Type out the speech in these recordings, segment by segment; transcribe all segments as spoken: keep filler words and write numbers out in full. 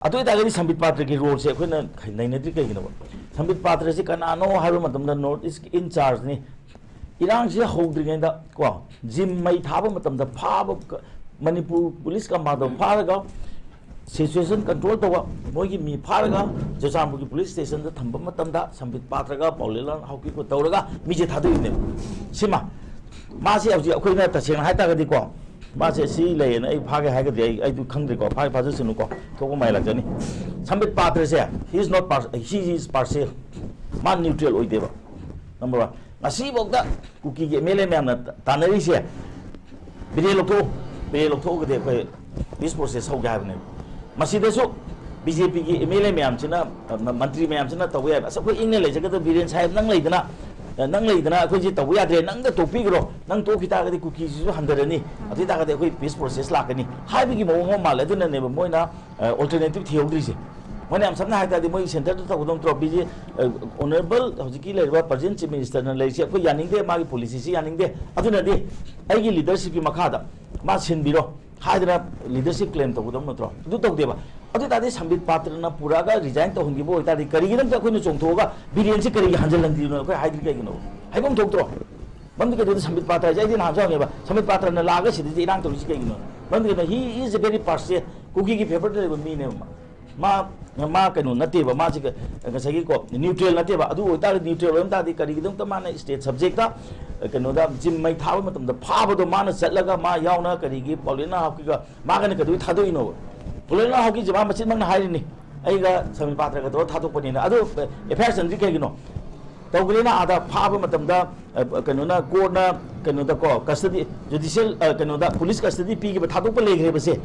ꯑꯗꯨ ꯑꯣꯏꯇꯥꯔꯒꯗꯤ ꯁꯝꯕꯤꯠ ꯄꯥꯇ꯭ꯔꯒꯤ ꯔꯣꯜꯁꯦ ꯑꯩꯈꯣꯏꯅ ꯅꯩꯅꯗ꯭ꯔꯤ ꯀꯩꯒꯤꯅꯣꯕ? ꯁꯝꯕꯤꯠ ꯄꯥꯇ꯭ꯔꯁꯤ ꯀꯅꯥꯅꯣ ꯍꯥꯏꯕ ꯃꯇꯝꯗ ꯅꯣꯔꯠ ꯏꯁꯀꯤ ꯏꯟ ꯆꯥꯔꯖꯅꯤ꯫ ꯏꯔꯥꯡꯁꯤ ꯍꯧꯗ꯭ꯔꯤꯉꯩꯗ ꯀꯣ, ꯖꯤꯝ ꯃꯩ ꯊꯥꯕ ꯃꯇꯝꯗ ꯐꯥꯕ ꯀ-, ꯃꯅꯤꯄꯨꯔ ꯄꯨꯂꯤꯁ ꯀꯃꯥꯟꯗꯣ ꯐꯥꯔꯒ ꯁꯤꯆꯨꯋꯦꯁꯟ ꯀꯟꯇ꯭ꯔꯣꯜ ꯇꯧꯕ, ꯃꯣꯏꯒꯤ ꯃꯤ ꯐꯥꯔꯒ ꯆꯨꯔꯆꯥꯟꯄꯨꯔꯒꯤ ꯄꯨꯂꯤꯁ ꯁ꯭ꯇꯦꯁꯟꯗ ꯊꯝꯕ ꯃꯇꯝꯗ ꯁꯝꯕꯤꯠ ꯄꯥꯇ꯭ꯔꯒ ꯄꯥꯎꯂꯦꯂꯥꯡ ꯍꯥꯎꯀꯤꯞꯀ ꯇꯧꯔꯒ ꯃꯤꯁꯦ ꯊꯥꯗꯣꯛꯏꯅꯦꯕ꯫ ꯁꯤꯃ ꯃꯥꯁꯦ ꯍꯧꯖꯤꯛ ꯑꯩꯈꯣꯏꯅ ꯇꯁꯦꯡꯅ ꯍꯥꯏ ꯇꯥꯔꯒꯗꯤꯀꯣ, ꯃꯥꯁꯦ ꯁꯤ ꯂꯩꯌꯦꯅ ꯑꯩ ꯐꯥꯒꯦ ꯍꯥꯏꯒꯗꯤ ꯑꯩ, ꯑꯩꯗꯨ ꯈꯪꯗ꯭ꯔꯦꯀꯣ, ꯐꯥꯒꯦ ꯐꯥꯖꯁꯅꯨꯀꯣ, ꯊꯣꯛꯄ ꯃꯥꯏ ꯂꯥꯛꯆꯅꯤ꯫ ꯁꯝꯕꯤꯠ ꯄꯥꯇ꯭ꯔꯁꯦ, he is not par-, he is partial, ꯃꯥ ꯅ꯭ꯌꯨꯇ꯭ꯔꯦꯜ ꯑꯣꯏꯗꯦꯕ꯫ ꯅꯝꯕꯔ ꯋꯥꯟ, ꯉꯁꯤꯐꯥꯎꯗ ꯀꯨꯀꯤꯒꯤ ꯑꯦꯝ ꯑꯦꯜ ꯑꯦ ꯃꯌꯥꯝꯅ ꯇꯥꯟꯅꯔꯤꯁꯦ ꯕꯤꯔꯦꯟ ꯂꯧꯊꯣꯛꯎ, ꯕꯤꯔꯦꯟ ꯂꯧꯊꯣꯛꯑꯒꯗꯤ ꯑꯩꯈꯣꯏ ꯄꯤꯁ ꯄ꯭ꯔꯣꯁꯦꯁ ꯍꯧꯒꯦ ꯍꯥꯏꯕꯅꯦꯕ꯫ ꯃꯁꯤꯗꯁꯨ ꯕꯤ ꯖꯦ ꯄꯤꯒꯤ ꯑꯦꯝ ꯑꯦꯜ ꯑꯦ ꯃꯌꯥꯝꯁꯤꯅ, ꯑ, ꯃ-, ꯃꯟꯇ꯭ꯔꯤ ꯃꯌꯥꯝꯁꯤꯅ ꯇꯧꯕ ꯌꯥꯏꯕ꯫ "ꯑꯁ, ꯑꯩꯈꯣꯏ ꯏꯪꯅ ꯂꯩꯖꯒꯗꯕ ꯕꯤꯔꯦꯟ ꯁꯥꯍꯦꯕ, ꯅꯪ ꯂꯩꯗꯅ, ꯑ, ꯅꯪ ꯂꯩꯗꯅ ꯑꯩꯈꯣꯏꯁꯦ ꯇꯧꯕ ꯌꯥꯗ꯭ꯔꯦ, ꯅꯪꯗ ꯇꯣꯛꯄꯤꯈ꯭ꯔꯣ, ꯅꯪ ꯇꯣꯛꯈꯤ ꯇꯥꯔꯒꯗꯤ ꯀꯨꯀꯤꯁꯤꯁꯨ ꯍꯟꯊꯔꯅꯤ, ꯑꯗꯨ ꯑꯣꯏ ꯇꯥꯔꯒꯗꯤ ꯑꯩꯈꯣꯏ ꯄꯤꯁ ꯄ꯭ꯔꯣꯁꯦꯁ ꯂꯥꯛꯀꯅꯤ" ꯍꯥꯏꯕꯒꯤ ꯃꯑꯣꯡ ꯑꯃ ꯃꯥꯜꯂꯦ꯫ ꯑꯗꯨꯅꯅꯦꯕ ꯃꯣꯏꯅ, ꯑ, ꯑꯣꯜꯇꯔꯅꯦꯇꯤꯚ ꯊꯤꯍꯧꯗ꯭ꯔꯤꯁꯦ꯫ ꯃꯣꯏꯅ ꯌꯥꯝ ꯁꯝꯅ ꯍꯥꯏ ꯇꯥꯔꯗꯤ ꯃꯣꯏ ꯁꯦꯟꯇꯔꯗ ꯇꯧꯒꯗꯧ ꯅꯠꯇ꯭ꯔꯣ? ꯕꯤ ꯖꯦ-, ꯑ, ꯑꯣꯅꯔꯦꯕꯜ ꯍꯧꯖꯤꯛꯀꯤ ꯂꯩꯔꯤꯕ ꯄ꯭ꯔꯖꯦꯟ ꯆꯤꯐ ꯃꯤꯅꯤꯁꯇꯔꯅ ꯂꯩꯔꯤꯁꯦ ꯑꯩꯈꯣꯏ ꯌꯥꯅꯤꯡꯗꯦ, ꯃꯥꯒꯤ ꯄꯣꯂꯤꯁꯤꯁꯤ ꯌꯥꯅꯤꯡꯗꯦ, ꯑꯗꯨꯅꯗꯤ ꯑꯩꯒꯤ ꯂꯤꯗꯔꯁꯤꯞꯀꯤ ꯃꯈꯥꯗ ꯃꯥ ꯁꯤꯟꯕꯤꯔꯣ ꯍꯥꯏꯗꯅ ꯂꯤꯗꯔꯁꯤꯞ ꯀ꯭ꯂꯦꯝ ꯇꯧꯒꯗꯕ ꯅꯠꯇ꯭ꯔꯣ? ꯑꯗꯨ ꯇꯧꯗꯦꯕ꯫ ꯑꯗꯨ ꯑꯣꯏ ꯇꯥꯔꯗꯤ ꯁꯝꯕꯤꯠ ꯄꯥꯇ꯭ꯔꯅ ꯄꯨꯔꯛꯑꯒ ꯔꯤꯖꯥꯏꯟ ꯇꯧꯍꯟꯈꯤꯕ ꯑꯣꯏꯇꯥꯔꯗꯤ ꯀꯔꯤꯒꯤꯗꯃꯛꯇ ꯑꯩꯈꯣꯏꯅ ꯆꯣꯡꯊꯣꯛꯑꯒ ꯕꯤꯔꯦꯟꯁꯤ ꯀꯔꯤꯒꯤ ꯍꯟꯖꯤꯜꯍꯟꯗ꯭ꯔꯤꯕꯅꯣ ꯑꯩꯈꯣꯏ ꯍꯥꯏꯗ꯭ꯔꯤ ꯀꯩꯒꯤꯅꯣ? ꯍꯥꯏꯐꯝ ꯊꯣꯛꯇ꯭ꯔꯣ? ꯃꯔꯝꯗꯤ ꯀꯩꯗꯧꯗꯦ? ꯁꯝꯕꯤꯠ ꯄꯥꯇ꯭ꯔ ꯍꯥꯏꯁꯦ ꯑꯩꯗꯤ ꯅꯍꯥꯟꯁꯨ ꯍꯪꯉꯦꯕ, ꯁꯝꯕꯤꯠ ꯄꯥꯇ꯭ꯔꯅ ꯂꯥꯛꯑꯒ ꯁꯤꯗꯗꯤ ꯏꯔꯥꯡ ꯇꯧꯔꯤꯁꯤ ꯀꯩꯒꯤꯅꯣ? ꯃꯔꯝꯗꯤ ꯀꯩꯅꯣ? He is a very partial, ꯀꯨꯀꯤꯒꯤ ꯐꯦꯚꯔꯗ ꯂꯩꯕ ꯃꯤꯅꯦꯕ꯫ ꯃꯥ, ꯃꯥ ꯀꯩꯅꯣ ꯅꯠꯇꯦꯕ, ꯃꯥꯁꯦ ꯉꯁꯥꯏꯒꯤꯀꯣ, ꯅ꯭ꯌꯨꯇ꯭ꯔꯦꯜ ꯅꯠꯇꯦꯕ꯫ ꯑꯗꯨ ꯑꯣꯏꯇꯥꯔꯗꯤ, ꯅ꯭ꯌꯨꯇ꯭ꯔꯦꯜ ꯑꯣꯏꯔꯝ ꯇꯥꯔꯗꯤ ꯀꯔꯤꯒꯤꯗꯃꯛꯇ ꯃꯥꯅ ꯁ꯭ꯇꯦꯠ ꯁꯕꯖꯦꯛꯇ, ꯀꯩꯅꯣꯗ, ꯖꯤꯝ ꯃꯩ ꯊꯥꯕ ꯃꯇꯝꯗ ꯐꯥꯕꯗꯣ ꯃꯥꯅ ꯆꯠꯂꯒ ꯃꯥ ꯌꯥꯎꯅ ꯀꯔꯤꯒꯤ ꯄꯥꯎꯂꯦꯅ ꯍꯥꯎꯀꯤꯞꯀ ꯃꯥꯒꯅ ꯀꯩꯗꯧꯕꯩ ꯊꯥꯗꯣꯛꯏꯅꯣꯕ? ꯄꯥꯎꯂꯦꯅ ꯍꯥꯎꯀꯤꯞꯁꯦ ꯃꯥ ꯃꯆꯤꯟꯃꯛꯅ ꯍꯥꯏꯔꯤꯅꯤ, "ꯑꯩꯒ ꯁꯃꯤꯔ ꯄꯥꯇ꯭ꯔꯒ ꯇꯧꯔ ꯊꯥꯗꯣꯛꯄꯅꯤꯅ"꯫ ꯑꯗꯨ ꯑꯦꯐ ꯑꯥꯏ ꯑꯥꯔ ꯆꯟꯗ꯭ꯔꯤ ꯀꯩꯒꯤꯅꯣ? ꯇꯧꯈ꯭ꯔꯦꯅ ꯑꯥꯗ ꯐꯥꯕ ꯃꯇꯝꯗ, ꯑ, ꯀꯩꯅꯣꯅ, ꯀꯣꯔꯠꯅ ꯀꯩꯅꯣꯗꯀꯣ, ꯀꯁꯇꯗꯤ, ꯖꯨꯗꯤꯁꯤꯌꯦꯜ, ꯑ, ꯀꯩꯅꯣꯗ, ꯄꯨꯂꯤꯁ ꯀꯁꯇꯗꯤ ꯄꯤꯈꯤꯕ, ꯊꯥꯗꯣꯛꯄ ꯂꯩꯈ꯭ꯔꯦꯕꯁꯦ꯫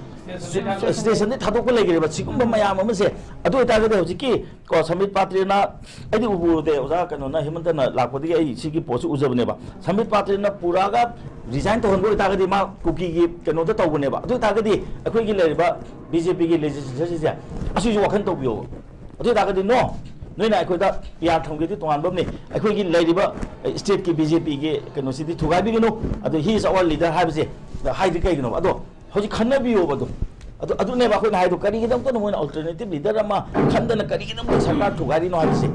ꯁ꯭ꯇꯦꯁꯟꯗꯒꯤ ꯊꯥꯗꯣꯛꯄ ꯂꯩꯈ꯭ꯔꯦꯕ꯫ ꯁꯤꯒꯨꯝꯕ ꯃꯌꯥꯝ ꯑꯃꯁꯦ, ꯑꯗꯨ ꯑꯣꯏꯇꯥꯔꯒꯗꯤ ꯍꯧꯖꯤꯛꯀꯤ ꯀꯣ, ꯁꯝꯕꯤꯠ ꯄꯥꯇ꯭ꯔꯅ, ꯑꯩꯗꯤ ꯎꯕ ꯎꯗꯦ, ꯑꯣꯖꯥ ꯀꯩꯅꯣꯅ, ꯍꯦꯃꯟꯇꯅ ꯂꯥꯛꯄꯗꯒꯤ ꯑꯩ ꯁꯤꯒꯤ ꯄꯣꯠꯁꯤ ꯎꯖꯕꯅꯦꯕ꯫ ꯁꯝꯕꯤꯠ ꯄꯥꯇ꯭ꯔꯅ ꯄꯨꯔꯛꯑꯒ ꯔꯤꯖꯥꯏꯟ ꯇꯧꯍꯟꯕ ꯑꯣꯏꯇꯥꯔꯒꯗꯤ ꯃꯥ ꯀꯨꯀꯤꯒꯤ ꯀꯩꯅꯣꯗ ꯇꯧꯕꯅꯦꯕ꯫ ꯑꯗꯨ ꯑꯣꯏꯇꯥꯔꯒꯗꯤ ꯑꯩꯈꯣꯏꯒꯤ ꯂꯩꯔꯤꯕ ꯕꯤ ꯖꯦ ꯄꯤꯒꯤ ꯂꯦꯖꯤꯁꯂꯦꯆꯔꯁꯤꯡꯁꯦ ꯑꯁꯤꯁꯨ ꯋꯥꯈꯜ ꯇꯧꯕꯤꯌꯣꯕ꯫ ꯑꯗꯨ ꯑꯣꯏꯇꯥꯔꯒꯗꯤ ꯅꯣ, ꯅꯣꯏꯅ ꯑꯩꯈꯣꯏꯗ ꯄꯤ ꯑꯥꯔ ꯊꯝꯒꯦꯗꯤ ꯇꯣꯉꯥꯟꯕ ꯑꯃꯅꯤ, ꯑꯩꯈꯣꯏꯒꯤ ꯂꯩꯔꯤꯕ ꯁ꯭ꯇꯦꯠꯀꯤ ꯕꯤ ꯖꯦ ꯄꯤꯒꯤ ꯀꯩꯅꯣꯁꯤꯗꯤ ꯊꯨꯒꯥꯏꯕꯤꯒꯅꯨ, ꯑꯗꯨ "He is our leader" ꯍꯥꯏꯕꯁꯦ ꯍꯥꯏꯗꯤ ꯀꯩꯒꯤꯅꯣꯕ? ꯑꯗꯣ ꯍꯧꯖꯤꯛ ꯈꯟꯅꯕꯤꯌꯣꯕ ꯑꯗꯨꯝ꯫ ꯑꯗꯨ ꯑꯗꯨꯅꯦꯕ ꯑꯩꯈꯣꯏꯅ ꯍꯥꯏꯗꯣ, ꯀꯔꯤꯒꯤꯗꯃꯛꯇꯅꯣ ꯃꯣꯏꯅ alternative leader ꯑꯃ ꯈꯟꯗꯅ ꯀꯔꯤꯒꯤꯗꯃꯛꯇ ꯁꯔꯀꯥꯔ ꯊꯨꯒꯥꯏꯔꯤꯅꯣ ꯍꯥꯏꯕꯁꯦ꯫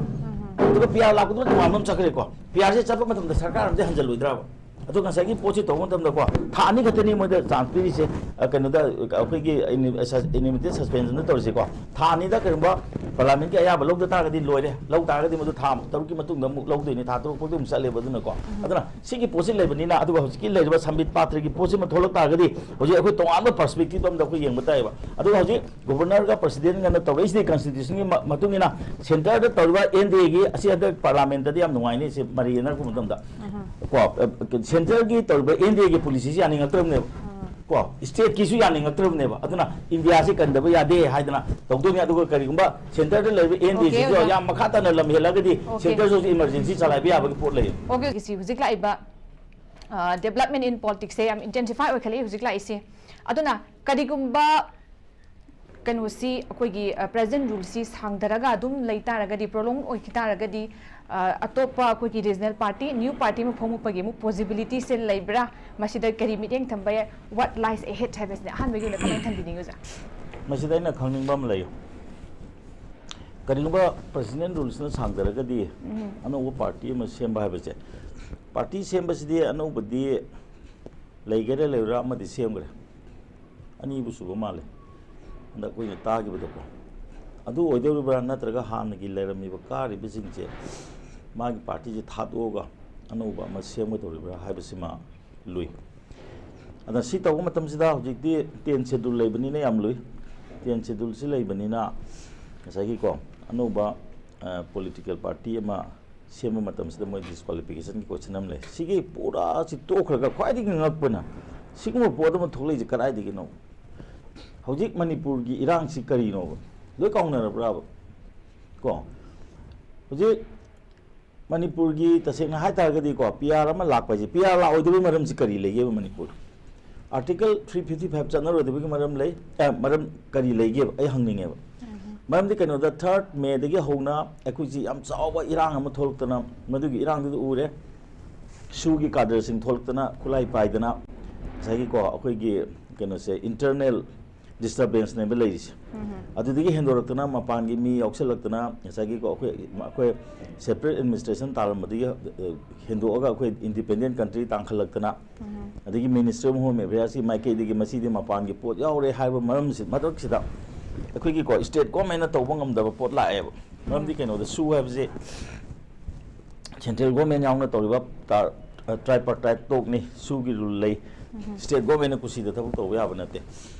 ꯑꯗꯨꯒ ꯄꯤ ꯑꯥꯔ ꯂꯥꯛꯄꯗꯨꯅ ꯇꯣꯉꯥꯟꯕ ꯑꯃ ꯆꯠꯈ꯭ꯔꯦꯀꯣ꯫ ꯄꯤ ꯑꯥꯔꯁꯦ ꯆꯠꯄ ꯃꯇꯝꯗ ꯁꯔꯀꯥꯔ ꯑꯃꯗꯤ ꯍꯟꯖꯜꯂꯣꯏꯗ꯭ꯔꯕ? ꯑꯗꯣ ꯉꯁꯥꯏꯒꯤ ꯄꯣꯠꯁꯤ ꯇꯧꯕ ꯃꯇꯝꯗꯀꯣ, ꯊꯥ ꯑꯅꯤ ꯈꯛꯇꯅꯤ ꯃꯣꯏꯗ chance ꯄꯤꯔꯤꯁꯦ꯫ ꯑ, ꯀꯩꯅꯣꯗ, ꯑꯩꯈꯣꯏꯒꯤ ꯏꯅꯤ-, ꯁꯁ-, intermittent suspensionꯗ ꯇꯧꯔꯤꯁꯦꯀꯣ꯫ ꯊꯥ ꯑꯅꯤꯗ ꯀꯔꯤꯒꯨꯝꯕ parliamentꯀꯤ ꯑꯌꯥꯕ ꯂꯧꯗ ꯇꯥꯔꯒꯗꯤ ꯂꯣꯏꯔꯦ꯫ ꯂꯧ ꯇꯥꯔꯒꯗꯤ ꯃꯗꯨ ꯊꯥ ꯇꯔꯨꯛꯀꯤ ꯃꯇꯨꯡꯗ ꯑꯃꯨꯛ ꯂꯧꯗꯣꯏꯅꯤ, ꯊꯥ ꯇꯔꯨꯛ ꯐꯥꯎꯗꯤ ꯑꯃꯨꯛ ꯆꯠꯂꯦꯕ꯫ ꯑꯗꯨꯅꯀꯣ, ꯑꯗꯨꯅ ꯁꯤꯒꯤ ꯄꯣꯠꯁꯤ ꯂꯩꯕꯅꯤꯅ, ꯑꯗꯨꯒ ꯍꯧꯖꯤꯛꯀꯤ ꯂꯩꯔꯤꯕ ꯁꯝꯕꯤꯠ ꯄꯥꯇ꯭ꯔꯒꯤ ꯄꯣꯠꯁꯤꯃ ꯊꯣꯛꯂꯛ ꯇꯥꯔꯒꯗꯤ, ꯍꯧꯖꯤꯛ ꯑꯩꯈꯣꯏ ꯇꯣꯉꯥꯟꯕ perspective ꯑꯃꯗ ꯑꯩꯈꯣꯏ ꯌꯦꯡꯕ ꯇꯥꯏꯌꯦꯕ꯫ ꯑꯗꯨꯒ ꯍꯧꯖꯤꯛ governorꯒ presidentꯒꯅ ꯇꯧꯔꯛꯏꯁꯤꯗꯤ constitutionꯒꯤ ꯃ-, ꯃꯇꯨꯡ ꯏꯟꯅ, centreꯗ ꯇꯧꯔꯤꯕ N D Aꯒꯤ ꯑꯁꯤ ꯍꯟꯗꯛ parliamentꯇꯗꯤ ꯌꯥꯝ ꯅꯨꯡꯉꯥꯏꯅꯤ, ꯁꯤ ꯃꯔꯤ ꯌꯦꯟꯅꯔꯛꯄ ꯃꯇꯝꯗ꯫ ꯀꯣ, ꯑ, centreꯒꯤ ꯇꯧꯔꯤꯕ N D Aꯒꯤ policyꯁꯤ ꯌꯥꯅꯤꯡꯉꯛꯇ꯭ꯔꯕꯅꯦꯕ꯫ ꯀꯣ, stateꯀꯤꯁꯨ ꯌꯥꯅꯤꯡꯉꯛꯇ꯭ꯔꯕꯅꯦꯕ꯫ ꯑꯗꯨꯅ Indiaꯁꯤ ꯀꯟꯗꯕ ꯌꯥꯗꯦ ꯍꯥꯏꯗꯅ ꯇꯧꯗꯣꯏꯅꯤ꯫ ꯑꯗꯨꯒ ꯀꯔꯤꯒꯨꯝꯕ centreꯗ ꯂꯩꯔꯤꯕ N D Aꯁꯤꯁꯨ ꯑꯣꯖꯥ꯫ ꯌꯥꯝ ꯃꯈꯥ ꯇꯥꯅ ꯂꯝ ꯍꯦꯜꯂꯒꯗꯤ ꯑꯣꯀꯦ꯫ Centreꯁꯨ ꯍꯧꯖꯤꯛ emergency ꯆꯂꯥꯏꯕ ꯌꯥꯕꯒꯤ ꯄꯣꯠ ꯂꯩꯌꯦ꯫ ꯑꯣꯀꯦ, ꯁꯤ ꯍꯧꯖꯤꯛ ꯂꯥꯛꯏꯕ, ꯑ, development in politicsꯁꯦ ꯌꯥꯝ intensify ꯑꯣꯏꯈꯠꯂꯛꯏ ꯍꯧꯖꯤꯛ ꯂꯥꯛꯏꯁꯦ꯫ ꯑꯗꯨꯅ ꯀꯔꯤꯒꯨꯝꯕ ꯀꯩꯅꯣꯁꯤ, ꯑꯩꯈꯣꯏꯒꯤ, ꯑ, present ruleꯁꯤ ꯁꯥꯡꯊꯔꯒ ꯑꯗꯨꯝ ꯂꯩ ꯇꯥꯔꯒꯗꯤ, prolong ꯑꯣꯏꯈꯤ ꯇꯥꯔꯒꯗꯤ, ꯑ, ꯑꯇꯣꯞꯄ ꯑꯩꯈꯣꯏꯒꯤ regional party, new party ꯑꯃ ꯐꯣꯡꯉꯛꯄꯒꯤ ꯑꯃꯨꯛ possibilityꯁꯦ ꯂꯩꯕ꯭ꯔꯥ? ꯃꯁꯤꯗ ꯀꯔꯤ ꯃꯤꯠꯌꯦꯡ ꯊꯝꯕ ꯌꯥꯏ? What lies ahead ꯍꯥꯏꯕꯁꯤꯅ ꯑꯍꯥꯟꯕꯒꯤ ꯑꯣꯏꯅ ꯀꯃꯥꯏꯅ ꯊꯝꯕꯤꯅꯤꯡꯉꯤ, ꯑꯣꯖꯥ? ꯃꯁꯤꯗ ꯑꯩꯅ ꯈꯪꯅꯤꯡꯕ ꯑꯃ ꯂꯩ꯫ ꯀꯔꯤꯒꯨꯝꯕ president ruleꯁꯤꯅ ꯁꯥꯡꯊꯔꯒꯗꯤ, ꯎꯝ꯫ ꯑꯅꯧꯕ party ꯑꯃ ꯁꯦꯝꯕ ꯍꯥꯏꯕꯁꯦ, party ꯁꯦꯝꯕꯁꯤꯗꯤ ꯑꯅꯧꯕꯗꯤ ꯂꯩꯒꯦꯔꯥ ꯂꯩꯔꯣꯏꯔꯥ ꯑꯃꯗꯤ ꯁꯦꯝꯈ꯭ꯔꯦ꯫ ꯑꯅꯤꯕꯨ ꯁꯨꯕ ꯃꯥꯜꯂꯦ ꯍꯟꯗꯛ ꯑꯩꯈꯣꯏꯅ ꯇꯥꯈꯤꯕꯗꯀꯣ꯫ ꯑꯗꯨ ꯑꯣꯏꯗꯧꯔꯤꯕ꯭ꯔꯥ, ꯅꯠꯇ꯭ꯔꯒ ꯍꯥꯟꯅꯒꯤ ꯂꯩꯔꯝꯃꯤꯕ ꯀꯥꯔꯤꯕꯁꯤꯡꯁꯦ ꯃꯥꯒꯤ partyꯁꯦ ꯊꯥꯗꯣꯛꯑꯒ ꯑꯅꯧꯕ ꯑꯃ ꯁꯦꯝꯒꯗꯧꯔꯤꯕ꯭ꯔꯥ ꯍꯥꯏꯕꯁꯤꯃ ꯂꯨꯏ꯫ ꯑꯗ ꯁꯤ ꯇꯧꯕ ꯃꯇꯝꯁꯤꯗ ꯍꯧꯖꯤꯛꯇꯤ ten schedule ꯂꯩꯕꯅꯤꯅ ꯌꯥꯝ ꯂꯨꯏ꯫ Ten scheduleꯁꯤ ꯂꯩꯕꯅꯤꯅ ꯉꯁꯥꯏꯒꯤꯀꯣ, ꯑꯅꯧꯕ, ꯑ, political party ꯑꯃ ꯁꯦꯝꯕ ꯃꯇꯝꯁꯤꯗ ꯃꯣꯏ disqualificationꯒꯤ question ꯑꯃ ꯂꯩ꯫ ꯁꯤꯒꯤ ꯄꯨꯔꯥ ꯁꯤ ꯇꯣꯛꯈ꯭ꯔꯒ ꯈ꯭ꯋꯥꯏꯗꯒꯤ ꯉꯛꯄꯅ, ꯁꯤꯒꯨꯝꯕ ꯄꯣꯠ ꯑꯃ ꯊꯣꯛꯂꯛꯏꯁꯦ ꯀꯗꯥꯏꯗꯒꯤꯅꯣ? ꯍꯧꯖꯤꯛ ꯃꯅꯤꯄꯨꯔꯒꯤ ꯏꯔꯥꯡꯁꯤ ꯀꯔꯤꯅꯣꯕ? ꯂꯣꯏ ꯀꯥꯎꯅꯔꯕ꯭ꯔꯥꯕ? ꯀꯣ? ꯍꯧꯖꯤꯛ ꯃꯅꯤꯄꯨꯔꯒꯤ, ꯇꯁꯦꯡꯅ ꯍꯥꯏ ꯇꯥꯔꯒꯗꯤꯀꯣ, P R ꯑꯃ ꯂꯥꯛꯄ ꯍꯥꯏꯁꯦ, P R ꯂꯥꯛꯑꯣꯏꯗꯕꯒꯤ ꯃꯔꯝꯁꯤ ꯀꯔꯤ ꯂꯩꯒꯦꯕ Manipur? Article three fifty five ꯆꯠꯅꯔꯣꯏꯗꯕꯒꯤ ꯃꯔꯝ ꯂꯩ, ꯑꯦ, ꯃꯔꯝ ꯀꯔꯤ ꯂꯩꯒꯦꯕ? ꯑꯩ ꯍꯪꯅꯤꯡꯉꯦꯕ꯫ ꯎꯝ꯫ ꯃꯔꯝꯗꯤ ꯀꯩꯅꯣꯗ, third Mayꯗꯒꯤ ꯍꯧꯅ ꯑꯩꯈꯣꯏꯁꯤ ꯌꯥꯝ ꯆꯥꯎꯕ ꯏꯔꯥꯡ ꯑꯃ ꯊꯣꯛꯂꯛꯇꯅ, ꯃꯗꯨꯒꯤ ꯏꯔꯥꯡꯗꯨꯗ ꯎꯔꯦ, ꯁꯨꯒꯤ cadreꯁꯤꯡ ꯊꯣꯛꯂꯛꯇꯅ, ꯈꯨꯠꯂꯥꯏ ꯄꯥꯏꯗꯅ, ꯉꯁꯥꯏꯒꯤꯀꯣ, ꯑꯩꯈꯣꯏꯒꯤ ꯀꯩꯅꯣꯁꯦ, internal ꯗꯤꯁꯇꯔꯕꯦꯟꯁꯅꯦꯕ ꯂꯩꯔꯤꯁꯦ꯫ ꯑꯗꯨꯗꯒꯤ ꯍꯦꯟꯗꯣꯔꯛꯇꯅ ꯃꯄꯥꯟꯒꯤ ꯃꯤ ꯌꯥꯎꯁꯜꯂꯛꯇꯅ ꯉꯁꯥꯏꯒꯤꯀꯣ, ꯑꯩꯈꯣꯏ, ꯑꯩꯈꯣꯏ ꯁꯦꯄꯔꯦꯠ ꯑꯦꯗꯃꯤꯅꯤꯁꯇ꯭ꯔꯦꯁꯟ ꯇꯥꯔꯝꯕꯗꯒꯤ, ꯑ, ꯍꯦꯟꯗꯣꯛꯑꯒ ꯑꯩꯈꯣꯏ ꯏꯟꯗꯤꯄꯦꯟꯗꯦꯟ ꯀꯟꯇ꯭ꯔꯤ ꯇꯥꯡꯈꯠꯂꯛꯇꯅ, ꯑꯗꯒꯤ ꯃꯤꯅꯤꯁꯇ꯭ꯔꯤ ꯑꯣꯐ ꯍꯣꯝ ꯑꯦꯐꯤꯌꯔꯁꯀꯤ ꯃꯥꯏꯀꯩꯗꯒꯤ ꯃꯁꯤꯗꯤ ꯃꯄꯥꯟꯒꯤ ꯄꯣꯠ ꯌꯥꯎꯔꯦ ꯍꯥꯏꯕ ꯃꯔꯝꯁꯤ, ꯃꯊꯛꯁꯤꯗ ꯑꯩꯈꯣꯏꯒꯤꯀꯣ, ꯁ꯭ꯇꯦꯠ ꯒꯣꯔꯃꯦꯟꯅ ꯇꯧꯕ ꯉꯝꯗꯕ ꯄꯣꯠ ꯂꯥꯛꯑꯦꯕ꯫ ꯃꯔꯝꯗꯤ ꯀꯩꯅꯣꯗ, ꯁꯨ ꯍꯥꯏꯕꯁꯦ ꯁꯦꯟꯇ꯭ꯔꯦꯜ ꯒꯣꯔꯃꯦꯟ ꯌꯥꯎꯅ ꯇꯧꯔꯤꯕ ꯇ꯭ꯔꯥꯏꯄꯥꯔꯇꯥꯏꯠ ꯇꯣꯛꯅꯤ, ꯁꯨꯒꯤ ꯔꯨꯜ ꯂꯩ꯫ ꯁ꯭ꯇꯦꯠ ꯒꯣꯔꯃꯦꯟꯅ ꯀꯨꯁꯤꯗ ꯊꯕꯛ ꯇꯧꯕ ꯌꯥꯕ ꯅꯠꯇꯦ꯫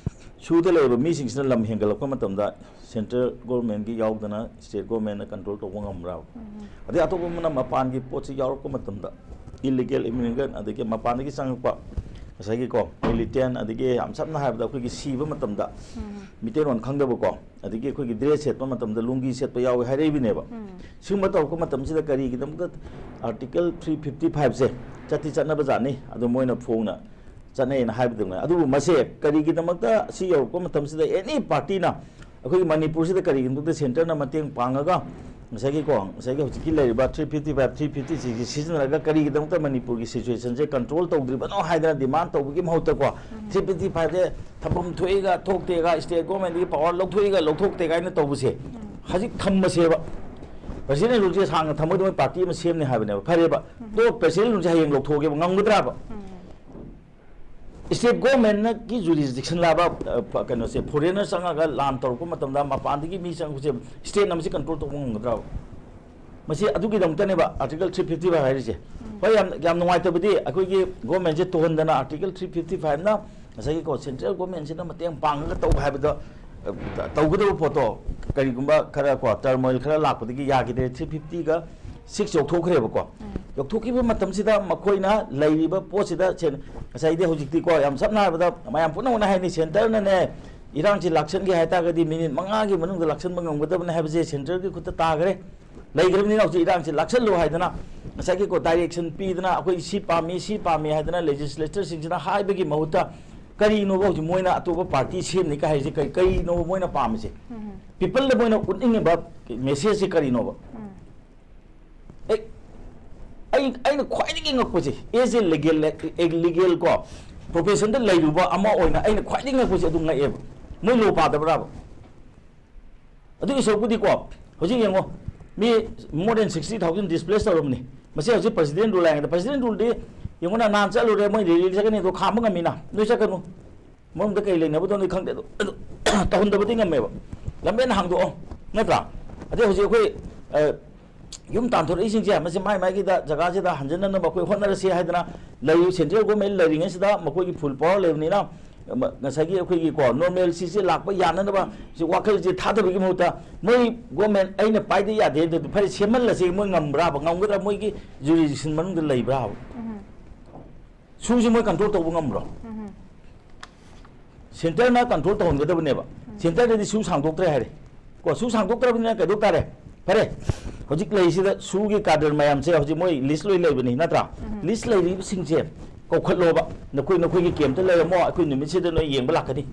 ꯁꯨꯗ ꯂꯩꯔꯤꯕ ꯃꯤꯁꯤꯡꯁꯤꯅ ꯂꯝ ꯍꯦꯟꯒꯠꯂꯛꯄ ꯃꯇꯝꯗ ꯁꯦꯟꯇ꯭ꯔꯦꯜ ꯒꯣꯔꯃꯦꯟꯒꯤ ꯌꯥꯎꯗꯅ ꯁ꯭ꯇꯦꯠ ꯒꯣꯔꯃꯦꯟꯅ ꯀꯟꯇ꯭ꯔꯣꯜ ꯇꯧꯕ ꯉꯝꯕ꯭ꯔꯥ? ꯑꯗꯩ ꯑꯇꯣꯞꯄ ꯑꯃꯅ ꯃꯄꯥꯟꯒꯤ ꯄꯣꯠꯁꯤ ꯌꯥꯎꯔꯛꯄ ꯃꯇꯝꯗ, ꯏꯂꯤꯒꯦꯜ ꯏꯃꯤꯒ꯭ꯔꯦꯟ, ꯑꯗꯒꯤ ꯃꯄꯥꯟꯗꯒꯤ ꯆꯪꯉꯛꯄ ꯉꯁꯥꯏꯒꯤꯀꯣ, ꯃꯤꯂꯤꯇꯦꯟ, ꯑꯗꯒꯤ ꯌꯥꯝ ꯁꯝꯅ ꯍꯥꯏꯔꯕꯗ ꯑꯩꯈꯣꯏꯒꯤ ꯁꯤꯕ ꯃꯇꯝꯗ ꯃꯤꯇꯩꯂꯣꯟ ꯈꯪꯗꯕꯀꯣ, ꯑꯗꯒꯤ ꯑꯩꯈꯣꯏꯒꯤ ꯗ꯭ꯔꯦꯁ ꯁꯦꯠꯄ ꯃꯇꯝꯗ ꯂꯨꯡꯒꯤ ꯁꯦꯠꯄ ꯌꯥꯎꯏ ꯍꯥꯏꯔꯛꯏꯕꯅꯦꯕ꯫ ꯁꯤꯒꯨꯝꯕ ꯇꯧꯔꯛꯄ ꯃꯇꯝꯁꯤꯗ ꯀꯔꯤꯒꯤꯗꯃꯛꯇ ꯑꯥꯔꯇꯤꯀꯜ ꯊ꯭ꯔꯤ ꯐꯤꯐꯇꯤ ꯐꯥꯏꯚꯁꯦ ꯆꯠꯇꯤ ꯆꯠꯅꯕ ꯖꯥꯠꯅꯤ, ꯑꯗꯣ ꯃꯣꯏꯅ ꯐꯣꯡꯅ ꯆꯠꯅꯩꯅ ꯍꯥꯏꯕꯗꯨ ꯉꯥꯏ꯫ ꯑꯗꯨꯕꯨ ꯃꯁꯦ ꯀꯔꯤꯒꯤꯗꯃꯛꯇ ꯁꯤ ꯌꯧꯔꯛꯄ ꯃꯇꯝꯁꯤꯗ ꯑꯦꯅꯤ ꯄꯥꯔꯇꯤꯅ ꯑꯩꯈꯣꯏꯒꯤ ꯃꯅꯤꯄꯨꯔꯁꯤꯗ ꯀꯔꯤꯒꯤꯗꯃꯛꯇ ꯁꯦꯟꯇꯔꯅ ꯃꯇꯦꯡ ꯄꯥꯡꯉꯒ ꯉꯁꯥꯏꯒꯤꯀꯣ, ꯉꯁꯥꯏꯒꯤ ꯍꯧꯖꯤꯛꯀꯤ ꯂꯩꯔꯤꯕ three fifty five, three fifty ꯁꯤꯛꯁꯁꯤ ꯁꯤꯖꯤꯟꯅꯔꯒ ꯀꯔꯤꯒꯤꯗꯃꯛꯇ ꯃꯅꯤꯄꯨꯔꯒꯤ ꯁꯤꯆꯨꯋꯦꯁꯟꯁꯦ ꯀꯟꯇ꯭ꯔꯣꯜ ꯇꯧꯗ꯭ꯔꯤꯕꯅꯣ ꯍꯥꯏꯗꯅ ꯗꯤꯃꯥꯟ ꯇꯧꯕꯒꯤ ꯃꯍꯨꯠꯇꯀꯣ, ꯊ꯭ꯔꯤ ꯐꯤꯐꯇꯤ ꯐꯥꯏꯚꯁꯦ ꯊꯝꯐꯝ ꯊꯣꯛꯏꯒ ꯊꯣꯛꯇꯦꯒ, ꯁ꯭ꯇꯦꯠ ꯒꯣꯔꯃꯦꯟꯗꯒꯤ ꯄꯋꯥꯔ ꯂꯧꯊꯣꯛꯏꯒ ꯂꯧꯊꯣꯛꯇꯦ ꯀꯥꯏꯅ ꯇꯧꯕꯁꯦ ꯍꯧꯖꯤꯛ ꯊꯝꯃꯁꯦꯕ꯫ ꯄ꯭ꯔꯁꯤꯗꯦꯟ ꯔꯨꯜꯁꯦ ꯁꯥꯡꯅ ꯊꯝꯃꯣꯏꯗ ꯃꯣꯏ ꯄꯥꯔꯇꯤ ꯑꯃ ꯁꯦꯝꯅꯤ ꯍꯥꯏꯕꯅꯦꯕ꯫ ꯐꯔꯦꯕ, ꯇꯣ ꯄ꯭ꯔꯁꯤꯗꯦꯟ ꯔꯨꯜꯁꯦ ꯍꯌꯦꯡ ꯂꯧꯊꯣꯛꯑꯒꯦꯕ, ꯉꯝꯒꯗ꯭ꯔꯥꯕ? ꯁ꯭ꯇꯦꯠ ꯒꯣꯔꯃꯦꯟꯅꯒꯤ ꯖꯨꯔꯤꯁꯗꯤꯛꯁꯟ ꯂꯥꯕ, ꯑ, ꯀꯩꯅꯣꯁꯦ, ꯐꯣꯔꯦꯟꯅꯔ ꯆꯪꯉꯒ ꯂꯥꯟ ꯇꯧꯔꯛꯄ ꯃꯇꯝꯗ ꯃꯄꯥꯟꯗꯒꯤ ꯃꯤ ꯆꯪꯉꯛꯄꯁꯦ ꯁ꯭ꯇꯦꯠꯅ ꯃꯁꯤ ꯀꯟꯇ꯭ꯔꯣꯜ ꯇꯧꯕ ꯉꯝꯒꯗ꯭ꯔꯥꯕ? ꯃꯁꯤ ꯑꯗꯨꯒꯤꯗꯃꯛꯇꯅꯦꯕ ꯑꯥꯔꯇꯤꯀꯜ ꯊ꯭ꯔꯤ ꯐꯤꯐꯇꯤ ꯐꯥꯏꯚ ꯍꯥꯏꯔꯤꯁꯦ꯫ ꯍꯣꯏ, ꯌꯥꯝ, ꯌꯥꯝ ꯅꯨꯡꯉꯥꯏꯇꯕꯗꯤ ꯑꯩꯈꯣꯏꯒꯤ ꯒꯣꯔꯃꯦꯟꯁꯦ ꯇꯨꯍꯟꯗꯅ ꯑꯥꯔꯇꯤꯀꯜ ꯊ꯭ꯔꯤ ꯐꯤꯐꯇꯤ ꯐꯥꯏꯚꯅ ꯉꯁꯥꯏꯒꯤꯀꯣ, ꯁꯦꯟꯇ꯭ꯔꯦꯜ ꯒꯣꯔꯃꯦꯟꯁꯤꯅ ꯃꯇꯦꯡ ꯄꯥꯡꯉꯒ ꯇꯧ ꯍꯥꯏꯕꯗ, ꯑ, ꯇꯧꯒꯗꯕ ꯄꯣꯠꯇꯣ ꯀꯔꯤꯒꯨꯝꯕ ꯈꯔ ꯀꯣ, ꯇꯔꯃꯣꯏꯜ ꯈꯔ ꯂꯥꯛꯄꯗꯒꯤ ꯌꯥꯈꯤꯗ꯭ꯔꯦ, ꯊ꯭ꯔꯤ ꯐꯤꯐꯇꯤꯒ ꯁꯤꯛꯁ ꯌꯧꯊꯣꯛꯈ꯭ꯔꯦꯕꯀꯣ꯫ ꯌꯧꯊꯣꯛꯈꯤꯕ ꯃꯇꯝꯁꯤꯗ ꯃꯈꯣꯏꯅ ꯂꯩꯔꯤꯕ ꯄꯣꯠꯁꯤꯗ ꯁꯦꯟ-, ꯉꯁꯥꯏꯗꯤ ꯍꯧꯖꯤꯛꯇꯤꯀꯣ, ꯌꯥꯝ ꯁꯝꯅ ꯍꯥꯏꯔꯕꯗ ꯃꯌꯥꯝ ꯄꯨꯝꯅꯃꯛꯅ ꯍꯥꯏꯅꯤ, ꯁꯦꯟꯇꯔꯅꯅꯦ ꯏꯔꯥꯡꯁꯤ ꯂꯥꯛꯁꯟꯒꯦ ꯍꯥꯏꯇꯥꯔꯒꯗꯤ ꯃꯤꯅꯤꯠ ꯃꯉꯥꯒꯤ ꯃꯅꯨꯡꯗ ꯂꯥꯛꯁꯟꯕ ꯉꯝꯒꯗꯕꯅꯤ ꯍꯥꯏꯕꯁꯦ ꯁꯦꯟꯇꯔꯒꯤ ꯈꯨꯠꯇ ꯇꯥꯈ꯭ꯔꯦ꯫ ꯂꯩꯈ꯭ꯔꯕꯅꯤꯅ ꯍꯧꯖꯤꯛ ꯏꯔꯥꯡꯁꯤ ꯂꯥꯛꯁꯜꯂꯨ ꯍꯥꯏꯗꯅ ꯉꯁꯥꯏꯒꯤꯀꯣ, ꯗꯥꯏꯔꯦꯛꯁꯟ ꯄꯤꯗꯅ ꯑꯩꯈꯣꯏ ꯁꯤ ꯄꯥꯝꯃꯤ, ꯁꯤ ꯄꯥꯝꯃꯤ ꯍꯥꯏꯗꯅ ꯂꯦꯖꯤꯁꯂꯦꯇꯔꯁꯤꯡꯁꯤꯅ ꯍꯥꯏꯕꯒꯤ ꯃꯍꯨꯠꯇ ꯀꯔꯤꯅꯣꯕ ꯍꯧꯖꯤꯛ ꯃꯣꯏꯅ ꯑꯇꯣꯞꯄ ꯄꯥꯔꯇꯤ ꯁꯦꯝꯅꯤ ꯀꯥꯏ ꯍꯥꯏꯁꯦ? ꯀꯔꯤ, ꯀꯔꯤꯅꯣꯕ ꯃꯣꯏꯅ ꯄꯥꯝꯃꯤꯁꯦ? ꯄꯤꯄꯜꯗ ꯃꯣꯏꯅ ꯎꯠꯅꯤꯡꯉꯤꯕ ꯃꯦꯁꯦꯖꯁꯦ ꯀꯔꯤꯅꯣꯕ? ꯑꯩ, ꯑꯩ, ꯑꯩꯅ ꯈ꯭ꯋꯥꯏꯗꯒꯤ ꯉꯛꯄꯁꯦ, as a legal, a legal ꯀꯣ, ꯄ꯭ꯔꯣꯐꯦꯁꯟꯗ ꯂꯩꯔꯨꯕ ꯑꯃ ꯑꯣꯏꯅ ꯑꯩꯅ ꯈ꯭ꯋꯥꯏꯗꯒꯤ ꯉꯛꯄꯁꯦ ꯑꯗꯨ ꯉꯛꯑꯦꯕ꯫ ꯃꯣꯏ ꯂꯣ ꯄꯥꯗꯕ꯭ꯔꯥꯕ? ꯑꯗꯨꯒꯤ ꯁꯔꯨꯛꯄꯨꯗꯤꯀꯣ, ꯍꯧꯖꯤꯛ ꯌꯦꯡꯉꯣ, ꯃꯤ more than sixty thousand displace ꯇꯧꯔꯕꯅꯤ꯫ ꯃꯁꯤ ꯍꯧꯖꯤꯛ president rule ꯍꯥꯏꯉꯩꯗ, president ruleꯗꯤ ꯌꯦꯡꯉꯣꯅ, ꯅꯍꯥꯟ ꯆꯠꯂꯨꯔꯦ, ꯃꯣꯏ rally ꯆꯠꯀꯅꯤ, ꯑꯗꯣ ꯈꯥꯝꯕ ꯉꯝꯃꯤꯅ, ꯅꯣꯏ ꯆꯠꯀꯅꯨ꯫ ꯃꯔꯝꯗ ꯀꯩ ꯂꯩꯅꯕꯗꯣ ꯅꯣꯏ ꯈꯪꯗꯦ, ꯑꯗꯣ, ꯑꯗꯣ ꯇꯧꯍꯟꯗꯕꯗꯤ ꯉꯝꯃꯦꯕ꯫ ꯂꯝꯕꯦꯟ ꯍꯥꯡꯗꯣꯛꯑꯣ, ꯅꯠꯇ꯭ꯔꯥ? ꯑꯗꯩ ꯍꯧꯖꯤꯛ ꯑꯩꯈꯣꯏ, ꯑ, ꯌꯨꯝ ꯇꯥꯟꯊꯣꯔꯛꯏꯁꯤꯡꯁꯦ, ꯃꯁꯤ ꯃꯥꯏ ꯃꯥꯏꯒꯤꯗ ꯖꯒꯥꯁꯤꯗ ꯍꯟꯖꯤꯟꯅꯅꯕ ꯑꯩꯈꯣꯏ ꯍꯣꯠꯅꯔꯁꯤ ꯍꯥꯏꯗꯅ ꯂꯩꯔꯤꯕ central government ꯂꯩꯔꯤꯉꯩꯁꯤꯗ, ꯃꯈꯣꯏꯒꯤ full power ꯂꯩꯕꯅꯤꯅ, ꯃ-, ꯉꯁꯥꯏꯒꯤ ꯑꯩꯈꯣꯏꯒꯤꯀꯣ, normalcyꯁꯦ ꯂꯥꯛꯄ ꯌꯥꯅꯅꯕ ꯁꯤ ꯋꯥꯈꯜꯁꯦ ꯊꯥꯗꯕꯒꯤ ꯃꯍꯨꯠꯇ, ꯃꯣꯏ government ꯑꯩꯅ ꯄꯥꯏꯗ ꯌꯥꯗꯦ, ꯑꯗꯨ ꯐꯔꯦ, ꯁꯦꯝꯍꯜꯂꯁꯦ, ꯃꯣꯏ ꯉꯝꯕ꯭ꯔꯥꯕ? ꯉꯝꯒꯗ꯭ꯔꯥ? ꯃꯣꯏꯒꯤ jurisdiction ꯃꯅꯨꯡꯗ ꯂꯩꯕ꯭ꯔꯥꯕ? ꯁꯨꯁꯤ ꯃꯣꯏ control ꯇꯧꯕ ꯉꯝꯕ꯭ꯔꯣ? Centreꯅ control ꯇꯧꯍꯟꯒꯗꯕꯅꯦꯕ꯫ Centreꯗꯗꯤ ꯁꯨ ꯁꯥꯡꯗꯣꯛꯇ꯭ꯔꯦ ꯍꯥꯏꯔꯦ꯫ ꯀꯣ, ꯁꯨ ꯁꯥꯡꯗꯣꯛꯇ꯭ꯔꯕꯅꯤꯅ ꯀꯩꯗꯧ ꯇꯥꯔꯦ? ꯐꯔꯦ, ꯍꯧꯖꯤꯛ ꯂꯩꯔꯤꯁꯤꯗ ꯁꯨꯒꯤ cadre ꯃꯌꯥꯝꯁꯦ ꯍꯧꯖꯤꯛ ꯃꯣꯏ list ꯂꯣꯏ ꯂꯩꯕꯅꯤ, ꯅꯠꯇ꯭ꯔꯥ? List ꯂꯩꯔꯤꯕꯁꯤꯡꯁꯦ ꯀꯧꯈꯠꯂꯣꯕ꯫ ꯅꯈꯣꯏ, ꯅꯈꯣꯏꯒꯤ campꯇ ꯂꯩꯔꯝꯃꯣ, ꯑꯩꯈꯣꯏ ꯅꯨꯃꯤꯠꯁꯤꯗ ꯅꯣꯏ ꯌꯦꯡꯕ ꯂꯥꯛꯀꯅꯤ꯫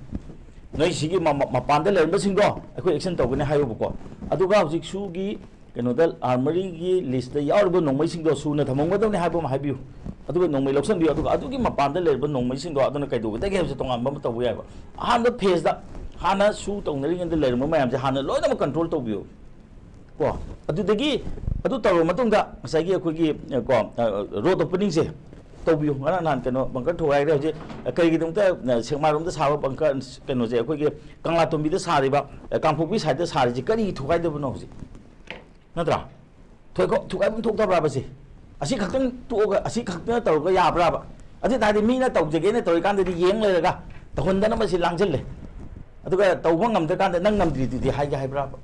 ꯅꯣꯏ ꯁꯤꯒꯤ ꯃ-, ꯃ-, ꯃꯄꯥꯟꯗ ꯂꯩꯔꯝꯕꯁꯤꯡꯗꯣ ꯑꯩꯈꯣꯏ action ꯇꯧꯒꯅꯤ ꯍꯥꯏꯌꯣꯕꯀꯣ꯫ ꯑꯗꯨꯒ ꯍꯧꯖꯤꯛ ꯁꯨꯒꯤ ꯀꯩꯅꯣꯗ, armouryꯒꯤ listꯇ ꯌꯥꯎꯔꯤꯕ ꯅꯣꯡꯃꯩꯁꯤꯡꯗꯣ ꯁꯨꯅ ꯊꯝꯃꯝꯒꯗꯕꯅꯤ ꯍꯥꯏꯕ ꯑꯃ ꯍꯥꯏꯕꯤꯌꯨ꯫ ꯑꯗꯨꯒ ꯅꯣꯡꯃꯩ ꯂꯧꯁꯟꯕꯤꯌꯨ꯫ ꯑꯗꯨꯒ ꯑꯗꯨꯒꯤ ꯃꯄꯥꯟꯗ ꯂꯩꯔꯤꯕ ꯅꯣꯡꯃꯩꯁꯤꯡꯗꯣ ꯑꯗꯨꯅ ꯀꯩꯗꯧꯒꯗꯒꯦ ꯍꯥꯏꯕꯁꯦ ꯇꯣꯉꯥꯟꯕ ꯑꯃ ꯇꯧꯕ ꯌꯥꯏꯕ꯫ ꯑꯍꯥꯟꯕ phaseꯇ ꯍꯥꯟꯅ ꯁꯨ ꯇꯧꯅꯔꯤꯉꯩꯗ ꯂꯩꯔꯝꯕ ꯃꯌꯥꯝꯁꯦ ꯍꯥꯟꯅ ꯂꯣꯏꯅꯃꯛ control ꯇꯧꯕꯤꯌꯨ꯫ ꯀꯣ, ꯑꯗꯨꯗꯒꯤ ꯑꯗꯨ ꯇꯧꯔꯕ ꯃꯇꯨꯡꯗ ꯉꯁꯥꯏꯒꯤ ꯑꯩꯈꯣꯏꯒꯤ, ꯑ, ꯀꯣ, ꯑ, road openingꯁꯦ ꯇꯧꯕꯤꯌꯨ꯫ ꯉꯔꯥꯡ ꯅꯍꯥꯟ ꯀꯩꯅꯣ bunker ꯊꯨꯒꯥꯏꯈ꯭ꯔꯦ꯫ ꯍꯧꯖꯤꯛ, ꯑ, ꯀꯔꯤꯒꯤꯗꯃꯛꯇ, ꯑ, ꯁꯦꯛꯃꯥꯏꯔꯣꯝꯗ ꯁꯥꯕ bunker ꯀꯩꯅꯣꯁꯦ ꯑꯩꯈꯣꯏꯒꯤ ꯀꯪꯂꯥꯇꯣꯝꯕꯤꯗ ꯁꯥꯔꯤꯕ, ꯑ, ꯀꯥꯡꯄꯣꯛꯄꯤ sideꯇ ꯁꯥꯔꯤꯁꯦ ꯀꯔꯤ ꯊꯨꯒꯥꯏꯗꯕꯅꯣ ꯍꯧꯖꯤꯛ? ꯅꯠꯇ꯭ꯔꯥ? ꯊꯣꯏꯀꯣ-, ꯊꯨꯒꯥꯏꯐꯝ ꯊꯣꯛꯇꯕ꯭ꯔꯥꯕ ꯁꯤ? ꯑꯁꯤ ꯈꯛꯇꯪ ꯇꯣꯛꯑꯒ, ꯑꯁꯤ ꯈꯛꯇꯅ ꯇꯧꯔꯒ ꯌꯥꯕ꯭ꯔꯥꯕ? ꯑꯗꯨ ꯇꯥꯔꯗꯤ ꯃꯤꯅ ꯇꯧꯖꯒꯦꯅ ꯇꯧꯔꯤꯀꯥꯟꯗꯗꯤ ꯌꯦꯡ ꯂꯩꯔꯒ ꯇꯧꯍꯟꯗꯅꯕ ꯁꯤ ꯂꯥꯡꯁꯤꯜꯂꯦ꯫ ꯑꯗꯨꯒ ꯇꯧꯕ ꯉꯝꯗ꯭ꯔꯀꯥꯟꯗ ꯅꯪ ꯉꯝꯗ꯭ꯔꯤꯗꯨꯗꯤ ꯍꯥꯏꯒꯦ ꯍꯥꯏꯕ꯭ꯔꯥꯕ?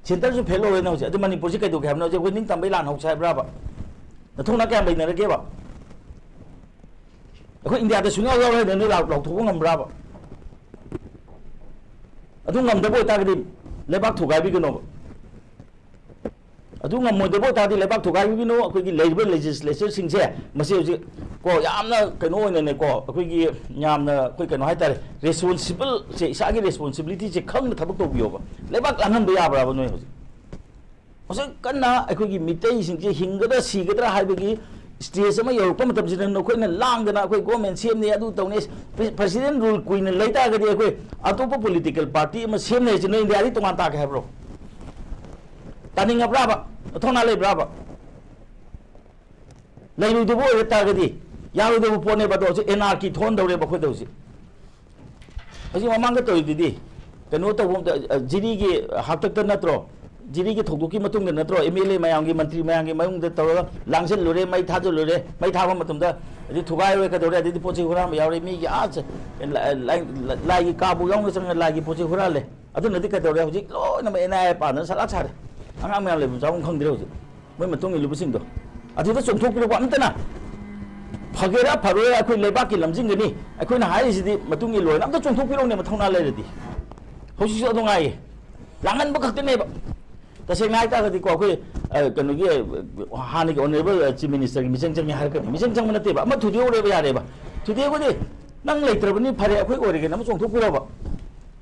Centreꯁꯨ fail ꯑꯣꯏꯔꯦꯅ ꯍꯧꯖꯤꯛ꯫ ꯑꯗꯨ ꯃꯅꯤꯄꯨꯔꯁꯤ ꯀꯩꯗꯧꯒꯦ ꯍꯥꯏꯕꯅꯣ? ꯍꯧꯖꯤꯛ ꯑꯩꯈꯣꯏ ꯅꯤꯡꯇꯝꯕꯩ ꯂꯥꯟ ꯍꯧꯁꯦ ꯍꯥꯏꯕ꯭ꯔꯥꯕ? ꯅꯊꯧꯅꯥ ꯀꯌꯥꯝ ꯂꯩꯅꯔꯒꯦꯕ? ꯑꯩꯈꯣꯏ ꯏꯟꯗꯤꯌꯥꯗ ꯁꯨꯡꯌꯥꯎ ꯌꯥꯎꯔꯣꯏ ꯍꯥꯏꯗꯅ ꯅꯣꯏ ꯂꯥꯎ-, ꯂꯥꯎꯊꯣꯛꯄ ꯉꯝꯕ꯭ꯔꯥꯕ? ꯑꯗꯨ ꯉꯝꯗꯕ ꯑꯣꯏꯇꯥꯔꯒꯗꯤ ꯂꯩꯕꯥꯛ ꯊꯨꯒꯥꯏꯕꯤꯒꯅꯣꯕ꯫ ꯑꯗꯨ ꯉꯝꯃꯣꯏꯗꯕ ꯑꯣꯏꯇꯥꯔꯗꯤ ꯂꯩꯕꯥꯛ ꯊꯨꯒꯥꯏꯕꯤꯒꯅꯨ꯫ ꯑꯩꯈꯣꯏꯒꯤ ꯂꯩꯔꯤꯕ legislatorꯁꯤꯡꯁꯦ ꯃꯁꯤ ꯍꯧꯖꯤꯛ ꯀꯣ ꯌꯥꯝꯅ ꯀꯩꯅꯣ ꯑꯣꯏꯅꯅꯦꯀꯣ, ꯑꯩꯈꯣꯏꯒꯤ ꯌꯥꯝꯅ ꯑꯩꯈꯣꯏ ꯀꯩꯅꯣ ꯍꯥꯏꯇꯥꯔꯦ, responsible ꯁꯦ, ꯏꯁꯥꯒꯤ responsibilityꯁꯦ ꯈꯪꯅ ꯊꯕꯛ ꯇꯧꯕꯤꯌꯣꯕ꯫ ꯂꯩꯕꯥꯛ ꯂꯥꯡꯍꯟꯕ ꯌꯥꯕ꯭ꯔꯥꯕ ꯅꯣꯏ ꯍꯧꯖꯤꯛ? ꯍꯧꯖꯤꯛ ꯀꯟꯅ ꯑꯩꯈꯣꯏꯒꯤ ꯃꯤꯇꯩꯁꯤꯡꯁꯦ ꯍꯤꯡꯒꯗ꯭ꯔꯥ ꯁꯤꯒꯗ꯭ꯔꯥ ꯍꯥꯏꯕꯒꯤ ꯁ꯭ꯇꯦꯖ ꯑꯃ ꯌꯧꯔꯛꯄ ꯃꯇꯝꯁꯤꯗ ꯅꯈꯣꯏꯅ ꯂꯥꯡꯗꯅ ꯑꯩꯈꯣꯏ ꯒꯣꯔꯃꯦꯟ ꯁꯦꯝꯅꯤ, ꯑꯗꯨ ꯇꯧꯅꯤ, ꯄ꯭ꯔꯦ-, ꯄ꯭ꯔꯦꯁꯤꯗꯦꯟ ꯔꯨꯜ ꯀꯨꯏꯅ ꯂꯩꯇꯥꯔꯒꯗꯤ ꯑꯩꯈꯣꯏ ꯑꯇꯣꯞꯄ ꯄꯣꯂꯤꯇꯤꯀꯦꯜ ꯄꯥꯔꯇꯤ ꯑꯃ ꯁꯦꯝꯅꯤ ꯍꯥꯏꯁꯤ ꯅꯣꯏ ꯏꯟꯗꯤꯌꯥꯗꯤ ꯇꯣꯉꯥꯟ ꯇꯥꯒꯦ ꯍꯥꯏꯕ꯭ꯔꯣ? ꯇꯥꯅꯤꯡꯉꯕ꯭ꯔꯥꯕ? ꯃꯊꯧꯅꯥ ꯂꯩꯕ꯭ꯔꯥꯕ? ꯂꯩꯔꯣꯏꯗꯕ ꯑꯣꯏꯔ ꯇꯥꯔꯒꯗꯤ ꯌꯥꯔꯣꯏꯗꯕ ꯄꯣꯠꯅꯦꯕ꯫ ꯑꯗꯣ ꯍꯧꯖꯤꯛ ꯑꯦꯅꯥꯔꯀꯤ ꯊꯣꯛꯍꯟꯗꯧꯔꯦꯕ ꯑꯩꯈꯣꯏꯗ ꯍꯧꯖꯤꯛ꯫ ꯍꯧꯖꯤꯛ ꯃꯃꯥꯡꯗ ꯇꯧꯔꯤꯗꯨꯗꯤ ꯀꯩꯅꯣ ꯇꯧꯕ ꯃꯇꯝꯗ, ꯑ, ꯖꯤꯔꯤꯒꯤ ꯍꯥꯛꯇꯛꯇ ꯅꯠꯇ꯭ꯔꯣ? ꯖꯤꯔꯤꯒꯤ ꯊꯧꯗꯣꯛꯀꯤ ꯃꯇꯨꯡꯗ ꯅꯠꯇ꯭ꯔꯣ? ꯑꯦꯝ ꯑꯦꯜ ꯑꯦ ꯃꯌꯥꯝꯒꯤ, ꯃꯟꯇ꯭ꯔꯤ ꯃꯌꯥꯝꯒꯤ ꯃꯅꯨꯡꯗ ꯇꯧꯔꯒ ꯂꯥꯡꯁꯤꯜꯂꯨꯔꯦ, ꯃꯩ ꯊꯥꯖꯤꯜꯂꯨꯔꯦ, ꯃꯩ ꯊꯥꯕ ꯃꯇꯝꯗ ꯑꯗꯩ ꯊꯨꯒꯥꯏꯔꯨꯔꯦ, ꯀꯩꯗꯧꯔꯦ, ꯑꯗꯩꯗꯤ ꯄꯣꯠ ꯆꯩ ꯍꯨꯔꯥꯟꯕ ꯌꯥꯎꯔꯦ, ꯃꯤꯒꯤ ꯑꯥ ꯆ-, ꯂꯥꯏ-, ꯂꯥꯏ-, ꯂꯥꯏꯒꯤ ꯀꯥꯕꯨ ꯌꯥꯎꯅ ꯆꯪꯉꯒ ꯂꯥꯏꯒꯤ ꯄꯣꯠ ꯆꯩ ꯍꯨꯔꯥꯜꯂꯦ꯫ ꯑꯗꯨꯅꯗꯤ ꯀꯩꯗꯧꯔꯦ? ꯍꯧꯖꯤꯛ ꯂꯣꯏꯅꯃꯛ ꯑꯦꯟ ꯑꯥꯏ ꯑꯦ ꯄꯥꯟꯗꯅ ꯁꯂꯥꯛ ꯁꯥꯔꯦ꯫ ꯑꯉꯥꯡ ꯃꯌꯥꯝ ꯂꯩꯐꯝ ꯆꯥꯐꯝ ꯈꯪꯗ꯭ꯔꯦ ꯍꯧꯖꯤꯛ꯫ ꯃꯣꯏ ꯃꯇꯨꯡ ꯏꯜꯂꯨꯕꯁꯤꯡꯗꯣ ꯑꯗꯨꯗ ꯆꯣꯡꯊꯣꯛꯄꯤꯔꯛꯄ ꯑꯝꯇꯅ ꯐꯒꯦꯔꯥ ꯐꯔꯣꯏꯔꯥ ꯑꯩꯈꯣꯏ ꯂꯩꯕꯥꯛꯀꯤ ꯂꯝꯖꯤꯡꯒꯅꯤ꯫ ꯑꯩꯈꯣꯏꯅ ꯍꯥꯏꯔꯤꯁꯤꯗꯤ ꯃꯇꯨꯡ ꯏꯜꯂꯣꯏꯅ ꯑꯝꯇ ꯆꯣꯡꯊꯣꯛꯄꯤꯔꯛꯎꯅꯦ, ꯃꯊꯧꯅꯥ ꯂꯩꯔꯗꯤ꯫ ꯍꯧꯖꯤꯛꯁꯨ ꯑꯗꯨ ꯉꯥꯏꯌꯦ, ꯂꯥꯡꯍꯟꯕ ꯈꯛꯇꯅꯦꯕ꯫ ꯇꯁꯦꯡꯅ ꯍꯥꯏꯇꯥꯔꯒꯗꯤꯀꯣ, ꯑꯩꯈꯣꯏ, ꯑ, ꯀꯩꯅꯣꯒꯤ, ꯑ, ꯍꯥꯟꯅꯒꯤ ꯑꯣꯅꯔꯦꯕꯜ, ꯑ, ꯆꯤꯐ ꯃꯤꯅꯤꯁꯇꯔꯒꯤ ꯃꯤꯆꯪ ꯆꯪꯉꯦ ꯍꯥꯏꯔꯛꯀꯅꯤ꯫ ꯃꯤꯆꯪ ꯆꯪꯕ ꯅꯠꯇꯦꯕ, ꯑꯃ ꯊꯨꯗꯦꯛꯎꯔꯦꯕ, ꯌꯥꯔꯦꯕ꯫ ꯊꯨꯗꯦꯛꯎꯔꯗꯤ ꯅꯪ ꯂꯩꯇ꯭ꯔꯕꯅꯤ, ꯐꯔꯦ, ꯑꯩꯈꯣꯏ ꯑꯣꯏꯔꯒꯦꯅ ꯑꯃ ꯆꯣꯡꯊꯣꯛꯄꯤꯔꯣꯕ꯫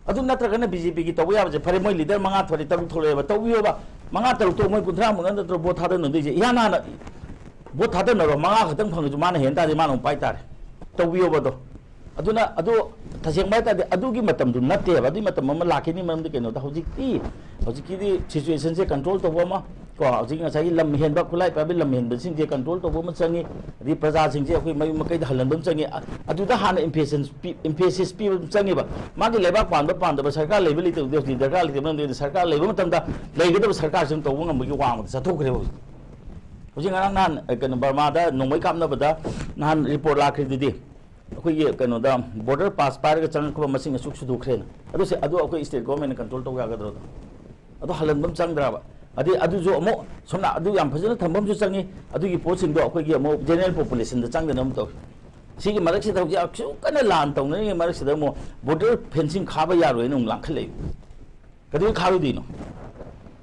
ꯑꯗꯨ ꯅꯠꯇ꯭ꯔꯒꯅ ꯕꯤ ꯖꯦ ꯄꯤꯒꯤ ꯇꯧꯕ ꯌꯥꯕꯁꯦ, ꯐꯔꯦ, ꯃꯣꯏ ꯂꯤꯗꯔ ꯃꯉꯥ ꯊꯣꯛꯂꯦ, ꯇꯔꯨꯛ ꯊꯣꯛꯂꯛꯑꯦꯕ, ꯇꯧꯕꯤꯌꯣꯕ꯫ ꯃꯉꯥ ꯇꯔꯨꯛꯇꯣ ꯃꯣꯏ ꯀꯨꯟꯊ꯭ꯔꯥꯃꯨꯛ ꯅꯠꯇ꯭ꯔꯣ ꯚꯣꯠ ꯊꯥꯗꯅꯗꯣꯏꯁꯦ? ꯏꯍꯥꯟ ꯍꯥꯟꯅ ꯚꯣꯠ ꯊꯥꯗꯅꯔꯣ, ꯃꯉꯥ ꯈꯛꯇꯪ ꯐꯪꯉꯁꯨ ꯃꯥꯅ ꯍꯦꯟ ꯇꯥꯔꯗꯤ ꯃꯥꯅ ꯑꯃꯨꯛ ꯄꯥꯏ ꯇꯥꯔꯦ꯫ ꯇꯧꯕꯤꯌꯣꯕ ꯑꯗꯣ꯫ ꯑꯗꯨꯅ ꯑꯗꯨ ꯇꯁꯦꯡꯕ ꯍꯥꯏ ꯇꯥꯔꯗꯤ ꯑꯗꯨꯒꯤ ꯃꯇꯝꯗꯨ ꯅꯠꯇꯦꯕ꯫ ꯑꯗꯨꯒꯤ ꯃꯇꯝ ꯑꯃ ꯂꯥꯛꯈꯤꯅꯤ, ꯃꯔꯝꯗꯤ ꯀꯩꯅꯣꯗ ꯍꯧꯖꯤꯛꯇꯤ, ꯍꯧꯖꯤꯛꯀꯤꯗꯤ ꯁꯤꯆꯨꯋꯦꯁꯟꯁꯦ ꯀꯟꯇ꯭ꯔꯣꯜ ꯇꯧꯕ ꯑꯃ, ꯀꯣ, ꯍꯧꯖꯤꯛ ꯉꯁꯥꯏꯒꯤ ꯂꯝ ꯍꯦꯟꯕ, ꯈꯨꯠꯂꯥꯏ ꯄꯥꯏꯕ ꯂꯝ ꯍꯦꯟꯕꯁꯤꯡꯁꯦ ꯀꯟꯇ꯭ꯔꯣꯜ ꯇꯧꯕ ꯑꯃ ꯆꯪꯉꯤ, ꯑꯗꯩ ꯄ꯭ꯔꯖꯥꯁꯤꯡꯁꯦ ꯑꯩꯈꯣꯏ ꯃꯌꯨꯝ ꯃꯀꯩꯗ ꯍꯜꯍꯟꯕ ꯑꯃ ꯆꯪꯉꯤ꯫ ꯑ-, ꯑꯗꯨꯗ ꯍꯥꯟꯅ emphasis ꯄꯤ-, emphasis ꯄꯤꯕ ꯑꯃ ꯆꯪꯉꯦꯕ꯫ ꯃꯥꯒꯤ ꯂꯩꯕꯥꯛ ꯄꯥꯟꯕ ꯄꯥꯟꯗꯕ, ꯁꯔꯀꯥꯔ ꯂꯩꯕ ꯂꯩꯇꯕꯗꯤ ꯍꯧꯖꯤꯛ ꯗꯔꯀꯥꯔ ꯂꯩꯇꯦ, ꯃꯔꯝꯗꯤ ꯁꯔꯀꯥꯔ ꯂꯩꯕ ꯃꯇꯝꯗ ꯂꯩꯒꯗꯕ ꯁꯔꯀꯥꯔꯁꯤꯅ ꯇꯧꯕ ꯉꯝꯕꯒꯤ ꯋꯥꯡꯃꯗ ꯆꯠꯊꯣꯛꯈ꯭ꯔꯦꯕ ꯍꯧꯖꯤꯛ꯫ ꯍꯧꯖꯤꯛ ꯉꯔꯥꯡ ꯅꯍꯥꯟ, ꯑ, ꯀꯩꯅꯣ, ꯕꯔꯃꯥꯗ ꯅꯣꯡꯃꯩ ꯀꯥꯞꯅꯕꯗ ꯅꯍꯥꯟ ꯔꯤꯄꯣꯔꯠ ꯂꯥꯛꯈ꯭ꯔꯤꯗꯨꯗꯤ, ꯑꯩꯈꯣꯏꯒꯤ ꯀꯩꯅꯣꯗ border pass ꯄꯥꯏꯔꯒ ꯆꯪꯉꯛꯄ ꯃꯁꯤꯡ ꯑꯁꯨꯛ ꯁꯨꯗꯣꯛꯈ꯭ꯔꯦꯅ꯫ ꯑꯗꯨ ꯁꯤ, ꯑꯗꯨ ꯑꯩꯈꯣꯏ state government ꯅ control ꯇꯧ ꯌꯥꯒꯗ꯭ꯔꯣ ꯑꯗꯣ? ꯑꯗꯨ ꯍꯜꯍꯟꯕ ꯑꯃ ꯆꯪꯗ꯭ꯔꯕ? ꯑꯗꯩ ꯑꯗꯨꯁꯨ ꯑꯃꯨꯛ ꯁꯣꯝꯅ ꯑꯗꯨ ꯌꯥꯝ ꯐꯖꯅ ꯊꯝꯕ ꯑꯃꯁꯨ ꯆꯪꯉꯤ, ꯑꯗꯨꯒꯤ ꯄꯣꯠꯁꯤꯡꯗꯣ ꯑꯩꯈꯣꯏꯒꯤ ꯑꯃꯨꯛ general population ꯗ ꯆꯪꯗꯅ ꯑꯃꯨꯛ ꯇꯧꯏ꯫ ꯁꯤꯒꯤ ꯃꯔꯛꯁꯤꯗ ꯍꯧꯖꯤꯛ ꯑꯁꯨꯛ ꯀꯟꯅ ꯂꯥꯟ ꯇꯧꯅꯔꯤꯉꯩ ꯃꯔꯛꯁꯤꯗ ꯑꯃꯨꯛ border fencing ꯈꯥꯕ ꯌꯥꯔꯣꯏꯅ ꯑꯃꯨꯛ ꯂꯥꯡꯈꯠꯂꯛꯏ꯫ ꯀꯩꯗꯧꯕꯩ ꯈꯥꯔꯣꯏꯗꯣꯏꯅꯣ?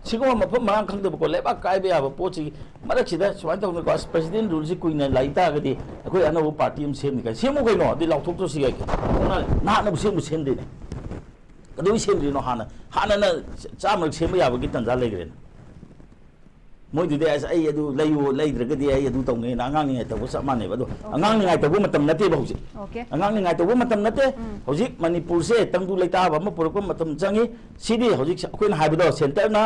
ꯁꯤꯒꯨꯝꯕ ꯃꯐꯝ ꯃꯔꯥꯡ ꯈꯪꯗꯕꯀꯣ, ꯂꯩꯕꯥꯛ ꯀꯥꯏꯕ ꯌꯥꯕ ꯄꯣꯠꯁꯤꯒꯤ ꯃꯔꯛꯁꯤꯗ ꯁꯨꯃꯥꯏꯅ ꯇꯧꯗꯅꯀꯣ, ꯑꯁ, president rule ꯁꯤ ꯀꯨꯏꯅ ꯂꯩ ꯇꯥꯔꯒꯗꯤ ꯑꯩꯈꯣꯏ ꯑꯅꯧꯕ party ꯑꯃ ꯁꯦꯝꯅꯤ ꯀꯥꯏꯅ ꯁꯦꯝꯃꯨ ꯀꯩꯅꯣ, ꯑꯗꯨꯗꯤ ꯂꯥꯎꯊꯣꯛꯇ꯭ꯔꯁꯨ ꯌꯥꯏ ꯀꯩꯅꯣ꯫ ꯅꯍꯥꯟꯅꯕꯨ ꯁꯦꯝꯕꯨ ꯁꯦꯝꯗꯦꯅꯦ꯫ ꯀꯩꯗꯧꯕꯩ ꯁꯦꯝꯗ꯭ꯔꯤꯅꯣ? ꯍꯥꯟꯅ, ꯍꯥꯟꯅꯅ ꯆꯥꯝꯃꯔꯛ ꯁꯦꯝꯕ ꯌꯥꯕꯒꯤ ꯇꯥꯟꯖꯥ ꯂꯩꯈ꯭ꯔꯦꯅꯦ꯫ ꯃꯣꯏꯗꯨꯗꯤ ꯑꯁ ꯑꯩ ꯑꯗꯨ ꯂꯩꯌꯨ, ꯂꯩꯗ꯭ꯔꯒꯗꯤ ꯑꯩ ꯑꯗꯨ ꯇꯧꯅꯤꯅ ꯑꯉꯥꯡ ꯅꯤꯡꯉꯥꯏ ꯇꯧꯕ ꯆꯞ ꯃꯥꯟꯅꯩꯕ꯫ ꯑꯗꯣ ꯑꯉꯥꯡ ꯅꯤꯡꯉꯥꯏ ꯇꯧꯕ ꯃꯇꯝ ꯅꯠꯇꯦꯕ ꯍꯧꯖꯤꯛ꯫ Okay. ꯑꯉꯥꯡ ꯅꯤꯡꯉꯥꯏ ꯇꯧꯕ ꯃꯇꯝ ꯅꯠꯇꯦ꯫ ꯍꯧꯖꯤꯛ ꯃꯅꯤꯄꯨꯔꯁꯦ ꯇꯪꯗꯨ ꯂꯩꯇꯥꯕ ꯑꯃ ꯄꯨꯔꯛꯄ ꯃꯇꯝ ꯆꯪꯉꯤ꯫ ꯁꯤꯗꯤ ꯍꯧꯖꯤꯛ ꯑꯩꯈꯣꯏꯅ ꯍꯥꯏꯕꯗꯣ centreꯅ,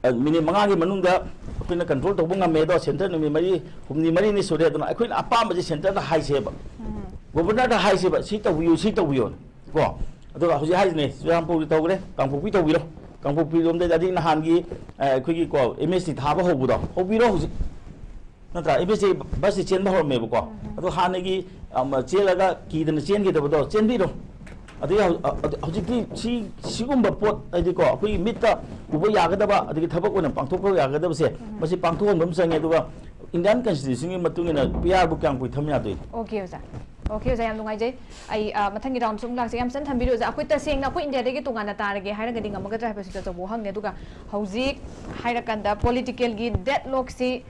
ꯑ, minute ꯃꯉꯥꯒꯤ ꯃꯅꯨꯡꯗ ꯑꯩꯈꯣꯏꯅ control ꯇꯧꯕ ꯉꯝꯃꯦ꯫ ꯑꯗꯣ centre ꯅꯨꯃꯤꯠ ꯃꯔꯤ, ꯍꯨꯝꯅꯤ ꯃꯔꯤꯅꯤ ꯁꯨꯔꯦ꯫ ꯑꯗꯨꯅ ꯑꯩꯈꯣꯏꯅ ꯑꯄꯥꯝꯕꯁꯦ centreꯗ ꯍꯥꯏꯁꯦꯕ꯫ Governorꯗ ꯍꯥꯏꯁꯦꯕ, ꯁꯤ ꯇꯧꯕꯤꯌꯨ, ꯁꯤ ꯇꯧꯕꯤꯌꯨꯅ꯫ ꯀꯣ? ꯑꯗꯨꯒ ꯍꯧꯖꯤꯛ ꯍꯥꯏꯔꯤꯁꯤꯅꯦ, ꯆꯨꯔꯆꯥꯟꯄꯨꯔꯒꯤ ꯇꯧꯈ꯭ꯔꯦ, ꯀꯥꯡꯄꯣꯛꯄꯤ ꯇꯧꯕꯤꯔꯣ꯫ ꯀꯥꯡꯄꯣꯛꯄꯤ ꯂꯣꯝꯗꯩꯗꯤ ꯑꯗꯒꯤ ꯅꯍꯥꯟꯒꯤ, ꯑ, ꯑꯩꯈꯣꯏꯒꯤ ꯀꯣ, MST ꯊꯥꯕ ꯍꯧꯕꯗꯣ ꯍꯧꯕꯤꯔꯣ ꯍꯧꯖꯤꯛ꯫ ꯅꯠꯇ꯭ꯔꯥ? MST busꯁꯤ ꯆꯦꯟꯕ ꯍꯧꯔꯝꯃꯦꯕꯀꯣ꯫ ꯑꯗꯣ ꯍꯥꯟꯅꯒꯤ, ꯑꯝ, ꯆꯦꯜꯂꯒ ꯀꯤꯗꯅ ꯆꯦꯟꯈꯤꯗꯕꯗꯣ ꯆꯦꯟꯕꯤꯔꯣ꯫ ꯑꯗꯩ ꯍꯧ-, ꯑ-, ꯑꯗ-, ꯍꯧꯖꯤꯛꯇꯤ ꯁꯤ, ꯁꯤꯒꯨꯝꯕ ꯄꯣꯠ, ꯍꯥꯏꯗꯤꯀꯣ, ꯑꯩꯈꯣꯏꯒꯤ ꯃꯤꯠꯇ ꯎꯕ ꯌꯥꯒꯗꯕ, ꯑꯗꯒꯤ ꯊꯕꯛ ꯑꯣꯏꯅ ꯄꯥꯡꯊꯣꯛꯄ ꯌꯥꯒꯗꯕꯁꯦ, ꯃꯁꯤ ꯄꯥꯡꯊꯣꯛꯍꯟꯕ ꯑꯃ ꯆꯪꯉꯦ꯫ ꯑꯗꯨꯒ Indian Constitutionꯒꯤ ꯃꯇꯨꯡ ꯏꯟꯅ PRꯕꯨ ꯀꯌꯥꯝ ꯀꯨꯏ ꯊꯝ ꯌꯥꯗꯣꯏꯅꯣ? Okay ꯑꯣꯖꯥ꯫ Okay ꯑꯣꯖꯥ, ꯌꯥꯝ ꯅꯨꯡꯉꯥꯏꯖꯩ꯫ ꯑꯩ, ꯑ, ꯃꯊꯪꯒꯤ roundꯁꯨ ꯑꯃꯨꯛ ꯂꯥꯛꯆꯒꯦ꯫ ꯌꯥꯝ ꯆꯟ ꯊꯝꯕꯤꯔꯨ ꯑꯣꯖꯥ꯫ ꯑꯩꯈꯣꯏ ꯇꯁꯦꯡꯅ ꯑꯩꯈꯣꯏ Indiaꯗꯒꯤ ꯇꯣꯉꯥꯟꯅ ꯇꯥꯔꯒꯦ ꯍꯥꯏꯔꯒꯗꯤ ꯉꯝꯃꯒꯗ꯭ꯔꯥ ꯍꯥꯏꯕꯁꯤꯁꯨ ꯑꯆꯧꯕ ꯋꯥꯍꯪꯅꯦ꯫ ꯑꯗꯨꯒ ꯍꯧꯖꯤꯛ ꯍꯥꯏꯔꯀꯥꯟꯗ politicalꯒꯤ deadlockꯁꯤ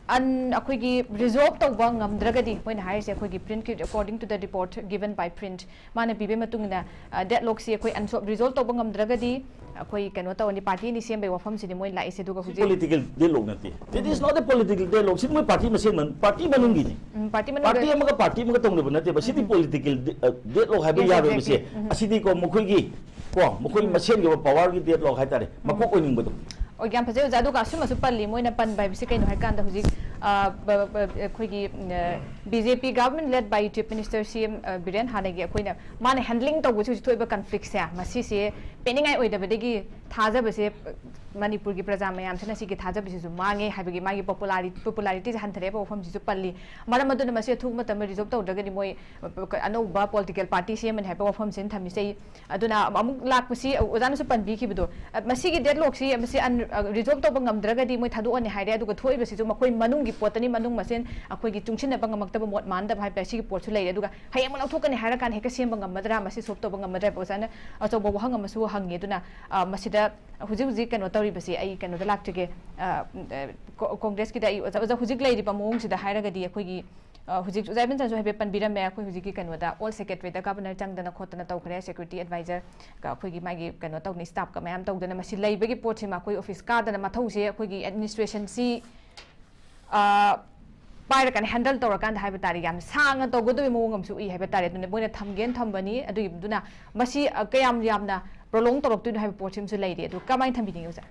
ꯑꯟ-, ꯑꯩꯈꯣꯏꯒꯤ resolve ꯇꯧꯕ ꯉꯝꯗ꯭ꯔꯒꯗꯤ, ꯃꯣꯏꯅ ꯍꯥꯏꯔꯤꯁꯦ ꯑꯩꯈꯣꯏꯒꯤ Print, according to the report given by Print, ꯃꯥꯅ ꯄꯤꯕꯒꯤ ꯃꯇꯨꯡ ꯏꯟꯅ, ꯑ, deadlockꯁꯤ ꯑꯩꯈꯣꯏ unsolve, resolve ꯇꯧꯕ ꯉꯝꯗ꯭ꯔꯒꯗꯤ ꯑꯩꯈꯣꯏ ꯀꯩꯅꯣ ꯇꯧꯔꯅꯤ, party ꯑꯅꯤ ꯁꯦꯝꯕꯒꯤ ꯋꯥꯐꯝꯁꯤꯗꯤ ꯃꯣꯏ ꯂꯥꯛꯏꯁꯦ꯫ ꯑꯗꯨꯒ ꯍꯧꯖꯤꯛ Political deadlock ꯅꯠꯇꯦ꯫ It is not a political deadlock꯫ ꯁꯤ ꯃꯣꯏ party ꯃꯁꯦꯟ ꯃꯅꯨꯡ-, party ꯃꯅꯨꯡꯒꯤꯅꯤ꯫ ꯎꯝ, party ꯃꯅꯨꯡꯗ Party ꯑꯃꯒ party ꯑꯃꯒ ꯇꯧꯅꯕ ꯅꯠꯇꯦꯕ꯫ ꯁꯤꯗꯤ political de-, ꯑ, deadlock ꯍꯥꯏꯕ Yes, ꯌꯥꯔꯣꯏꯕꯁꯦ꯫ exactly. ꯎꯝ. ꯑꯁꯤꯗꯤꯀꯣ ꯃꯈꯣꯏꯒꯤ, ꯀꯣ, ꯃꯈꯣꯏ ꯃꯁꯦꯟꯒꯤ ꯑꯣꯏꯕ powerꯒꯤ deadlock ꯍꯥꯏꯇꯥꯔꯦ꯫ ꯃꯀꯣꯛ ꯑꯣꯏꯅꯤꯡꯕꯗꯣ꯫ ꯑꯣ, ꯌꯥꯝ ꯐꯖꯩ ꯑꯣꯖꯥ꯫ ꯑꯗꯨꯒ ꯑꯁꯨꯝꯕꯁꯨ ꯄꯜꯂꯤ, ꯃꯣꯏꯅ ꯄꯟꯕ ꯍꯥꯏꯕꯁꯤ ꯀꯩꯅꯣ ꯍꯥꯏꯀꯥꯟꯗ ꯍꯧꯖꯤꯛ, ꯑ, ꯕ-, ꯕ-, ꯑꯩꯈꯣꯏꯒꯤ, ꯎꯝ, ꯑ, BJP government led by Chief Minister CM, ꯑ, ꯕꯤꯔꯦꯟ ꯍꯥꯟꯅꯒꯤ ꯑꯩꯈꯣꯏꯅ ꯃꯥꯅ handling ꯇꯧꯕꯁꯤ ꯍꯧꯖꯤꯛ ꯊꯣꯛꯏꯕ conflictꯁꯦ, ꯃꯁꯤꯁꯦ ꯄꯦꯟꯅꯤꯡꯉꯥꯏ ꯑꯣꯏꯗꯕꯗꯒꯤ ꯊꯥꯖꯕꯁꯦ, ꯑ, ꯃꯅꯤꯄꯨꯔꯒꯤ ꯄ꯭ꯔꯖꯥ ꯃꯌꯥꯝꯁꯤꯅ ꯁꯤꯒꯤ ꯊꯥꯖꯕꯁꯤꯁꯨ ꯃꯥꯡꯉꯦ ꯍꯥꯏꯕꯒꯤ ꯃꯥꯒꯤ popularity, popularityꯁꯦ ꯍꯟꯊꯔꯛꯑꯦꯕ ꯋꯥꯐꯝꯁꯤꯁꯨ ꯄꯜꯂꯤ꯫ ꯃꯔꯝ ꯑꯗꯨꯅ ꯃꯁꯤ ꯑꯊꯨꯕ ꯃꯇꯝꯗ resolve ꯇꯧꯗ꯭ꯔꯒꯗꯤ ꯃꯣꯏ, ꯑ, ꯑꯅꯧꯕ political party ꯁꯦꯝꯃꯅꯤ ꯍꯥꯏꯕ ꯋꯥꯐꯝꯁꯤꯅ ꯊꯝꯃꯤꯁꯦ꯫ ꯑꯩ ꯑꯗꯨꯅ ꯑꯃꯨꯛ ꯂꯥꯛꯄꯁꯤ, ꯑꯣꯖꯥꯅꯁꯨ ꯄꯟꯕꯤꯈꯤꯕꯗꯣ, ꯑ, ꯃꯁꯤꯒꯤ deadlockꯁꯤ, ꯃꯁꯤ ꯑꯟ-, ꯑ, resolve ꯇꯧꯕ ꯉꯝꯗ꯭ꯔꯒꯗꯤ ꯃꯣꯏ ꯊꯥꯗꯣꯛꯑꯅꯤ ꯍꯥꯏꯔꯦ, ꯑꯗꯨꯒ ꯊꯣꯛꯏꯕꯁꯤꯁꯨ ꯃꯈꯣꯏ ꯃꯅꯨꯡꯒꯤ ꯄꯣꯠꯇꯅꯤ, ꯃꯅꯨꯡ ꯃꯁꯦꯟ ꯑꯩꯈꯣꯏꯒꯤ ꯆꯨꯡꯁꯤꯟꯅꯕ ꯉꯝꯃꯛꯇꯕ, ꯃꯣꯠ ꯃꯥꯟꯅꯗꯕ ꯍꯥꯏꯕ ꯁꯤꯒꯤ ꯄꯣꯠꯁꯨ ꯂꯩꯔꯦ꯫ ꯑꯗꯨꯒ ꯍꯌꯦꯡꯃꯛ ꯂꯧꯊꯣꯛꯀꯅꯤ ꯍꯥꯏꯔꯀꯥꯟꯗ ꯍꯦꯛꯇ ꯁꯦꯝꯕ ꯉꯝꯃꯗ꯭ꯔꯥ, ꯃꯁꯤ solve ꯇꯧꯕ ꯉꯝꯃꯗ꯭ꯔꯥ ꯍꯥꯏꯕ ꯑꯣꯖꯥꯅ ꯑꯆꯧꯕ ꯋꯥꯍꯪ ꯑꯃꯁꯨ ꯍꯪꯉꯤ꯫ ꯑꯗꯨꯅ, ꯑ, ꯃꯁꯤꯗ ꯍꯧꯖꯤꯛ ꯍꯧꯖꯤꯛ ꯀꯩꯅꯣ ꯇꯧꯔꯤꯕꯁꯤ ꯑꯩ ꯀꯩꯅꯣꯗ ꯂꯥꯛꯆꯒꯦ, ꯑ, ꯑ, ꯀꯣ-, Congressꯀꯤꯗ ꯑꯩ ꯑꯣꯖꯥ, ꯑꯣꯖꯥ, ꯍꯧꯖꯤꯛ ꯂꯩꯔꯤꯕ ꯃꯑꯣꯡꯁꯤꯗ ꯍꯥꯏꯔꯒꯗꯤ ꯑꯩꯈꯣꯏꯒꯤ ꯑ, ꯍꯧꯖꯤꯛ ꯑꯣꯖꯥ ꯏꯕꯟꯆꯟꯁꯨ ꯍꯥꯏꯐꯦꯠ ꯄꯟꯕꯤꯔꯝꯃꯦ, ꯑꯩꯈꯣꯏ ꯍꯧꯖꯤꯛꯀꯤ ꯀꯩꯅꯣꯗ ꯑꯣꯜ ꯁꯦꯀ꯭ꯔꯦꯇꯔꯤꯗ ꯒꯕꯔꯅꯔ ꯆꯪꯗꯅ ꯈꯣꯠꯇꯅ ꯇꯧꯈ꯭ꯔꯦ, ꯁꯦꯀ꯭ꯌꯨꯔꯤꯇꯤ ꯑꯦꯗꯚꯥꯏꯖꯔꯒ ꯑꯩꯈꯣꯏꯒꯤ ꯃꯥꯒꯤ ꯀꯩꯅꯣ ꯇꯧꯗꯅ, ꯁ꯭ꯇꯥꯐꯀ ꯃꯌꯥꯝ ꯇꯧꯗꯅ, ꯃꯁꯤ ꯂꯩꯕꯒꯤ ꯄꯣꯠꯁꯤꯃ ꯑꯩꯈꯣꯏ ꯑꯣꯐꯤꯁ ꯀꯥꯗꯅ ꯃꯊꯧꯁꯦ ꯑꯩꯈꯣꯏꯒꯤ ꯑꯦꯗꯃꯤꯅꯤꯁꯇ꯭ꯔꯦꯁꯟꯁꯤ, ꯑ, ꯄꯥꯏꯔꯀꯥꯟꯗ ꯍꯦꯟꯗꯜ ꯇꯧꯔꯀꯥꯟꯗ ꯍꯥꯏꯕ ꯇꯥꯔꯦ, ꯌꯥꯝ ꯁꯥꯡꯅ ꯇꯧꯒꯗꯕꯒꯤ ꯃꯑꯣꯡ ꯑꯃꯁꯨ ꯎꯏ ꯍꯥꯏꯕ ꯇꯥꯔꯦ꯫ ꯑꯗꯨꯅ ꯃꯣꯏꯅ ꯊꯝꯒꯦꯅ ꯊꯝꯕꯅꯤ꯫ ꯑꯗꯨꯒꯤꯗꯨꯅ ꯃꯁꯤ, ꯑ, ꯀꯌꯥꯝ ꯌꯥꯝꯅ ꯄ꯭ꯔꯣꯂꯣꯡ ꯇꯧꯔꯛꯇꯣꯏꯅꯣ ꯍꯥꯏꯕ ꯄꯣꯠꯁꯤꯃꯁꯨ ꯂꯩꯔꯤ꯫ ꯑꯗꯨ ꯀꯃꯥꯏꯅ ꯊꯝꯕꯤꯅꯤꯡꯉꯤ ꯑꯣꯖꯥ?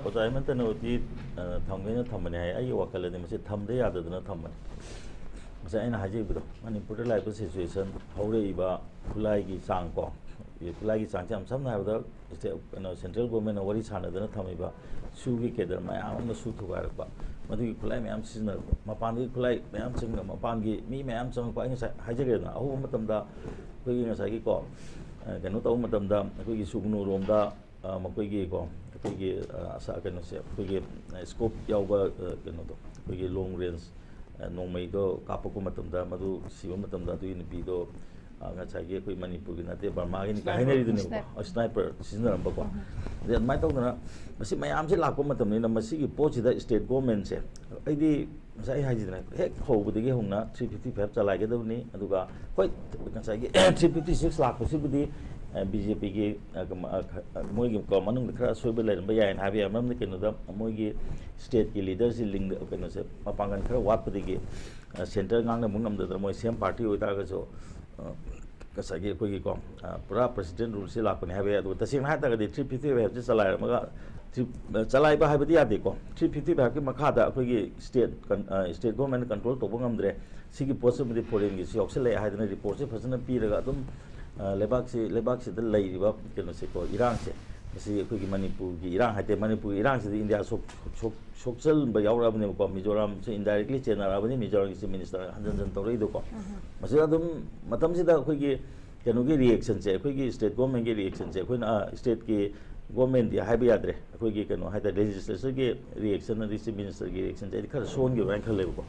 ꯑꯣꯖꯥ ꯍꯦꯃꯟꯇꯅꯕꯨꯗꯤ, ꯑ, ꯊꯝꯒꯦꯅ ꯊꯝꯕꯅꯦ ꯍꯥꯏ꯫ ꯑꯩꯒꯤ ꯋꯥꯈꯜꯗꯗꯤ ꯃꯁꯤ ꯊꯝꯗ ꯌꯥꯗꯗꯅ ꯊꯝꯕꯅꯤ꯫ ꯉꯁꯥꯏ ꯑꯩꯅ ꯍꯥꯏꯖꯈꯤꯕꯗꯣ, ꯃꯅꯤꯄꯨꯔꯗ ꯂꯥꯛꯏꯕ ꯁꯤꯆꯨꯋꯦꯁꯟ, ꯍꯧꯔꯛꯏꯕ ꯈꯨꯠꯂꯥꯏꯒꯤ ꯆꯥꯡ ꯀꯣ, ꯈꯨꯠꯂꯥꯏꯒꯤ ꯆꯥꯡꯁꯦ ꯌꯥꯝ ꯁꯝꯅ ꯍꯥꯏꯔꯕꯗ, ꯁ꯭ꯇꯦ-, ꯀꯩꯅꯣ, ꯁꯦꯟꯇ꯭ꯔꯦꯜ ꯒꯣꯔꯃꯦꯟꯅ ꯋꯥꯔꯤ ꯁꯥꯟꯅꯗꯅ ꯊꯝꯃꯤꯕ ꯁꯨꯒꯤ ꯀꯦꯗꯔ ꯃꯌꯥꯝ ꯑꯃ ꯁꯨ ꯊꯨꯒꯥꯏꯔꯛꯄ, ꯃꯗꯨꯒꯤ ꯈꯨꯠꯂꯥꯏ ꯃꯌꯥꯝ ꯁꯤꯖꯤꯟꯅꯔꯛꯄ, ꯃꯄꯥꯟꯗꯒꯤ ꯈꯨꯠꯂꯥꯏ ꯃꯌꯥꯝ ꯆꯪꯉꯛꯄ, ꯃꯄꯥꯟꯒꯤ ꯃꯤ ꯃꯌꯥꯝ ꯆꯪꯉꯛꯄ꯫ ꯑꯩ ꯉꯁꯥꯏ ꯍꯥꯏꯖꯈ꯭ꯔꯦꯗꯅ, ꯑꯍꯧꯕ ꯃꯇꯝꯗ ꯑꯩꯈꯣꯏꯒꯤ ꯉꯁꯥꯏꯒꯤꯀꯣ, ꯑ, ꯀꯩꯅꯣ ꯇꯧꯕ ꯃꯇꯝꯗ ꯑꯩꯈꯣꯏꯒꯤ ꯁꯨꯒꯅꯨꯔꯣꯝꯗ, ꯑ, ꯃꯈꯣꯏꯒꯤ ꯀꯣ, ꯑꯩꯈꯣꯏꯒꯤ, ꯑ, ꯑꯁꯥ-, ꯀꯩꯅꯣꯁꯦ, ꯑꯩꯈꯣꯏꯒꯤ, ꯑ, ꯁ꯭ꯀꯣꯞ ꯌꯥꯎꯕ, ꯑ, ꯀꯩꯅꯣꯗꯣ, ꯑꯩꯈꯣꯏꯒꯤ ꯂꯣꯡ ꯔꯦꯟꯖ, ꯑ, ꯅꯣꯡꯃꯩꯗꯣ ꯀꯥꯞꯄꯛꯄ ꯃꯇꯝꯗ, ꯃꯗꯨ ꯁꯤꯕ ꯃꯇꯝꯗ ꯑꯗꯨꯒꯤ ꯅꯨꯄꯤꯗꯣ, ꯑ, ꯉꯁꯥꯏꯒꯤ ꯑꯩꯈꯣꯏ ꯃꯅꯤꯄꯨꯔꯒꯤ ꯅꯠꯇꯦ, ꯕꯔꯃꯥꯒꯤꯅꯤ ꯀꯥꯏ Sniper. ꯍꯥꯏꯅꯔꯤꯗꯨꯅꯦꯕꯀꯣ꯫ Sniper. ꯑ, ꯁ꯭ꯅꯥꯏꯄꯔ ꯁꯤꯖꯤꯟꯅꯔꯝꯕꯀꯣ꯫ ꯑꯗꯩ ꯑꯗꯨꯃꯥꯏꯅ ꯇꯧꯗꯅ ꯃꯁꯤ ꯃꯌꯥꯝꯁꯦ ꯂꯥꯛꯄ ꯃꯇꯝꯅꯤꯅ, ꯃꯁꯤꯒꯤ ꯄꯣꯠꯁꯤꯗ ꯁ꯭ꯇꯦꯠ ꯒꯣꯔꯃꯦꯟꯁꯦ, ꯑꯩꯗꯤ ꯉꯁꯥꯏ ꯑꯩ ꯍꯥꯏꯖꯤꯗꯅ, ꯍꯦꯛ ꯍꯧꯕꯗꯒꯤ ꯍꯧꯅ ꯊ꯭ꯔꯤ ꯐꯤꯐꯇꯤ ꯐꯥꯏꯚ ꯆꯂꯥꯏꯒꯗꯕꯅꯤ꯫ ꯑꯗꯨꯒ ꯍꯣꯏ, ꯉꯁꯥꯏꯒꯤ ꯊ꯭ꯔꯤ ꯐꯤꯐꯇꯤ ꯁꯤꯛꯁ ꯂꯥꯛꯄꯁꯤꯕꯨꯗꯤ, ꯑ, ꯕꯤ ꯖꯦ ꯄꯤꯒꯤ, ꯑ, ꯀꯃ-, ꯑ, ꯈ-, ꯑ, ꯃꯣꯏꯒꯤ ꯀꯣ ꯃꯅꯨꯡꯗ ꯈꯔ ꯑꯁꯣꯏꯕ ꯂꯩꯔꯝꯕ ꯌꯥꯏꯅ ꯍꯥꯏꯕ ꯌꯥꯏ꯫ ꯃꯔꯝꯗꯤ ꯀꯩꯅꯣꯗ, ꯃꯣꯏꯒꯤ ꯁ꯭ꯇꯦꯠꯀꯤ ꯂꯤꯗꯔꯁꯤ ꯂꯤꯡꯗ-, ꯀꯩꯅꯣꯁꯦ, ꯃꯄꯥꯡꯒꯜ ꯈꯔ ꯋꯥꯠꯄꯗꯒꯤ, ꯑ, ꯁꯦꯟꯇꯔ ꯉꯥꯡꯅꯕ ꯉꯝꯗꯗꯅ, ꯃꯣꯏ ꯁꯦꯝ ꯄꯥꯔꯇꯤ ꯑꯣꯏꯇꯥꯔꯒꯁꯨ, ꯑ, ꯉꯁꯥꯏꯒꯤ ꯑꯩꯈꯣꯏꯒꯤ ꯀꯣ, ꯑ, ꯄꯨꯔꯥ ꯄ꯭ꯔꯦꯁꯤꯗꯦꯟ ꯔꯨꯜꯁꯤ ꯂꯥꯛꯄꯅꯤ ꯍꯥꯏꯕ ꯌꯥꯏ꯫ ꯑꯗꯨꯒ ꯇꯁꯦꯡꯅ ꯍꯥꯏ ꯇꯥꯔꯒꯗꯤ ꯊ꯭ꯔꯤ ꯐꯤꯐꯇꯤ ꯐꯥꯏꯚꯁꯤ ꯆꯂꯥꯏꯔꯝꯃꯒ, ꯊ꯭ꯔꯤ-, ꯑ, ꯆꯂꯥꯏꯕ ꯍꯥꯏꯕꯗꯤ ꯌꯥꯗꯦꯀꯣ꯫ ꯊ꯭ꯔꯤ ꯐꯤꯐꯇꯤ ꯐꯥꯏꯚꯀꯤ ꯃꯈꯥꯗ ꯑꯩꯈꯣꯏꯒꯤ ꯁ꯭ꯇꯦꯠ ꯀꯟ-, ꯑ, ꯁ꯭ꯇꯦꯠ ꯒꯣꯔꯃꯦꯟꯅ ꯀꯟꯇ꯭ꯔꯣꯜ ꯇꯧꯕ ꯉꯝꯗ꯭ꯔꯦ, ꯁꯤꯒꯤ ꯄꯣꯠꯁꯤꯃꯗꯤ ꯐꯣꯔꯦꯟꯒꯤꯁꯨ ꯌꯥꯎꯁꯜꯂꯛꯑꯦ ꯍꯥꯏꯗꯅ ꯔꯤꯄꯣꯔꯠꯁꯦ ꯐꯖꯅ ꯄꯤꯔꯒ ꯑꯗꯨꯝ, ꯑ, ꯂꯩꯕꯥꯛꯁꯤ, ꯂꯩꯕꯥꯛꯁꯤꯗ ꯂꯩꯔꯤꯕ ꯀꯩꯅꯣꯁꯦꯀꯣ, ꯏꯔꯥꯡꯁꯦ, ꯃꯁꯤ ꯑꯩꯈꯣꯏꯒꯤ ꯃꯅꯤꯄꯨꯔꯒꯤ ꯏꯔꯥꯡ ꯍꯥꯏꯇꯥꯔꯦ, ꯃꯅꯤꯄꯨꯔꯒꯤ ꯏꯔꯥꯡꯁꯤꯗꯤ ꯏꯟꯗꯤꯌꯥ ꯁꯣꯛ-, ꯁꯣꯛ-, ꯁꯣꯛꯆꯟꯕ ꯌꯥꯎꯔꯛꯑꯕꯅꯦꯕꯀꯣ꯫ ꯃꯤꯖꯣꯔꯥꯝꯁꯨ ꯏꯟꯗꯥꯏꯔꯦꯛꯂꯤ ꯆꯦꯟꯅꯔꯛꯑꯕꯅꯤ, ꯃꯤꯖꯣꯔꯥꯝꯒꯤ ꯆꯤꯐ ꯃꯤꯅꯤꯁꯇꯔ ꯍꯟꯖꯟ ꯍꯟꯖꯟ ꯇꯧꯔꯛꯏꯗꯣꯀꯣ꯫ ꯃꯁꯤꯗ ꯑꯗꯨꯝ ꯃꯇꯝꯁꯤꯗ ꯑꯩꯈꯣꯏꯒꯤ ꯀꯩꯅꯣꯒꯤ ꯔꯤꯌꯦꯛꯁꯟꯁꯦ, ꯑꯩꯈꯣꯏꯒꯤ ꯁ꯭ꯇꯦꯠ ꯒꯣꯔꯃꯦꯟꯒꯤ ꯔꯤꯌꯦꯛꯁꯟꯁꯦ, ꯑꯩꯈꯣꯏꯅ, ꯑ, ꯁ꯭ꯇꯦꯠꯀꯤ ꯒꯣꯔꯃꯦꯟꯗꯤ ꯍꯥꯏꯕ ꯌꯥꯗ꯭ꯔꯦ, ꯑꯩꯈꯣꯏꯒꯤ ꯀꯩꯅꯣ ꯍꯥꯏꯇꯥꯔꯦ, ꯂꯦꯖꯤꯁꯂꯦꯆꯔꯒꯤ ꯔꯤꯌꯦꯛꯁꯟ ꯑꯗꯒꯤ ꯆꯤꯐ ꯃꯤꯅꯤꯁꯇꯔꯒꯤ ꯔꯤꯌꯦꯛꯁꯟꯁꯦ ꯑꯩꯗꯤ ꯈꯔ ꯁꯣꯟꯈꯤꯕ꯭ꯔꯥ ꯍꯥꯏꯅ ꯈꯜꯂꯦꯕꯀꯣ꯫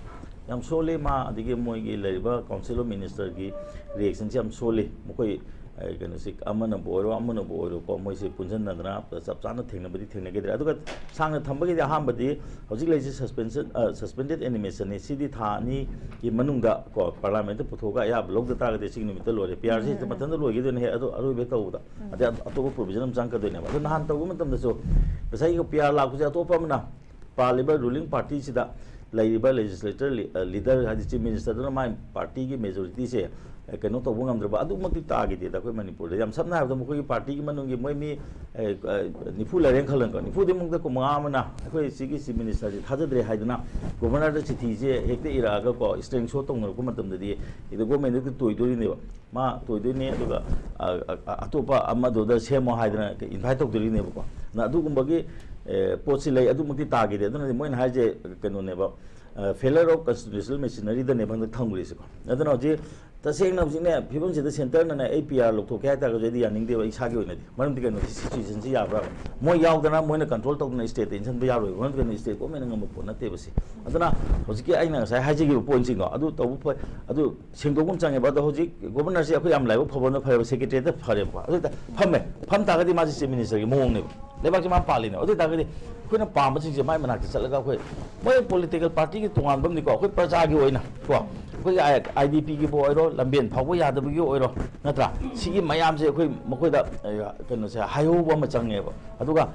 ꯌꯥꯝ ꯁꯣꯜꯂꯤ ꯃꯥ, ꯑꯗꯒꯤ ꯃꯣꯏꯒꯤ ꯂꯩꯔꯤꯕ ꯀꯥꯎꯟꯁꯤꯜ ꯑꯣꯐ ꯃꯤꯅꯤꯁꯇꯔꯒꯤ ꯔꯤꯌꯦꯛꯁꯟꯁꯦ ꯌꯥꯝ ꯁꯣꯜꯂꯤ꯫ ꯃꯈꯣꯏ, ꯑꯩ ꯀꯩꯅꯣꯁꯤ ꯑꯃꯅꯕꯨ ꯑꯣꯏꯔꯣ, ꯑꯃꯅꯕꯨ ꯑꯣꯏꯔꯣꯀꯣ, ꯃꯣꯏꯁꯤ ꯄꯨꯟꯁꯤꯟꯅꯗꯅ ꯆꯞ ꯆꯥꯅ ꯊꯦꯡꯅꯕꯗꯤ ꯊꯦꯡꯅꯈꯤꯗ꯭ꯔꯦ꯫ ꯑꯗꯨꯒ ꯁꯥꯡꯅ ꯊꯝꯕꯒꯤꯗꯤ ꯑꯍꯥꯟꯕꯗꯤ ꯍꯧꯖꯤꯛ ꯂꯩꯔꯤꯁꯤ ꯁꯁꯄꯦꯟꯁꯟ, suspended animationꯅꯤ꯫ ꯁꯤꯗꯤ ꯊꯥ ꯑꯅꯤꯒꯤ ꯃꯅꯨꯡꯗ ꯀꯣ ꯄꯥꯔꯂꯥꯃꯦꯟꯠꯇ ꯄꯨꯊꯣꯛꯑꯒ ꯑꯌꯥꯕ ꯂꯧꯗ ꯇꯥꯔꯒꯗꯤ ꯁꯤꯒꯤ ꯅꯨꯃꯤꯠꯇ ꯂꯣꯏꯔꯦ꯫ ꯄꯤ ꯑꯥꯔ ꯁꯤ ꯍꯦꯛꯇ ꯃꯊꯟꯇ ꯂꯣꯏꯈꯤꯗꯣꯏꯅꯦ ꯍꯦꯛ ꯑꯗꯨ ꯑꯔꯣꯏꯕ ꯍꯦꯛ ꯇꯧꯕꯗ꯫ ꯑꯗꯩ ꯑꯇꯣꯞꯄ ꯄ꯭ꯔꯣꯕꯤꯖꯟ ꯑꯃ ꯆꯪꯉꯛꯀꯗꯣꯏꯅꯦꯕ꯫ ꯑꯗꯣ ꯅꯍꯥꯟ ꯇꯧꯕ ꯃꯇꯝꯗꯁꯨ ꯉꯁꯥꯏꯒꯤ ꯄꯤ ꯑꯥꯔ ꯂꯥꯛꯄꯁꯦ ꯑꯇꯣꯞꯄ ꯑꯃꯅ ꯄꯥꯜꯂꯤꯕ ꯔꯨꯂꯤꯡ ꯄꯥꯔꯇꯤꯁꯤꯗ ꯂꯩꯔꯤꯕ ꯂꯦꯖꯤꯁꯂꯦꯇꯔ ꯂꯤꯗꯔ, ꯍꯥꯏꯗꯤ ꯆꯤꯐ ꯃꯤꯅꯤꯁꯇꯔꯗꯨꯅ ꯃꯥꯏ ꯄꯥꯔꯇꯤꯒꯤ ꯃꯦꯖꯣꯔꯤꯇꯤꯁꯦ ꯀꯩꯅꯣ ꯇꯧꯕ ꯉꯝꯗ꯭ꯔꯕ ꯑꯗꯨꯃꯛꯇꯤ ꯇꯥꯈꯤꯗꯦꯗ ꯑꯩꯈꯣꯏ ꯃꯅꯤꯄꯨꯔꯗ꯫ ꯌꯥꯝ ꯁꯝꯅ ꯍꯥꯏꯔꯕꯗ ꯃꯈꯣꯏꯒꯤ ꯄꯥꯔꯇꯤꯒꯤ ꯃꯅꯨꯡꯒꯤ ꯃꯣꯏ ꯃꯤ ꯅꯤꯐꯨ ꯂꯩꯔꯦꯅ ꯈꯜꯂꯣꯀꯣ, ꯅꯤꯐꯨꯗꯤ ꯃꯅꯨꯡꯗ ꯀꯨꯟꯃꯉꯥ ꯑꯃꯅ ꯑꯩꯈꯣꯏ ꯁꯤꯒꯤ ꯆꯤꯐ ꯃꯤꯅꯤꯁꯇꯔꯁꯤ ꯊꯥꯖꯗ꯭ꯔꯦ ꯍꯥꯏꯗꯅ ꯒꯣꯕꯔꯅꯔꯗ ꯆꯤꯊꯤꯁꯦ ꯍꯦꯛꯇ ꯏꯔꯛꯑꯒꯀꯣ, ꯏꯁꯇ꯭ꯔꯦꯡ ꯁꯣ ꯇꯧꯅꯔꯛꯄ ꯃꯇꯝꯗꯗꯤ ꯍꯦꯛꯇ ꯒꯣꯔꯃꯦꯟꯗ ꯍꯦꯛꯇ ꯇꯣꯏꯗꯣꯔꯤꯅꯦꯕ꯫ ꯃꯥ ꯇꯣꯏꯗꯣꯏꯅꯦ, ꯑꯗꯨꯒ ꯑꯇꯣꯞꯄ ꯑꯃꯗꯨꯗ ꯁꯦꯝꯃꯣ ꯍꯥꯏꯗꯅ ꯏꯟꯚꯥꯏꯠ ꯇꯧꯗꯣꯔꯤꯅꯦꯕꯀꯣ꯫ ꯑꯗꯨꯒꯨꯝꯕꯒꯤ ꯄꯣꯠꯁꯤ ꯂꯩ, ꯑꯗꯨꯃꯛꯇꯤ ꯇꯥꯈꯤꯗꯦ꯫ ꯑꯗꯨꯅꯗꯤ ꯃꯣꯏꯅ ꯍꯥꯏꯁꯦ ꯀꯩꯅꯣꯅꯦꯕ, failure of constitutional machineryꯗꯅꯦꯕ ꯍꯟꯗꯛ ꯊꯝꯈ꯭ꯔꯤꯁꯦꯀꯣ꯫ ꯑꯗꯨꯅ ꯍꯧꯖꯤꯛ ꯇꯁꯦꯡꯅ ꯍꯧꯖꯤꯛꯅꯦ ꯐꯤꯕꯝꯁꯤꯗ ꯁꯦꯟꯇꯔꯅꯅꯦ ꯑꯩ ꯄꯤ ꯑꯥꯔ ꯂꯧꯊꯣꯛꯀꯦ ꯍꯥꯏꯇꯥꯔꯒꯁꯨ ꯑꯩꯗꯤ ꯌꯥꯅꯤꯡꯗꯦꯕ, ꯑꯩ ꯏꯁꯥꯒꯤ ꯑꯣꯏꯅꯗꯤ꯫ ꯃꯔꯝꯗꯤ ꯀꯩꯅꯣ, ꯁꯤꯆꯨꯋꯦꯁꯟꯁꯤ ꯌꯥꯕ꯭ꯔꯥ? ꯃꯣꯏ ꯌꯥꯎꯗꯅ ꯃꯣꯏꯅ ꯀꯟꯇ꯭ꯔꯣꯜ ꯇꯧꯗꯅ ꯁ꯭ꯇꯦꯠꯇ ꯏꯟꯁꯤꯟꯕ ꯌꯥꯔꯣꯏꯕ꯫ ꯃꯔꯝꯗꯤ ꯀꯩꯅꯣ, ꯁ꯭ꯇꯦꯠ ꯒꯣꯔꯃꯦꯟꯅ ꯉꯝꯕ ꯄꯣꯠ ꯅꯠꯇꯦꯕ ꯁꯤ꯫ ꯑꯗꯨꯅ ꯍꯧꯖꯤꯛꯀꯤ ꯑꯩꯅ ꯉꯁꯥꯏ ꯍꯥꯏꯖꯈꯤꯕ ꯄꯣꯏꯟꯁꯤꯡꯗꯣ ꯑꯗꯨ ꯇꯧꯕ ꯐꯩ꯫ ꯑꯗꯨ ꯁꯦꯡꯗꯣꯛꯄ ꯑꯃ ꯆꯪꯉꯦꯕ꯫ ꯑꯗꯣ ꯍꯧꯖꯤꯛ ꯒꯣꯕꯔꯅꯔꯁꯤ ꯑꯩꯈꯣꯏ ꯌꯥꯝ ꯂꯥꯏꯕꯛ ꯐꯕꯅ ꯐꯔꯦꯕ, ꯁꯦꯀ꯭ꯔꯦꯇꯔꯤꯌꯦꯠꯇ ꯐꯔꯦꯕꯀꯣ꯫ ꯑꯗꯨ ꯐꯝꯃꯦ, ꯐꯝ ꯇꯥꯔꯒꯗꯤ ꯃꯥꯁꯤ ꯆꯤꯐ ꯃꯤꯅꯤꯁꯇꯔꯒꯤ ꯃꯑꯣꯡꯅꯦꯕ꯫ ꯂꯩꯕꯥꯛꯁꯤ ꯃꯥ ꯄꯥꯜꯂꯤꯅꯦꯕ꯫ ꯑꯗꯨ ꯑꯣꯏ ꯇꯥꯔꯒꯗꯤ ꯑꯩꯈꯣꯏꯅ ꯄꯥꯝꯕꯁꯤꯡꯁꯦ ꯃꯥꯏ ꯃꯅꯥꯛꯇ ꯆꯠꯂꯒ ꯑꯩꯈꯣꯏ, ꯃꯣꯏ ꯄꯣꯂꯤꯇꯤꯀꯦꯜ ꯄꯥꯔꯇꯤꯒꯤ ꯇꯣꯉꯥꯟꯕ ꯑꯃꯅꯤꯀꯣ, ꯑꯩꯈꯣꯏ ꯄ꯭ꯔꯖꯥꯒꯤ ꯑꯣꯏꯅ ꯀꯣ, ꯑꯩꯈꯣꯏꯒꯤ ꯑꯥꯏ ꯗꯤ ꯄꯤꯒꯤꯕꯨ ꯑꯣꯏꯔꯣ, ꯂꯝꯕꯦꯟ ꯐꯥꯎꯕ ꯌꯥꯗꯕꯒꯤ ꯑꯣꯏꯔꯣ, ꯅꯠꯇ꯭ꯔꯥ? ꯁꯤꯒꯤ ꯃꯌꯥꯝꯁꯦ ꯑꯩꯈꯣꯏ ꯃꯈꯣꯏꯗ ꯀꯩꯅꯣꯁꯦ ꯍꯥꯏꯍꯧꯕ ꯑꯃ ꯆꯪꯉꯦꯕ꯫ ꯑꯗꯨꯒ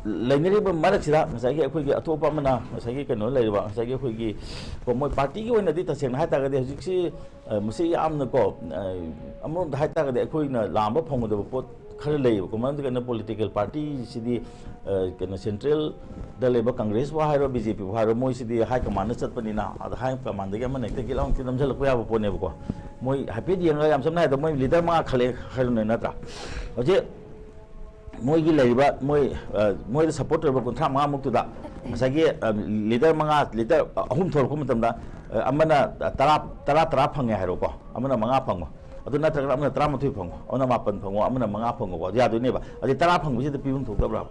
ꯂꯩꯅꯔꯤꯕ ꯃꯔꯛꯁꯤꯗ ꯉꯁꯥꯏꯒꯤ ꯑꯩꯈꯣꯏꯒꯤ ꯑꯇꯣꯞꯄ ꯑꯃꯅ ꯉꯁꯥꯏꯒꯤ ꯀꯩꯅꯣ ꯂꯩꯔꯤꯕ, ꯉꯁꯥꯏꯒꯤ ꯑꯩꯈꯣꯏꯒꯤ ꯀꯣ, ꯃꯣꯏ ꯄꯥꯔꯇꯤꯒꯤ ꯑꯣꯏꯅꯗꯤ ꯇꯁꯦꯡꯅ ꯍꯥꯏꯇꯥꯔꯒꯗꯤ ꯍꯧꯖꯤꯛꯁꯤ ꯃꯁꯤ ꯌꯥꯝꯅꯀꯣ, ꯑꯃꯔꯣꯝꯗ ꯍꯥꯏꯇꯥꯔꯒꯗꯤ ꯑꯩꯈꯣꯏꯅ ꯂꯥꯝꯕ ꯐꯪꯒꯗꯕ ꯄꯣꯠ ꯈꯔ ꯂꯩꯌꯦꯕꯀꯣ꯫ ꯃꯔꯝꯗꯤ ꯀꯩꯅꯣ, ꯄꯣꯂꯤꯇꯤꯀꯦꯜ ꯄꯥꯔꯇꯤꯁꯤꯗꯤ ꯀꯩꯅꯣ, ꯁꯦꯟꯇ꯭ꯔꯦꯜꯗ ꯂꯩꯕ ꯀꯪꯒ꯭ꯔꯦꯁꯄꯨ ꯍꯥꯏꯔꯣ, ꯕꯤ ꯖꯦ ꯄꯤꯕꯨ ꯍꯥꯏꯔꯣ, ꯃꯣꯏꯁꯤꯗꯤ ꯍꯥꯏ ꯀꯃꯥꯟꯗ ꯆꯠꯄꯅꯤꯅ, ꯑꯗ ꯍꯥꯏ ꯀꯃꯥꯟꯗꯒꯤ ꯑꯃꯅ ꯍꯦꯛꯇ ꯒꯤꯠ ꯂꯥꯎꯅ ꯅꯝꯁꯤꯜꯂꯛꯄ ꯌꯥꯕ ꯄꯣꯠꯅꯦꯕꯀꯣ꯫ ꯃꯣꯏ ꯍꯥꯏꯐꯦꯠ ꯌꯦꯡꯉꯒ, ꯌꯥꯝ ꯁꯝꯅ ꯍꯥꯏꯔꯕꯗ ꯃꯣꯏ ꯂꯤꯗꯔ ꯃꯉꯥ ꯈꯜꯂꯛꯑꯦ ꯍꯥꯏꯔꯣꯅꯦ, ꯅꯠꯇ꯭ꯔꯥ? ꯍꯧꯖꯤꯛ ꯃꯣꯏꯒꯤ ꯂꯩꯔꯤꯕ, ꯃꯣꯏ, ꯃꯣꯏꯗ ꯁꯞꯄꯣꯔꯠ ꯇꯧꯔꯤꯕ ꯀꯨꯟꯊ꯭ꯔꯥ ꯃꯉꯥꯃꯨꯛꯇꯨꯗ ꯉꯁꯥꯏꯒꯤ ꯂꯤꯗꯔ ꯃꯉꯥ, ꯂꯤꯗꯔ ꯑꯍꯨꯝ ꯊꯣꯔꯛꯄ ꯃꯇꯝꯗ ꯑꯃꯅ ꯇꯔꯥ, ꯇꯔꯥ, ꯇꯔꯥ ꯐꯪꯉꯦ ꯍꯥꯏꯔꯣꯀꯣ, ꯑꯃꯅ ꯃꯉꯥ ꯐꯪꯉꯣ, ꯑꯗꯨ ꯅꯠꯇ꯭ꯔꯒꯅ ꯑꯃꯅ ꯇꯔꯥꯃꯥꯊꯣꯏ ꯐꯪꯉꯣ, ꯑꯃꯅ ꯃꯥꯄꯟ ꯐꯪꯉꯣ, ꯑꯃꯅ ꯃꯉꯥ ꯐꯪꯉꯣꯀꯣ, ꯑꯗꯨ ꯌꯥꯗꯣꯏꯅꯦꯕ꯫ ꯑꯗꯩ ꯇꯔꯥ ꯐꯪꯕꯁꯤꯗ ꯄꯤꯐꯝ ꯊꯣꯛꯇꯕ꯭ꯔꯥ?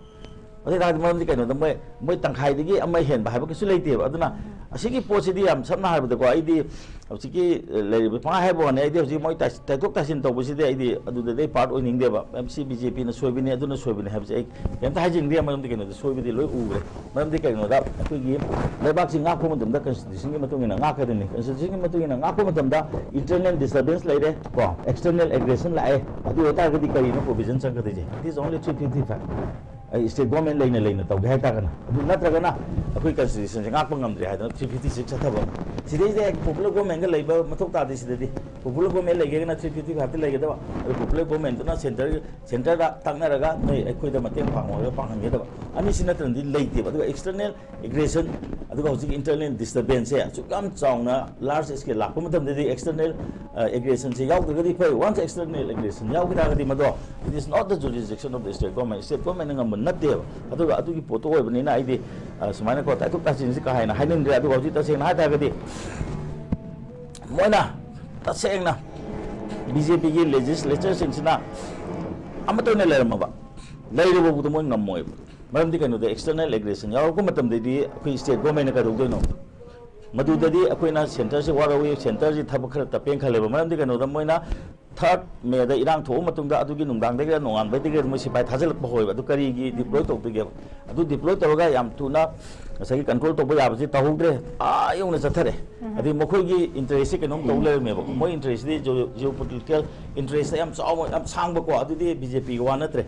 ꯑꯗꯨ ꯑꯣꯏꯇꯥꯔꯗꯤ ꯃꯔꯝꯗꯤ ꯀꯩꯅꯣꯗ ꯃꯣꯏ, ꯃꯣꯏ ꯇꯪꯈꯥꯏꯗꯒꯤ ꯑꯃ ꯍꯦꯟꯕ ꯍꯥꯏꯕ ꯀꯩꯁꯨ ꯂꯩꯇꯦꯕ꯫ ꯑꯗꯨꯅ ꯑꯁꯤꯒꯤ ꯄꯣꯠꯁꯤꯗꯤ ꯌꯥꯝ ꯁꯝꯅ ꯍꯥꯏꯔꯕꯗꯀꯣ, ꯑꯩꯗꯤ ꯍꯧꯖꯤꯛꯀꯤ, ꯑ, ꯂꯩꯔꯤꯕ ꯄꯉꯥꯏ ꯍꯥꯏꯕ ꯋꯥꯅꯤ, ꯑꯩꯗꯤ ꯍꯧꯖꯤꯛ ꯃꯣꯏ ꯇꯥꯏ-, ꯇꯥꯏꯊꯣꯛ ꯇꯥꯏꯁꯤꯟ ꯇꯧꯕꯁꯤꯗꯤ ꯑꯩꯗꯤ ꯑꯗꯨꯗꯗꯤ ꯑꯩ ꯄꯥꯔꯠ ꯑꯣꯏꯅꯤꯡꯗꯦꯕ꯫ ꯁꯤ ꯕꯤ ꯖꯦ ꯄꯤꯅ ꯁꯣꯏꯕꯅꯤ, ꯑꯗꯨꯅ ꯁꯣꯏꯕꯅꯤ ꯍꯥꯏꯕꯁꯦ ꯑꯩ ꯀꯩꯝꯇ ꯍꯥꯏꯖꯅꯤꯡꯗꯦ꯫ ꯃꯔꯝꯗꯤ ꯀꯩꯅꯣꯗ ꯁꯣꯏꯕꯗꯤ ꯂꯣꯏ ꯎꯈ꯭ꯔꯦ꯫ ꯃꯔꯝꯗꯤ ꯀꯩꯒꯤꯅꯣꯗ ꯑꯩꯈꯣꯏꯒꯤ ꯂꯩꯕꯥꯛꯁꯤ ꯉꯥꯛꯄ ꯃꯇꯝꯗ constitution ꯒꯤ ꯃꯇꯨꯡ ꯏꯟꯅ ꯉꯥꯛꯀꯗꯣꯏꯅꯤ꯫ Constitution ꯒꯤ ꯃꯇꯨꯡ ꯏꯟꯅ ꯉꯥꯛꯄ ꯃꯇꯝꯗ internal disturbance ꯂꯩꯔꯦ ꯀꯣ, external aggression ꯂꯥꯛꯑꯦ, ꯑꯗꯨ ꯑꯣꯏꯇꯥꯔꯒꯗꯤ ꯀꯔꯤꯅꯣ provision ꯆꯪꯒꯗꯣꯏꯁꯦ? It is only three fifty five꯫ ꯑꯩ state government ꯂꯩꯅ ꯂꯩꯅ ꯇꯧꯒꯦ ꯍꯥꯏꯇꯥꯔꯒꯅ, ꯑꯗꯨ ꯅꯠꯇ꯭ꯔꯒꯅ ꯑꯩꯈꯣꯏ constitution ꯁꯦ ꯉꯥꯛꯄ ꯉꯝꯗ꯭ꯔꯦ ꯍꯥꯏꯗꯅ three fifty six ꯆꯠꯊꯕ ꯑꯃ꯫ ꯁꯤꯗꯩꯁꯤꯗ ꯍꯦꯛ popular government ꯒ ꯂꯩꯕ ꯃꯊꯧ ꯇꯥꯗꯦ꯫ ꯁꯤꯗꯗꯤ popular government ꯂꯩꯒꯦꯒꯅ three fifty five ꯇ ꯂꯩꯒꯗꯕ, ꯑꯗꯨ popular government ꯇꯨꯅ centre, centre ꯗ ꯇꯥꯛꯅꯔꯒ ꯅꯣꯏ ꯑꯩꯈꯣꯏꯗ ꯃꯇꯦꯡ ꯄꯥꯡꯉꯣ ꯍꯥꯏꯔꯒ ꯄꯥꯡꯍꯟꯒꯗꯕ꯫ ꯑꯅꯤꯁꯤ ꯅꯠꯇ꯭ꯔꯗꯤ ꯂꯩꯇꯦꯕ꯫ ꯑꯗꯨꯒ external aggression, ꯑꯗꯨꯒ ꯍꯧꯖꯤꯛ internal disturbance ꯁꯦ ꯑꯁꯨꯛ ꯌꯥꯝ ꯆꯥꯎꯅ large scale ꯂꯥꯛꯄ ꯃꯇꯝꯗꯗꯤ external, ꯑ, aggression ꯁꯦ ꯌꯥꯎꯗ꯭ꯔꯒꯗꯤ ꯐꯩ꯫ Once external aggression ꯌꯥꯎꯈꯤ ꯇꯥꯔꯒꯗꯤ ꯃꯗꯣ, it is not the jurisdiction of the state government, state government ꯅ ꯉꯝꯕ ꯅꯠꯇꯦꯕ꯫ ꯑꯗꯨꯒ ꯑꯗꯨꯒꯤ ꯄꯣꯠꯇꯣ ꯑꯣꯏꯕꯅꯤꯅ ꯑꯩꯗꯤ, ꯑ, ꯁꯨꯃꯥꯏꯅꯀꯣ ꯇꯥꯏꯊꯣꯛ ꯇꯥꯏꯁꯤꯟꯁꯤ ꯀꯥ ꯍꯦꯟꯅ ꯍꯥꯏꯅꯤꯡꯗ꯭ꯔꯦ꯫ ꯑꯗꯨꯒ ꯍꯧꯖꯤꯛ ꯇꯁꯦꯡꯅ ꯍꯥꯏ ꯇꯥꯔꯒꯗꯤ ꯃꯣꯏꯅ ꯇꯁꯦꯡꯅ ꯕꯤ ꯖꯦ ꯄꯤꯒꯤ legislature ꯁꯤꯡꯁꯤꯅ ꯑꯃꯠꯇ ꯑꯣꯏꯅ ꯂꯩꯔꯝꯃꯕ, ꯂꯩꯔꯕ ꯐꯥꯎꯗ ꯃꯣꯏ ꯉꯝꯃꯣꯏꯕ꯫ ꯃꯔꯝꯗꯤ ꯀꯩꯅꯣꯗ external aggression ꯌꯥꯎꯔꯛꯄ ꯃꯇꯝꯗꯗꯤ ꯑꯩꯈꯣꯏ state government ꯅ ꯀꯩꯗꯧꯗꯣꯏꯅꯣ? ꯃꯗꯨꯗꯗꯤ ꯑꯩꯈꯣꯏꯅ centre ꯁꯤ ꯋꯥꯔꯧꯏ, centre ꯁꯤ ꯊꯕꯛ ꯈꯔ ꯇꯞꯄꯦꯅ ꯈꯜꯂꯦꯕ꯫ ꯃꯔꯝꯗꯤ ꯀꯩꯅꯣꯗ ꯃꯣꯏꯅ third May ꯗ ꯏꯔꯥꯡ ꯊꯣꯛꯑ ꯃꯇꯨꯡꯗ ꯑꯗꯨꯒꯤ ꯅꯨꯡꯗꯥꯡꯗꯒꯤꯔ ꯅꯣꯡꯉꯥꯟꯕꯗꯒꯤꯔ ꯃꯣꯏ ꯁꯤꯐꯥꯏ ꯊꯥꯖꯤꯜꯂꯛꯄ ꯍꯧꯋꯦꯕ꯫ ꯑꯗꯨ ꯀꯔꯤꯒꯤ deploy ꯇꯧꯗꯣꯏꯒꯦꯕ? ꯑꯗꯨ deploy ꯇꯧꯔꯒ ꯌꯥꯝ ꯊꯨꯅ ꯉꯁꯥꯏꯒꯤ control ꯇꯧꯕ ꯌꯥꯕꯁꯤ ꯇꯧꯍꯧꯗ꯭ꯔꯦ, ꯑꯥ ꯌꯧꯅ ꯆꯠꯊꯔꯦ꯫ ꯑꯗꯩ ꯃꯈꯣꯏꯒꯤ interest ꯁꯤ ꯀꯩꯅꯣꯝ ꯇꯧ ꯂꯩꯔꯝꯃꯦꯕ꯫ ꯃꯣꯏ interest ꯁꯤꯗꯤ geo-, geopolitical interest ꯌꯥꯝ ꯆꯥꯎꯕ, ꯌꯥꯝ ꯁꯥꯡꯕꯀꯣ, ꯑꯗꯨꯗꯤ ꯕꯤ ꯖꯦ ꯄꯤꯒꯤ ꯋꯥ ꯅꯠꯇ꯭ꯔꯦ꯫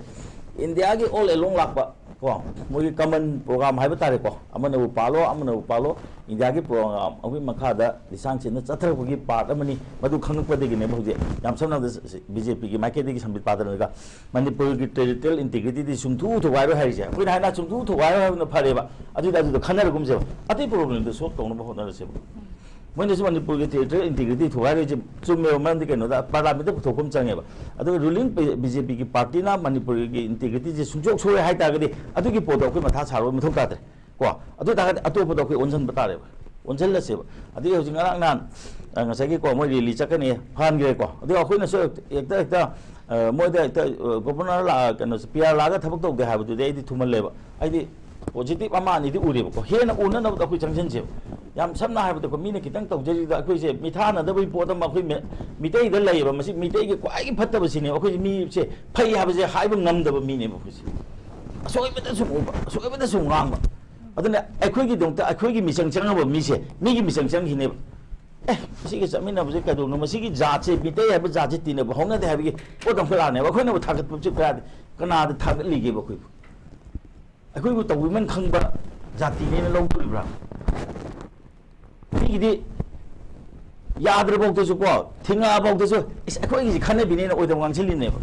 ꯏꯟꯗꯤꯌꯥꯒꯤ all along ꯂꯥꯛꯄ ꯀꯣ, ꯃꯣꯏꯒꯤ common program ꯍꯥꯏꯕ ꯇꯥꯔꯦꯀꯣ, ꯑꯃꯅꯕꯨ ꯄꯥꯜꯂꯣ, ꯑꯃꯅꯕꯨ ꯄꯥꯜꯂꯣ, ꯏꯟꯗꯤꯌꯥꯒꯤ program ꯑꯃꯒꯤ ꯃꯈꯥꯗ ꯂꯤꯁꯥꯡ ꯁꯤꯠꯅ ꯆꯠꯊꯔꯛꯄꯒꯤ part ꯑꯃꯅꯤ꯫ ꯃꯗꯨ ꯈꯪꯉꯛꯄꯗꯒꯤꯅꯦꯕ ꯍꯧꯖꯤꯛ ꯌꯥꯝ ꯁꯝꯅ ꯍꯥꯏꯔꯕꯗ ꯕꯤ ꯖꯦ ꯄꯤꯒꯤ ꯃꯥꯏꯀꯩꯗꯒꯤ ꯁꯝꯕꯤꯠ ꯄꯥꯗꯅꯒ ꯃꯅꯤꯄꯨꯔꯒꯤ territorial integrity ꯗꯤ ꯁꯨꯡꯊꯨ ꯊꯨꯒꯥꯏꯔꯣꯏ ꯍꯥꯏꯔꯤꯁꯦ꯫ ꯑꯩꯈꯣꯏꯅ ꯍꯥꯏꯅ ꯁꯨꯡꯊꯨ ꯊꯨꯒꯥꯏꯔꯣꯏ ꯍꯥꯏꯕꯅ ꯐꯔꯦꯕ, ꯑꯗꯨꯗ ꯑꯗꯨꯗ ꯈꯟꯅꯔꯒꯨꯝꯁꯦꯕ, ꯑꯇꯩ problem ꯗꯣ solve ꯇꯧꯅꯕ ꯍꯣꯠꯅꯔꯁꯦꯕ꯫ ꯃꯣꯏꯅꯁꯨ ꯃꯅꯤꯄꯨꯔꯒꯤ territorial integrity ꯊꯨꯒꯥꯏꯔꯣꯏꯁꯦ ꯆꯨꯝꯃꯦꯕ, ꯃꯔꯝꯗꯤ ꯀꯩꯅꯣꯗ parliament ꯇ ꯄꯨꯊꯣꯛꯄ ꯑꯃ ꯆꯪꯉꯦꯕ꯫ ꯑꯗꯨꯒ ruling ꯕꯤ ꯖꯦ ꯄꯤꯒꯤ party ꯅ ꯃꯅꯤꯄꯨꯔꯒꯤ integrity ꯁꯦ ꯁꯨꯡꯁꯣꯛ ꯁꯣꯛꯑꯣꯏ ꯍꯥꯏꯇꯥꯔꯒꯗꯤ ꯑꯗꯨꯒꯤ ꯄꯣꯠꯇꯣ ꯑꯩꯈꯣꯏ ꯃꯊꯥ ꯁꯥꯔꯨꯕ ꯃꯊꯧ ꯇꯥꯗ꯭ꯔꯦ꯫ ꯀꯣ, ꯑꯗꯨ ꯑꯣꯏꯇꯥꯔꯒꯗꯤ ꯑꯇꯣꯞꯄꯗ ꯑꯩꯈꯣꯏ ꯑꯣꯟꯁꯤꯟꯕ ꯇꯥꯔꯦꯕ, ꯑꯣꯟꯁꯤꯜꯂꯁꯦꯕ꯫ ꯑꯗꯒꯤ ꯍꯧꯖꯤꯛ ꯉꯔꯥꯡ ꯅꯍꯥꯟ, ꯑ, ꯉꯁꯥꯏꯒꯤ ꯀꯣ, ꯃꯣꯏ rally ꯆꯠꯀꯅꯤ ꯐꯍꯟꯈ꯭ꯔꯦꯀꯣ, ꯑꯗꯨꯒ ꯑꯩꯈꯣꯏꯅꯁꯨ ꯍꯦꯛꯇ, ꯍꯦꯛꯇ ꯑ, ꯃꯣꯏꯗ ꯍꯦꯛꯇ, ꯑ, ꯒꯣꯕꯔꯅꯔ ꯂꯥꯛꯑ, ꯀꯩꯅꯣꯁꯦ, ꯄꯤ ꯑꯥꯔ ꯂꯥꯛꯑꯒ ꯊꯕꯛ ꯇꯧꯗꯦ ꯍꯥꯏꯕꯗꯨꯗꯤ ꯑꯩꯗꯤ ꯊꯨꯃꯜꯂꯦꯕ꯫ ꯑꯩꯗꯤ ꯄꯣꯖꯤꯇꯤꯚ ꯑꯃ ꯑꯅꯤꯗꯤ ꯎꯔꯦꯕꯀꯣ꯫ ꯍꯦꯟꯅ ꯎꯅꯅꯕꯗ ꯑꯩꯈꯣꯏ ꯆꯪꯁꯤꯟꯁꯦꯕ꯫ ꯌꯥꯝ ꯁꯝꯅ ꯍꯥꯏꯔꯕꯗꯀꯣ, ꯃꯤꯅ ꯈꯤꯇꯪ ꯇꯧꯖꯔꯤꯗ ꯑꯩꯈꯣꯏꯁꯦ ꯃꯤꯊꯥꯅꯗꯕꯒꯤ ꯄꯣꯠ ꯑꯃ ꯑꯩꯈꯣꯏ ꯃꯤ-, ꯃꯤꯇꯩꯗ ꯂꯩꯌꯦꯕ꯫ ꯃꯁꯤ ꯃꯤꯇꯩꯒꯤ ꯈ꯭ꯋꯥꯏꯗꯒꯤ ꯐꯠꯇꯕꯁꯤꯅꯦꯕ꯫ ꯑꯩꯈꯣꯏꯁꯦ ꯃꯤꯁꯦ ꯐꯩ ꯍꯥꯏꯕꯁꯦ ꯍꯥꯏꯕ ꯉꯝꯗꯕ ꯃꯤꯅꯦꯕ ꯑꯩꯈꯣꯏꯁꯦ꯫ ꯑꯁꯣꯏꯕꯗ ꯁꯨꯝ ꯎꯕ, ꯑꯁꯣꯏꯕꯗ ꯁꯨꯝ ꯉꯥꯡꯕ꯫ ꯑꯗꯨꯅ ꯑꯩꯈꯣꯏꯒꯤꯗꯃꯛꯇ ꯑꯩꯈꯣꯏꯒꯤ ꯃꯤꯆꯪ ꯆꯪꯉꯕ ꯃꯤꯁꯦ ꯃꯤꯒꯤ ꯃꯤꯆꯪ ꯆꯪꯈꯤꯅꯦꯕ꯫ ꯑꯦ, ꯃꯁꯤꯒ ꯆꯠꯃꯤꯟꯅꯕꯁꯦ ꯀꯩꯗꯧꯅꯣ? ꯃꯁꯤꯒꯤ ꯖꯥꯠꯁꯦ, ꯃꯤꯇꯩ ꯍꯥꯏꯕ ꯖꯥꯠꯁꯦ ꯇꯤꯟꯅꯕ ꯍꯧꯅꯗꯦ ꯍꯥꯏꯕꯒꯤ ꯄꯣꯠ ꯑꯃꯈꯛ ꯂꯥꯛꯅꯦꯕ꯫ ꯑꯩꯈꯣꯏꯅꯕꯨ ꯊꯥꯒꯠꯄꯁꯦ ꯀꯗꯥꯏꯗ, ꯀꯅꯥꯗ ꯊꯥꯒꯠꯂꯤꯒꯦꯕ ꯑꯩꯈꯣꯏꯕꯨ? ꯑꯩꯈꯣꯏꯕꯨ ꯇꯧꯕꯤꯃꯟ ꯈꯪꯕ ꯖꯥꯇꯤꯅꯦꯅ ꯂꯧꯗꯣꯔꯤꯕ꯭ꯔꯥ? ꯃꯤꯒꯤꯗꯤ ꯌꯥꯗ꯭ꯔꯐꯥꯎꯗꯁꯨ ꯀꯣ, ꯊꯤꯡꯉꯛꯑꯐꯥꯎꯗꯁꯨ, "ꯏꯁ, ꯑꯩꯈꯣꯏꯒꯤꯁꯤ ꯈꯟꯅꯕꯤꯅꯦꯅ" ꯑꯣꯏꯗꯕ ꯉꯥꯡꯁꯤꯜꯂꯤꯅꯦꯕ꯫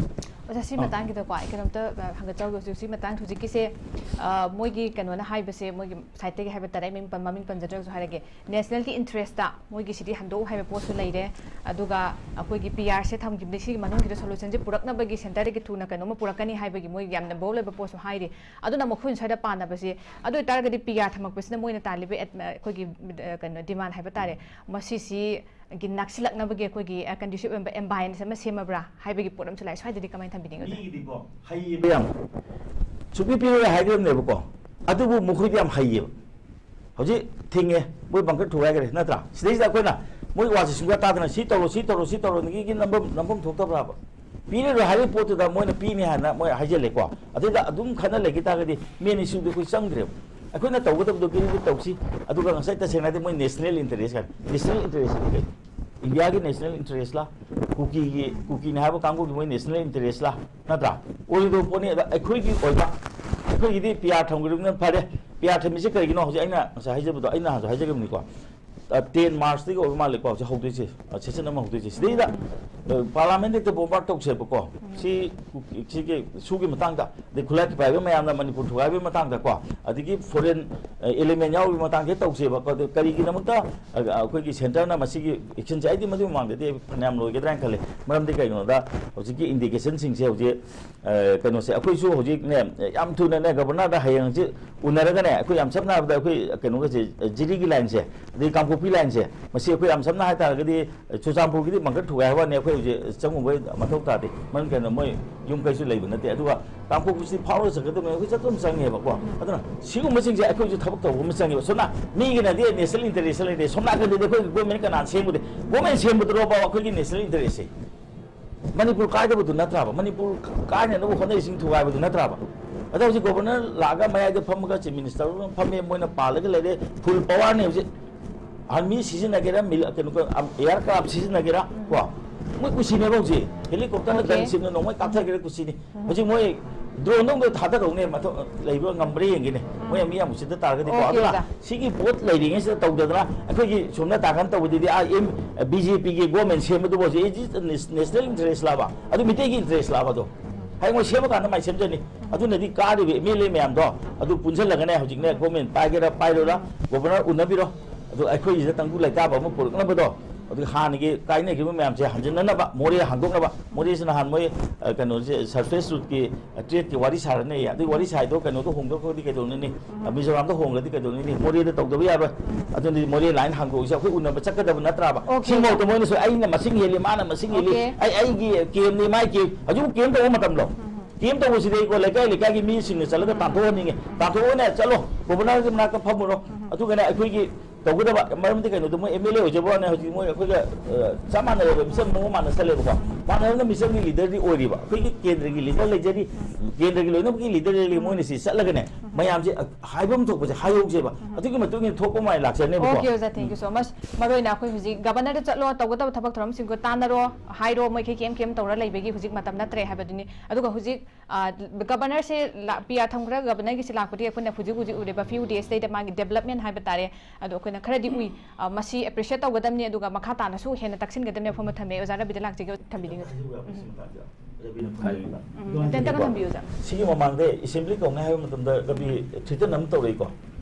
ꯑꯣꯖꯥ, ꯁꯤ ꯑꯥ꯫ ꯃꯇꯥꯡꯒꯤꯗꯀꯣ ꯑꯩ ꯀꯩꯅꯣꯝꯇ, ꯑ, ꯍꯪꯒꯠꯆꯍꯧꯒꯦ꯫ ꯍꯧꯖꯤꯛ ꯁꯤ ꯃꯇꯥꯡ, ꯍꯧꯖꯤꯛꯀꯤꯁꯦ, ꯑ, ꯃꯣꯏꯒꯤ ꯀꯩꯅꯣꯅ ꯍꯥꯏꯕꯁꯦ, ꯃꯣꯏꯒꯤ ꯁꯥꯏꯠꯇꯒꯤ ꯍꯥꯏꯕ ꯇꯥꯔꯦ, ꯑꯩ ꯃꯃꯤꯡ ꯄꯟ-, ꯃꯃꯤꯡ ꯄꯟꯖꯗ꯭ꯔꯒꯁꯨ ꯍꯥꯏꯔꯒꯦ, ꯅꯦꯁꯅꯦꯜꯒꯤ ꯏꯟꯇꯔꯦꯁꯇ ꯃꯣꯏꯒꯤꯁꯤꯗꯤ ꯍꯟꯗꯣꯛꯎ ꯍꯥꯏꯕ ꯄꯣꯠꯁꯨ ꯂꯩꯔꯦ꯫ ꯑꯗꯨꯒ ꯑꯩꯈꯣꯏꯒꯤ ꯄꯤ ꯑꯥꯔꯁꯦ ꯊꯝꯈꯤꯕꯗꯒꯤ ꯁꯤꯒꯤ ꯃꯅꯨꯡꯁꯤꯗ ꯁꯣꯂꯨꯁꯟꯁꯦ ꯄꯨꯔꯛꯅꯕꯒꯤ ꯁꯦꯟꯇꯔꯗꯒꯤ ꯊꯨꯅ ꯀꯩꯅꯣꯝꯃ ꯄꯨꯔꯛꯀꯅꯤ ꯍꯥꯏꯕꯒꯤ ꯃꯣꯏꯒꯤ ꯌꯥꯝꯅ ꯕꯣꯜ ꯑꯣꯏꯕ ꯄꯣꯠꯁꯨ ꯍꯥꯏꯔꯤ꯫ ꯑꯗꯨꯅ ꯃꯈꯣꯏꯅ ꯁ꯭ꯋꯥꯏꯗ ꯄꯥꯟꯅꯕꯁꯦ, ꯑꯗꯨ ꯑꯣꯏꯇꯥꯔꯒꯗꯤ ꯄꯤ ꯑꯥꯔ ꯊꯝꯃꯛꯄꯁꯤꯅ ꯃꯣꯏꯅ ꯇꯥꯜꯂꯤꯕ ꯑꯦꯠ-, ꯑꯩꯈꯣꯏꯒꯤ, ꯑ, ꯀꯩꯅꯣ, ꯗꯤꯃꯥꯟ ꯍꯥꯏꯕ ꯇꯥꯔꯦ, ꯃꯁꯤꯁꯤ ꯒꯤ ꯅꯛꯁꯤꯜꯂꯛꯅꯕꯒꯤ ꯑꯩꯈꯣꯏꯒꯤ, ꯑ, ꯀꯟꯗ꯭ꯌꯨꯁꯤꯞ ꯑꯣꯏꯕ ꯑꯦꯟꯚꯥꯏꯔꯟꯃꯦꯟ ꯑꯃ ꯁꯦꯝꯃꯕ꯭ꯔꯥ ꯍꯥꯏꯕꯒꯤ ꯄꯣꯠ ꯑꯃꯁꯨ ꯂꯥꯛꯑꯦ꯫ ꯁ꯭ꯋꯥꯏꯗꯗꯤ ꯀꯃꯥꯏꯅ ꯊꯝꯕꯤꯅꯤꯡꯉꯤ, ꯑꯣꯖꯥ? ꯃꯤꯒꯤꯗꯤꯀꯣ ꯍꯩꯌꯦꯕ ꯌꯥꯝ꯫ ꯁꯨꯡꯄꯤ ꯄꯤꯔꯣꯏ ꯍꯥꯏꯒꯗꯕꯅꯦꯕꯀꯣ꯫ ꯑꯗꯨꯕꯨ ꯃꯈꯣꯏꯗꯤ ꯌꯥꯝ ꯍꯩꯌꯦꯕ꯫ ꯍꯧꯖꯤꯛ ꯊꯤꯡꯉꯦ, ꯃꯣꯏ ꯕꯪꯀꯔ ꯊꯨꯒꯥꯏꯈ꯭ꯔꯦ, ꯅꯠꯇ꯭ꯔꯥ? ꯁꯤꯗꯩꯁꯤꯗ ꯑꯩꯈꯣꯏꯅ ꯃꯣꯏ ꯋꯥꯁꯦ ꯁꯨꯡꯇꯥ ꯇꯥꯗꯅ "ꯁꯤ ꯇꯧꯔꯣ, ꯁꯤ ꯇꯧꯔꯣ, ꯁꯤ ꯇꯧꯔꯣ"ꯅꯒꯤ ꯅꯝꯐꯝ, ꯅꯝꯐꯝ ꯊꯣꯛꯇꯕ꯭ꯔꯥꯕ? ꯄꯤꯔꯔꯣꯏ ꯍꯥꯏꯔꯤꯕ ꯄꯣꯠꯇꯨꯗ ꯃꯣꯏꯅ ꯄꯤꯅꯤ ꯍꯥꯏꯅ ꯃꯣꯏ ꯍꯥꯏꯖꯜꯂꯦꯀꯣ꯫ ꯑꯗꯨꯗ ꯑꯗꯨꯝ ꯈꯟꯅ ꯂꯩꯈꯤ ꯇꯥꯔꯒꯗꯤ ꯃꯦꯟ ꯏꯁꯨꯗꯤ ꯑꯩꯈꯣꯏ ꯆꯪꯗ꯭ꯔꯦꯕ꯫ ꯑꯩꯈꯣꯏꯅ ꯇꯧꯒꯗꯕꯗꯣ ꯀꯔꯤꯗ ꯇꯧꯁꯤ, ꯑꯗꯨꯒ ꯉꯁꯥꯏ ꯇꯁꯦꯡꯅ ꯍꯥꯏꯗꯤ ꯃꯣꯏ ꯅꯦꯁꯅꯦꯜ ꯏꯟꯇꯔꯦꯁ ꯍꯥꯏ, ꯅꯦꯁꯅꯦꯜ ꯏꯟꯇꯔꯦꯁ ꯍꯥꯏꯗꯤ ꯀꯩꯅꯣ? ꯏꯟꯗꯤꯌꯥꯒꯤ ꯅꯦꯁꯅꯦꯜ ꯏꯟꯇꯔꯦꯁꯂꯥ, ꯀꯨꯀꯤꯒꯤ, ꯀꯨꯀꯤꯅ ꯍꯥꯏꯕ ꯀꯥꯡꯕꯨꯒꯤ ꯃꯣꯏ ꯅꯦꯁꯅꯦꯜ ꯏꯟꯇꯔꯦꯁꯂꯥ, ꯅꯠꯇ꯭ꯔꯥ? ꯑꯣꯏꯔꯣꯏꯗꯕ ꯄꯣꯠꯅꯤ꯫ ꯑꯗ ꯑꯩꯈꯣꯏꯒꯤ ꯑꯣꯏꯕ, ꯑꯩꯈꯣꯏꯒꯤꯗꯤ ꯄꯤ ꯑꯥꯔ ꯊꯝꯈ꯭ꯔꯕꯅꯤꯅ ꯐꯔꯦ꯫ ꯄꯤ ꯑꯥꯔ ꯊꯝꯃꯤꯁꯦ ꯀꯔꯤꯒꯤꯅꯣ? ꯍꯧꯖꯤꯛ ꯑꯩꯅ ꯉꯁꯥꯏ ꯍꯥꯏꯖꯕꯗꯣ, ꯑꯩ ꯅꯍꯥꯟꯁꯨ ꯍꯥꯏꯖꯈꯤꯕꯅꯤꯀꯣ꯫ ꯑ, ꯇꯦꯟ ꯃꯥꯔꯁꯇꯒꯤ ꯑꯣꯏꯕ ꯃꯥꯜꯂꯦꯀꯣ, ꯍꯧꯖꯤꯛ ꯍꯧꯗꯣꯏꯁꯦ, ꯑ, ꯁꯦꯁꯟ ꯑꯃ ꯍꯧꯗꯣꯏꯁꯦ꯫ ꯁꯤꯗꯩꯗ, ꯑ, ꯄꯥꯔꯂꯥꯃꯦꯟꯗ ꯍꯦꯛꯇ ꯕꯣꯝꯕꯥꯔ ꯇꯧꯁꯦꯕꯀꯣ꯫ ꯁꯤ, ꯁꯤꯒꯤ ꯏꯁꯨꯒꯤ ꯃꯇꯥꯡꯗ, ꯑꯗꯩ ꯈꯨꯠꯂꯥꯏ ꯄꯥꯏꯕ ꯃꯌꯥꯝꯅ ꯃꯅꯤꯄꯨꯔ ꯊꯨꯒꯥꯏꯕꯒꯤ ꯃꯇꯥꯡꯗꯀꯣ, ꯑꯗꯒꯤ ꯐꯣꯔꯦꯟ, ꯑ, ꯑꯦꯂꯤꯃꯦꯟ ꯌꯥꯎꯔꯤꯕꯒꯤ ꯃꯇꯥꯡꯁꯦ ꯇꯧꯁꯦꯕꯀꯣ꯫ ꯑꯗꯨ ꯀꯔꯤꯒꯤꯗꯃꯛꯇ, ꯑ, ꯑꯩꯈꯣꯏꯒꯤ ꯁꯦꯟꯇꯔꯅ ꯃꯁꯤꯒꯤ ꯑꯦꯛꯁꯟꯁꯦ, ꯑꯩꯗꯤ ꯃꯗꯨꯒꯤ ꯃꯃꯥꯡꯗꯗꯤ ꯐꯅꯌꯥꯝ ꯂꯣꯏꯒꯗ꯭ꯔꯥ ꯍꯥꯏꯅ ꯈꯜꯂꯦ꯫ ꯃꯔꯝꯗꯤ ꯀꯩꯒꯤꯅꯣꯗ ꯍꯧꯖꯤꯛꯀꯤ ꯏꯟꯗꯤꯀꯦꯁꯟꯁꯤꯡꯁꯦ ꯍꯧꯖꯤꯛ ꯑ, ꯀꯩꯅꯣꯁꯦ, ꯑꯩꯈꯣꯏꯁꯨ ꯍꯧꯖꯤꯛꯅꯦ, ꯌꯥꯝ ꯊꯨꯅꯅꯦ, ꯒꯕꯔꯅꯔꯗ ꯍꯌꯦꯡ ꯍꯪꯆꯤꯠ ꯎꯅꯔꯒꯅꯦ, ꯑꯩꯈꯣꯏ ꯌꯥꯝ ꯁꯝꯅ ꯍꯥꯏꯔꯕꯗ ꯑꯩꯈꯣꯏ ꯀꯩꯅꯣꯒꯁꯦ, ꯖꯤꯔꯤꯒꯤ ꯂꯥꯏꯟꯁꯦ, ꯑꯗꯩ ꯀꯥꯡꯄꯣꯛꯄꯤ ꯂꯥꯏꯟꯁꯦ, ꯃꯁꯤ ꯑꯩꯈꯣꯏ ꯌꯥꯝ ꯁꯝꯅ ꯍꯥꯏꯇꯥꯔꯒꯗꯤ ꯆꯨꯔꯆꯥꯟꯄꯨꯔꯒꯤꯗꯤ ꯕꯪꯀꯔ ꯊꯨꯒꯥꯏ ꯍꯥꯏꯕ ꯋꯥꯅꯤ, ꯑꯩꯈꯣꯏ ꯍꯧꯖꯤꯛ ꯆꯪꯉꯨꯕꯩ ꯃꯊꯧ ꯇꯥꯗꯦ꯫ ꯃꯔꯝ ꯀꯩꯅꯣ, ꯃꯣꯏ ꯌꯨꯝ ꯀꯩꯁꯨ ꯂꯩꯕ ꯅꯠꯇꯦ꯫ ꯑꯗꯨꯒ ꯀꯥꯡꯄꯣꯛꯄꯤꯁꯤ ꯐꯥꯎꯔꯒ ꯆꯠꯀꯗꯕꯅꯤ, ꯑꯩꯈꯣꯏ ꯆꯠꯄ ꯑꯃ ꯆꯪꯉꯦꯕꯀꯣ꯫ ꯑꯗꯨꯅ ꯁꯤꯒꯨꯝꯕꯁꯤꯡꯁꯦ ꯑꯩꯈꯣꯏꯁꯨ ꯊꯕꯛ ꯇꯧꯕ ꯑꯃ ꯆꯪꯉꯦꯕ꯫ ꯁꯣꯝꯅ ꯃꯤꯒꯤꯅꯗꯤ ꯅꯦꯁꯅꯦꯜ ꯏꯟꯇꯔꯦꯁ ꯂꯩꯔꯦ, ꯁꯣꯝ ꯅꯥꯀꯟꯗꯗꯤ ꯑꯩꯈꯣꯏꯒꯤ ꯒꯣꯔꯃꯦꯟ ꯀꯅꯥꯅ ꯁꯦꯝꯒꯗꯦ? ꯒꯣꯔꯃꯦꯟ ꯁꯦꯝꯕꯗꯨꯔꯣꯕ ꯑꯩꯈꯣꯏꯒꯤ ꯅꯦꯁꯅꯦꯜ ꯏꯟꯇꯔꯦꯁꯁꯦ? ꯃꯅꯤꯄꯨꯔ ꯀꯥꯏꯗꯕꯗꯨ ꯅꯠꯇ꯭ꯔꯕ? ꯃꯅꯤꯄꯨꯔ ꯀꯥꯏꯅꯅꯕ ꯍꯣꯠꯅꯔꯤꯁꯤꯡ ꯊꯨꯒꯥꯏꯕꯗꯨ ꯅꯠꯇ꯭ꯔꯕ? ꯑꯗꯣ ꯍꯧꯖꯤꯛ ꯒꯣꯕꯔꯅꯔ ꯂꯥꯛꯑꯒ ꯃꯌꯥꯏꯗ ꯐꯝꯃꯒ ꯆꯤꯐ ꯃꯤꯅꯤꯁꯇꯔ ꯑꯃ ꯐꯝꯃꯦ, ꯃꯣꯏꯅ ꯄꯥꯜꯂꯒ ꯂꯩꯔꯦ, ꯐꯨꯜ ꯄꯋꯥꯔꯅꯦ ꯍꯧꯖꯤꯛ꯫ ꯑꯥꯔꯃꯤ ꯁꯤꯖꯤꯟꯅꯒꯦꯔꯥ, ꯃꯤꯂꯤ-, ꯀꯩꯅꯣ, ꯑꯦꯌꯥꯔ ꯀ꯭ꯔꯥꯐ ꯁꯤꯖꯤꯟꯅꯒꯦꯔꯥ, ꯀꯣ, ꯃꯣꯏ ꯀꯨꯁꯤꯅꯦꯕ ꯍꯧꯖꯤꯛ꯫ ꯍꯦꯂꯤꯀꯣꯞꯇꯔꯅ, ꯑꯣꯀꯦ꯫ ꯒꯟ ꯁꯤꯞꯅ ꯅꯣꯡꯃꯩ ꯀꯥꯞꯊꯒꯦꯔꯥ ꯀꯨꯁꯤꯅꯤ꯫ ꯍꯧꯖꯤꯛ ꯃꯣꯏ ꯗ꯭ꯔꯣꯟꯗꯣ ꯑꯝꯇ ꯊꯥꯗꯔꯛꯎꯅꯦ, ꯃꯊꯛ ꯂꯩꯕ ꯉꯝꯕ꯭ꯔꯥ ꯌꯦꯡꯒꯦꯅꯦ꯫ ꯃꯣꯏ ꯃꯤ ꯌꯥꯝ ꯎꯁꯤꯠꯇ ꯇꯥꯔꯒꯗꯤꯀꯣ꯫ ꯑꯣꯀꯦ, ꯑꯗꯨꯅ ꯑꯣꯖꯥ꯫ ꯁꯤꯒꯤ ꯚꯣꯠ ꯂꯩꯔꯤꯉꯩꯁꯤꯗ ꯇꯧꯗꯗꯅ ꯑꯩꯈꯣꯏꯒꯤ ꯁꯣꯝꯅ ꯇꯥꯈꯟ ꯇꯧꯕꯗꯨꯗꯤ ꯑꯥ ꯑꯦꯝ-, ꯕꯤ ꯖꯦ ꯄꯤꯒꯤ ꯒꯣꯔꯃꯦꯟ ꯁꯦꯝꯕꯗꯨꯕꯨ ꯍꯧꯖꯤꯛ ꯏꯁ ꯅꯦꯁꯅꯦꯜ ꯏꯟꯇꯔꯦꯁ ꯂꯥꯕ? ꯑꯗꯨ ꯃꯤꯇꯩꯒꯤ ꯏꯟꯇꯔꯦꯁ ꯂꯥꯕ ꯑꯗꯣ? ꯍꯌꯦꯡ ꯃꯣꯏ ꯁꯦꯝꯃꯀꯥꯟꯗ ꯃꯥꯏ ꯁꯦꯝꯖꯅꯤ꯫ ꯑꯗꯨꯅꯗꯤ ꯀꯥꯔꯤꯕ ꯑꯦꯝ ꯑꯦꯜ ꯑꯦ ꯃꯌꯥꯝꯗꯣ ꯑꯗꯨ ꯄꯨꯟꯁꯤꯜꯂꯒꯅꯦ ꯍꯧꯖꯤꯛꯅꯦ ꯒꯣꯔꯃꯦꯟ ꯄꯥꯏꯒꯦꯔꯥ ꯄꯥꯏꯔꯣꯏꯔꯥ ꯒꯣꯕꯔꯅꯔ ꯎꯅꯕꯤꯔꯣ꯫ ꯑꯗꯨ ꯑꯩꯈꯣꯏꯒꯤꯁꯤꯗ ꯇꯪꯗꯨ ꯂꯩꯇꯥꯕ ꯑꯃ ꯄꯨꯔꯛꯅꯕꯗꯣ, ꯑꯗꯨꯒ ꯍꯥꯟꯅꯒꯤ ꯀꯥꯏꯅꯈꯤꯕ ꯃꯌꯥꯝꯁꯦ ꯍꯟꯖꯤꯟꯅꯅꯕ, ꯃꯣꯔꯦ ꯍꯥꯡꯗꯣꯛꯅꯕ꯫ ꯃꯣꯔꯦꯁꯤ ꯅꯍꯥꯟ ꯃꯣꯏ, ꯑ, ꯀꯩꯅꯣꯁꯦ, ꯁꯔꯐꯦꯁ ꯔꯨꯠꯀꯤ, ꯑ, ꯇ꯭ꯔꯦꯠꯀꯤ ꯋꯥꯔꯤ ꯁꯥꯔꯅꯦꯌꯦ꯫ ꯑꯗꯨꯒꯤ ꯋꯥꯔꯤ ꯁꯥꯏꯗꯣ ꯀꯩꯅꯣꯗ ꯍꯣꯡꯗꯣꯛꯈ꯭ꯔꯗꯤ ꯀꯩꯗꯧꯅꯤ? ꯑ, ꯃꯤꯖꯣꯔꯥꯝꯗ ꯍꯣꯡꯈ꯭ꯔꯗꯤ ꯀꯩꯗꯧꯅꯤ? ꯃꯣꯔꯦꯗ ꯇꯧꯗꯕ ꯌꯥꯔꯣꯏ꯫ ꯑꯗꯨꯅꯗꯤ ꯃꯣꯔꯦ ꯂꯥꯏꯟ ꯍꯥꯡꯗꯣꯛꯏꯁꯦ ꯑꯩꯈꯣꯏ ꯎꯅꯕ ꯆꯠꯀꯗꯕ ꯅꯠꯇ꯭ꯔꯕ? ꯑꯣꯀꯦ꯫ ꯁꯤꯐꯥꯎꯗ ꯃꯣꯏꯅꯁꯨ ꯑꯩꯅ ꯃꯁꯤꯡ ꯍꯦꯜꯂꯤ, ꯃꯥꯅ ꯃꯁꯤꯡ ꯍꯦꯜꯂꯤ, ꯑꯣꯀꯦ꯫ ꯑꯩ, ꯑꯩꯒꯤ ꯀꯦꯝꯅꯤ, ꯃꯥꯏ ꯀꯦꯝ꯫ ꯍꯧꯖꯤꯛ ꯀꯦꯝ ꯇꯧꯕ ꯃꯇꯝꯂꯣ? ꯀꯦꯝ ꯇꯧꯕꯁꯤꯗꯩꯀꯣ, ꯂꯩꯀꯥꯏ ꯂꯩꯀꯥꯏꯒꯤ ꯃꯤꯁꯤꯡꯅ ꯆꯠꯂꯒ ꯇꯥꯟꯊꯣꯛꯍꯟꯅꯤꯡꯉꯦ꯫ ꯇꯥꯟꯊꯣꯛꯑꯣꯅꯦ, ꯆꯠꯂꯣ, ꯒꯣꯕꯔꯅꯔꯒꯤ ꯃꯅꯥꯛꯇ ꯐꯝꯃꯨꯔꯣ꯫ ꯑꯗꯨꯒꯅꯦ ꯑꯩꯈꯣꯏꯒꯤ ꯇꯧꯒꯗꯕ, ꯃꯔꯝꯗꯤ ꯀꯩꯅꯣꯗꯣ, ꯃꯣꯏ ꯑꯦꯝ ꯑꯦꯜ ꯑꯦ ꯑꯣꯏꯖꯕ ꯋꯥꯅꯦ, ꯍꯧꯖꯤꯛ ꯃꯣꯏ ꯑꯩꯈꯣꯏꯒ, ꯑ, ꯆꯞ ꯃꯥꯟꯅꯔꯦꯕ, ꯃꯤꯆꯪ ꯃꯑꯣꯡ ꯃꯥꯟꯅ ꯆꯠꯂꯦꯕꯀꯣ꯫ ꯃꯥꯟꯅꯔꯝꯅ ꯃꯤꯆꯪꯒꯤ ꯂꯤꯗꯔꯗꯤ ꯑꯣꯏꯔꯤꯕ꯫ ꯑꯩꯈꯣꯏꯒꯤ ꯀꯦꯟꯗ꯭ꯔꯒꯤ ꯂꯤꯗꯔ ꯂꯩꯖꯔꯤ, ꯀꯦꯟꯗ꯭ꯔꯒꯤ ꯂꯣꯏꯅꯃꯛꯀꯤ ꯂꯤꯗꯔ ꯂꯩꯔꯤ, ꯃꯣꯏꯅ ꯁꯤ ꯆꯠꯂꯒꯅꯦ, ꯃꯌꯥꯝꯁꯦ, ꯑ, ꯍꯥꯏꯐꯝ ꯊꯣꯛꯄꯁꯦ ꯍꯥꯏꯍꯧꯁꯦꯕ꯫ ꯑꯗꯨꯒꯤ ꯃꯇꯨꯡ ꯏꯟꯅ ꯊꯣꯛꯄ ꯃꯥꯏ ꯂꯥꯛꯆꯅꯦꯕꯀꯣ꯫ ꯑꯣꯀꯦ, ꯑꯣꯖꯥ, thank you so much꯫ ꯃꯔꯨ ꯑꯣꯏꯅ ꯑꯩꯈꯣꯏ ꯍꯧꯖꯤꯛ ꯒꯕꯔꯅꯔꯗ ꯆꯠꯂꯣ, ꯇꯧꯒꯗꯕ ꯊꯕꯛ ꯊꯧꯔꯝꯁꯤꯡꯗꯣ ꯇꯥꯟꯅꯔꯣ, ꯍꯥꯏꯔꯣ, ꯃꯣꯏꯈꯩ ꯀꯦꯝ ꯀꯦꯝ ꯇꯧꯔ ꯂꯩꯕꯒꯤ ꯍꯧꯖꯤꯛ ꯃꯇꯝ ꯅꯠꯇ꯭ꯔꯦ ꯍꯥꯏꯕꯗꯨꯅꯤ꯫ ꯑꯗꯨꯒ ꯍꯧꯖꯤꯛ, ꯑ, ꯒꯕꯔꯅꯔꯁꯦ ꯂꯥꯛ-, ꯄꯤ ꯑꯥꯔ ꯊꯝꯈ꯭ꯔꯒ ꯒꯕꯔꯅꯔꯒꯤꯁꯦ ꯂꯥꯛꯄꯗꯤ ꯑꯩꯈꯣꯏꯅ ꯍꯧꯖꯤꯛ ꯍꯧꯖꯤꯛ ꯎꯔꯦꯕ, few days ꯇꯩꯗ ꯃꯥꯒꯤ ꯗꯦꯕꯂꯞꯃꯦꯟ ꯍꯥꯏꯕ ꯇꯥꯔꯦ꯫ ꯑꯗꯣ ꯑꯩꯈꯣꯏꯅ ꯈꯔꯗꯤ ꯎꯏ꯫ ꯑ, ꯃꯁꯤ ꯑꯦꯄ꯭ꯔꯤꯁꯤꯌꯦꯠ ꯇꯧꯒꯗꯕꯅꯤ, ꯑꯗꯨꯒ ꯃꯈꯥ ꯇꯥꯅꯁꯨ ꯍꯦꯟꯅ ꯇꯛꯁꯤꯟꯒꯗꯕꯅꯤ꯫ ꯋꯥꯐꯝ ꯑꯃ ꯊꯝꯃꯦ꯫ ꯑꯣꯖꯥ ꯔꯕꯤꯗ ꯂꯥꯛꯆꯒꯦ, ꯊꯝꯕꯤꯅꯤꯡꯉꯁꯨ꯫ ꯎꯝ꯫ ꯎꯝ, ꯑꯇꯦꯟꯇꯒ ꯊꯝꯕꯤꯌꯨ, ꯑꯣꯖꯥ꯫ ꯁꯤꯒꯤ ꯃꯃꯥꯡꯗ ꯑꯦꯁꯦꯝꯕ꯭ꯂꯤ ꯀꯧꯅꯤ ꯍꯥꯏꯕ ꯃꯇꯝꯗ ꯔꯕꯤ ꯊ꯭ꯔꯤꯇꯟ ꯑꯃ ꯇꯧꯔꯛꯏꯀꯣ꯫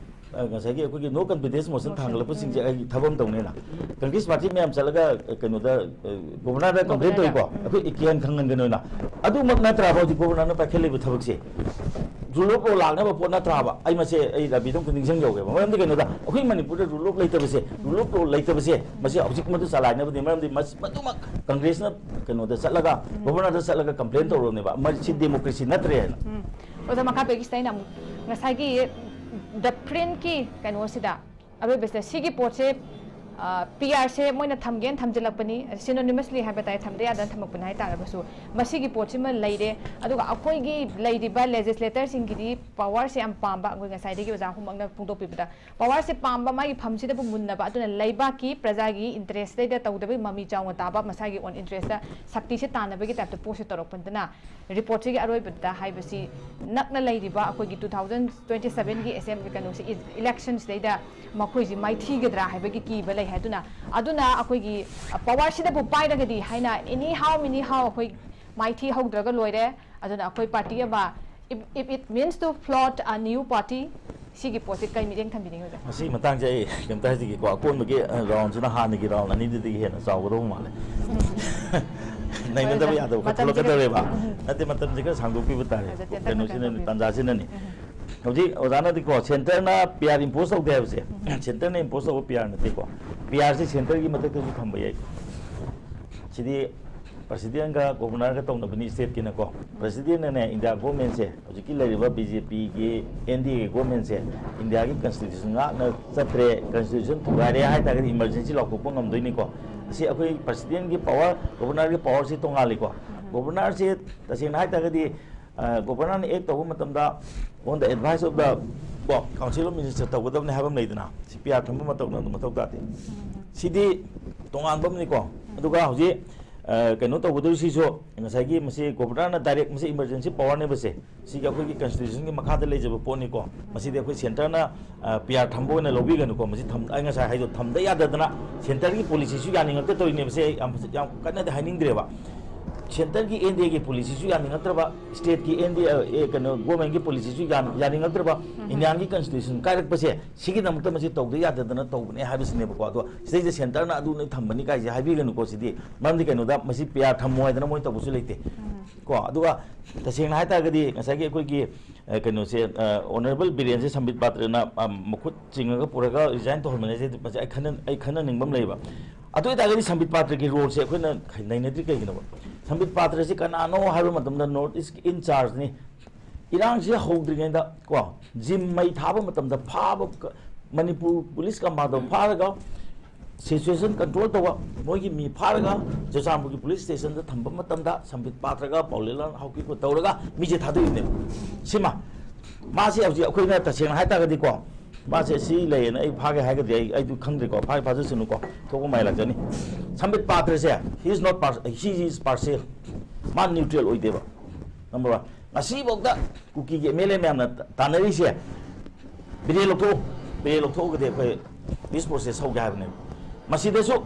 ꯑ, ꯉꯁꯥꯏꯒꯤ ꯑꯩꯈꯣꯏꯒꯤ no confidence motion ꯊꯥꯡꯒꯠꯂꯛꯄꯁꯤꯡꯁꯦ ꯑꯩ ꯊꯕꯛ ꯑꯃ ꯇꯧꯅꯦꯅ꯫ ꯀꯪꯒ꯭ꯔꯦꯁ ꯄꯥꯔꯇꯤ ꯃꯌꯥꯝ ꯆꯠꯂꯒ, ꯑ, ꯀꯩꯅꯣꯗ, ꯑ, ꯒꯣꯕꯔꯅꯔꯗ ꯀꯝꯄ꯭ꯂꯦꯟ ꯇꯧꯏꯀꯣ꯫ ꯑꯩꯈꯣꯏ ꯏꯀꯦꯟ ꯈꯪꯍꯟꯒꯅꯣꯅ꯫ ꯑꯗꯨꯃꯛ ꯅꯠꯇ꯭ꯔꯕ ꯍꯧꯖꯤꯛ ꯒꯣꯕꯔꯅꯔꯅ ꯄꯥꯏꯈꯠꯂꯤꯕ ꯊꯕꯛꯁꯦ? Rule of law ꯂꯥꯛꯅꯕ ꯄꯣꯠ ꯅꯠꯇ꯭ꯔꯥꯕ? ꯑꯩ ꯃꯁꯦ, ꯑꯩ ꯔꯕꯤꯗ ꯑꯃꯨꯛꯇ ꯅꯤꯡꯁꯤꯡꯖꯧꯒꯦꯕ꯫ ꯃꯔꯝꯗꯤ ꯀꯩꯅꯣꯗ, ꯑꯩꯈꯣꯏ ꯃꯅꯤꯄꯨꯔꯗ rule of law ꯂꯩꯇꯕꯁꯦ, rule of law ꯂꯩꯇꯕꯁꯦ, ꯃꯁꯤ ꯍꯧꯖꯤꯛ ꯃꯗꯨ ꯆꯂꯥꯏꯅꯕꯅꯤ꯫ ꯃꯔꯝꯗꯤ ꯃꯁ-, ꯃꯗꯨꯃꯛ ꯀꯪꯒ꯭ꯔꯦꯁꯅ ꯀꯩꯅꯣꯗ ꯆꯠꯂꯒ, governorꯗ ꯆꯠꯂꯒ complain ꯇꯧꯔꯕꯅꯦꯕ, ꯃꯁꯤ democracy ꯅꯠꯇ꯭ꯔꯦꯅ꯫ ꯎꯝ꯫ ꯑꯣꯖꯥ, ꯃꯈꯥ ꯄꯦꯒꯤꯁꯇ ꯑꯩꯅ ꯑꯃꯨꯛ ꯉꯁꯥꯏꯒꯤ The Printꯀꯤ ꯀꯩꯅꯣꯁꯤꯗ, ꯑꯔꯣꯏꯕꯁꯤꯗ ꯁꯤꯒꯤ ꯄꯣꯠꯁꯦ, ꯑ, PRꯁꯦ ꯃꯣꯏꯅ ꯊꯝꯒꯦꯅ ꯊꯝꯖꯤꯜꯂꯛꯄꯅꯤ, synonymously ꯍꯥꯏꯕ ꯇꯥꯏ, ꯊꯝꯗ ꯌꯥꯗꯅ ꯊꯝꯃꯛꯄꯅꯤ ꯍꯥꯏ ꯇꯥꯔꯒꯁꯨ, ꯃꯁꯤꯒꯤ ꯄꯣꯠꯁꯤꯃ ꯂꯩꯔꯦ꯫ ꯑꯗꯨꯒ ꯑꯩꯈꯣꯏꯒꯤ ꯂꯩꯔꯤꯕ legislatorꯁꯤꯡꯒꯤꯗꯤ powerꯁꯦ ꯌꯥꯝ ꯄꯥꯝꯕ, ꯑꯩꯈꯣꯏ ꯉꯁꯥꯏꯗꯒꯤ ꯑꯣꯖꯥ ꯑꯍꯨꯝꯃꯛꯅ ꯐꯣꯡꯗꯣꯛꯄꯤꯕꯗ, powerꯁꯦ ꯄꯥꯝꯕ, ꯃꯥꯒꯤ ꯐꯝꯁꯤꯗꯕꯨ ꯃꯨꯟꯅꯕ, ꯑꯗꯨꯅ ꯂꯩꯕꯥꯛꯀꯤ ꯄ꯭ꯔꯖꯥꯒꯤ interestꯇꯩꯗ ꯇꯧꯗꯕꯒꯤ ꯃꯃꯤ ꯆꯥꯎꯅ ꯇꯥꯕ, ꯃꯁꯥꯒꯤ own interestꯇ ꯁꯛꯇꯤꯁꯦ ꯇꯥꯟꯅꯕꯒꯤ typeꯇ ꯄꯣꯠꯁꯦ ꯇꯧꯔꯛꯄꯗꯨꯅ, reportꯁꯤꯒꯤ ꯑꯔꯣꯏꯕꯗ ꯍꯥꯏꯕꯁꯤ ꯅꯛꯅ ꯂꯩꯔꯤꯕ ꯑꯩꯈꯣꯏꯒꯤ two thousand twenty sevenꯒꯤ assembly ꯀꯩꯅꯣꯁꯤ, electionꯁꯤꯗꯩꯗ ꯃꯈꯣꯏꯁꯤ ꯃꯥꯏꯊꯤꯒꯗ꯭ꯔꯥ ꯍꯥꯏꯕꯒꯤ ꯀꯤꯕ ꯂꯩ ꯍꯥꯏꯗꯨꯅ, ꯑꯗꯨꯅ ꯑꯩꯈꯣꯏꯒꯤ powerꯁꯤꯗꯕꯨ ꯄꯥꯏꯔꯒꯗꯤ ꯍꯥꯏꯅ anyhow anyhow ꯑꯩꯈꯣꯏ ꯃꯥꯏꯊꯤ ꯍꯧꯗ꯭ꯔꯒ ꯂꯣꯏꯔꯦ꯫ ꯑꯗꯨꯅ ꯑꯩꯈꯣꯏ party ꯑꯃ, if, if it means to float a new party, ꯁꯤꯒꯤ ꯄꯣꯠꯁꯦ ꯀꯩ ꯃꯤꯠꯌꯦꯡ ꯊꯝꯕꯤꯅꯤꯡꯉꯤ ꯑꯣꯖꯥ? ꯃꯁꯤꯒꯤ ꯃꯇꯥꯡꯁꯦ ꯑꯩ ꯀꯩꯝꯇ ꯍꯥꯏꯖꯒꯦꯀꯣ꯫ ꯑꯀꯣꯟꯕꯒꯤ, ꯑ, roundꯁꯤꯅ ꯍꯥꯟꯅꯒꯤ round ꯑꯅꯤꯗꯨꯗꯒꯤ ꯍꯦꯟꯅ ꯆꯥꯎꯒꯗꯧꯕ ꯃꯥꯜꯂꯦ꯫ ꯅꯩꯅꯗꯕ ꯍꯣꯏ, ꯌꯥꯗꯕ ꯈꯔ ꯃꯇꯝꯁꯤꯒ ꯊꯣꯛꯂꯛꯀꯗꯧꯔꯦꯕ꯫ ꯎꯝ꯫ ꯅꯠꯇꯦ, ꯃꯇꯝꯁꯦ ꯈꯔ ꯁꯥꯡꯗꯣꯛꯄꯤꯕ ꯇꯥꯔꯦ꯫ ꯑꯗ ꯇꯦꯟꯇꯛꯅ ꯀꯩꯅꯣꯁꯤꯅꯅꯦ, ꯀꯩꯅꯣ ꯇꯥꯟꯖꯥꯁꯤꯅꯅꯦ꯫ ꯍꯧꯖꯤꯛ ꯑꯣꯖꯥꯅꯗꯤꯀꯣ, centreꯅ PR impose ꯇꯧꯗꯦ ꯍꯥꯏꯕꯁꯦ, centreꯅ impose ꯇꯧꯕ PR ꯅꯠꯇꯦꯀꯣ꯫ PRꯁꯦ centreꯒꯤ ꯃꯊꯛꯇꯁꯨ ꯊꯝꯕ ꯌꯥꯏ꯫ ꯁꯤꯗꯤ presidentꯒ governorꯒ ꯇꯧꯅꯕꯅꯤ stateꯀꯤꯅꯀꯣ꯫ Presidentꯅꯅꯦ India governmentꯁꯦ, ꯍꯧꯖꯤꯛꯀꯤ ꯂꯩꯔꯤꯕ BJPꯒꯤ NDAꯒꯤ governmentꯁꯦ Indiaꯒꯤ constitution ꯉꯥꯛꯅ ꯆꯠꯇ꯭ꯔꯦ, constitution ꯊꯨꯒꯥꯏꯔꯦ ꯍꯥꯏꯇꯥꯔꯒꯗꯤ emergency ꯂꯥꯎꯊꯣꯛꯄ ꯉꯝꯗꯣꯏꯅꯤꯀꯣ꯫ ꯑꯁꯤ ꯑꯩꯈꯣꯏ presidentꯒꯤ power, governorꯒꯤ powerꯁꯤ ꯇꯣꯉꯥꯜꯂꯤꯀꯣ꯫ Governorꯁꯦ ꯇꯁꯦꯡꯅ ꯍꯥꯏꯇꯥꯔꯒꯗꯤ, ꯑ, governorꯅ act ꯇꯧꯕ ꯃꯇꯝꯗ on the advice of the, ꯀꯣ, Council of Minister ꯇꯧꯒꯗꯕꯅꯤ ꯍꯥꯏꯕ ꯑꯃ ꯂꯩꯗꯅ, ꯁꯤ PR ꯊꯝꯕ ꯃꯇꯝꯗ ꯑꯗꯨꯝ ꯃꯊꯧ ꯇꯥꯗꯦ꯫ ꯁꯤꯗꯤ ꯇꯣꯉꯥꯟꯕ ꯑꯃꯅꯤꯀꯣ꯫ ꯑꯗꯨꯒ ꯍꯧꯖꯤꯛ, ꯑ, ꯀꯩꯅꯣ ꯇꯧꯒꯗꯧꯔꯤꯁꯤꯁꯨ ꯉꯁꯥꯏꯒꯤ ꯃꯁꯤ governorꯅ direct, ꯃꯁꯤ emergency powerꯅꯦꯕꯁꯦ꯫ ꯁꯤꯒꯤ ꯑꯩꯈꯣꯏꯒꯤ constitutionꯒꯤ ꯃꯈꯥꯗ ꯂꯩꯖꯕ ꯄꯣꯠꯅꯤꯀꯣ꯫ ꯃꯁꯤꯗꯤ ꯑꯩꯈꯣꯏ centreꯅ, ꯑ, PR ꯊꯝꯕ ꯑꯣꯏꯅ ꯂꯧꯕꯤꯒꯅꯨꯀꯣ꯫ ꯃꯁꯤ ꯊꯝ-, ꯑꯩ ꯉꯁꯥꯏ ꯍꯥꯏꯗꯣ, ꯊꯝꯗ ꯌꯥꯗꯗꯅ centreꯒꯤ policyꯁꯨ ꯌꯥꯅꯤꯡꯉꯛꯇ ꯇꯧꯔꯤꯅꯦꯕꯁꯦ꯫ ꯑꯩ ꯌꯥꯝ, ꯌꯥꯝ ꯀꯟꯅꯗꯤ ꯍꯥꯏꯅꯤꯡꯗ꯭ꯔꯦꯕ꯫ Centreꯒꯤ NDAꯒꯤ policyꯁꯨ ꯌꯥꯅꯤꯡꯉꯛꯇ꯭ꯔꯕ, stateꯀꯤ NDA, ꯑ, ꯑꯦ, ꯀꯩꯅꯣ, governmentꯀꯤ policyꯁꯨ ꯌꯥꯟ-, ꯌꯥꯅꯤꯡꯉꯛꯇ꯭ꯔꯕ, Indiaꯒꯤ constitution ꯀꯥꯏꯔꯛꯄꯁꯦ, ꯁꯤꯒꯤꯗꯃꯛꯇ ꯃꯁꯤ ꯇꯧꯗ ꯌꯥꯗꯗꯅ ꯇꯧꯕꯅꯦ ꯍꯥꯏꯕꯁꯤꯅꯦꯕꯀꯣ꯫ ꯑꯗꯣ ꯁꯤꯗꯩꯁꯤꯗ centreꯅ ꯑꯗꯨ ꯅꯣꯏ ꯊꯝꯕꯅꯤ ꯀꯥꯏꯁꯦ ꯍꯥꯏꯕꯤꯒꯅꯨꯀꯣ꯫ ꯁꯤꯗꯤ ꯃꯔꯝꯗꯤ ꯀꯩꯅꯣꯗ, ꯃꯁꯤ PR ꯊꯝꯃꯣ ꯍꯥꯏꯗꯅ ꯃꯣꯏ ꯇꯧꯕꯁꯨ ꯂꯩꯇꯦ꯫ ꯀꯣ꯫ ꯑꯗꯨꯒ ꯇꯁꯦꯡꯅ ꯍꯥꯏꯇꯥꯔꯒꯗꯤ ꯉꯁꯥꯏꯒꯤ ꯑꯩꯈꯣꯏꯒꯤ, ꯑ, ꯀꯩꯅꯣꯁꯦ, ꯑ, Honourable ꯕꯤꯔꯦꯟꯁꯦ ꯁꯝꯕꯤꯠ ꯄꯥꯇ꯭ꯔꯅ, ꯑ, ꯃꯈꯨꯠ ꯆꯤꯡꯉꯒ ꯄꯨꯔꯒ resign ꯇꯧꯍꯟꯕꯅꯦ ꯍꯥꯏꯁꯦ, ꯃꯁꯤ ꯑꯩ ꯈꯟꯅ-, ꯑꯩ ꯈꯟꯅꯅꯤꯡꯕ ꯑꯃ ꯂꯩꯌꯦꯕ꯫ ꯑꯗꯨ ꯑꯣꯏꯇꯥꯔꯒꯗꯤ ꯁꯝꯕꯤꯠ ꯄꯥꯇ꯭ꯔꯒꯤ role ꯁꯦ ꯑꯩꯈꯣꯏꯅ ꯅꯩꯅꯗ꯭ꯔꯤ ꯀꯩꯒꯤꯅꯣꯕ? ꯁꯝꯕꯤꯠ ꯄꯥꯇ꯭ꯔꯁꯤ ꯀꯅꯥꯅꯣ ꯍꯥꯏꯕ ꯃꯇꯝꯗ North East in charge ꯅꯤ꯫ ꯏꯔꯥꯡꯁꯤ ꯍꯧꯗ꯭ꯔꯤꯉꯩꯗ ꯀꯣ, ꯖꯤꯝ ꯃꯩ ꯊꯥꯕ ꯃꯇꯝꯗ ꯐꯥꯕ ꯀ-, ꯃꯅꯤꯄꯨꯔ ꯄꯨꯂꯤꯁ ꯀꯃꯥꯟꯗꯣ ꯐꯥꯔꯒ situation control ꯇꯧꯕ, ꯃꯣꯏꯒꯤ ꯃꯤ ꯐꯥꯔꯒ ꯆꯨꯔꯆꯥꯟꯄꯨꯔꯒꯤ ꯄꯨꯂꯤꯁ ꯁ꯭ꯇꯦꯁꯟꯗ ꯊꯝꯕ ꯃꯇꯝꯗ ꯁꯝꯕꯤꯠ ꯄꯥꯇ꯭ꯔꯒ ꯄꯥꯎꯂꯦꯟꯂꯥꯜ ꯍꯥꯎꯀꯤꯞꯀ ꯇꯧꯔꯒ ꯃꯤꯁꯦ ꯊꯥꯗꯣꯛꯏꯕꯅꯦꯕ꯫ ꯁꯤꯃ, ꯃꯥꯁꯦ ꯍꯧꯖꯤꯛ ꯑꯩꯈꯣꯏꯅ ꯇꯁꯦꯡꯅ ꯍꯥꯏꯇꯥꯔꯒꯗꯤꯀꯣ, ꯃꯥꯁꯦ ꯁꯤ ꯂꯩꯌꯦꯅ ꯑꯩ ꯐꯥꯒꯦ ꯍꯥꯏꯒꯗꯤ ꯑꯩ, ꯑꯩꯗꯨ ꯈꯪꯗ꯭ꯔꯦꯀꯣ, ꯐꯥꯒꯦ ꯐꯥꯖꯁꯅꯨꯀꯣ, ꯊꯣꯛꯄ ꯃꯥꯏ ꯂꯥꯛꯆꯅꯤ꯫ ꯁꯝꯕꯤꯠ ꯄꯥꯇ꯭ꯔꯁꯦ, he is not par-, he is partial, ꯃꯥ neutral ꯑꯣꯏꯗꯦꯕ꯫ Number one, ꯉꯁꯤꯐꯥꯎꯗ ꯀꯨꯀꯤꯒꯤ MLA ꯃꯌꯥꯝꯅ ꯇ-, ꯇꯥꯟꯅꯔꯤꯁꯦ, ꯕꯤꯔꯦꯟ ꯂꯧꯊꯣꯛꯎ, ꯕꯤꯔꯦꯟ ꯂꯧꯊꯣꯛꯑꯒꯗꯤ ꯑꯩꯈꯣꯏ peace process ꯍꯧꯒꯦ ꯍꯥꯏꯕꯅꯦꯕ꯫ ꯃꯁꯤꯗꯁꯨ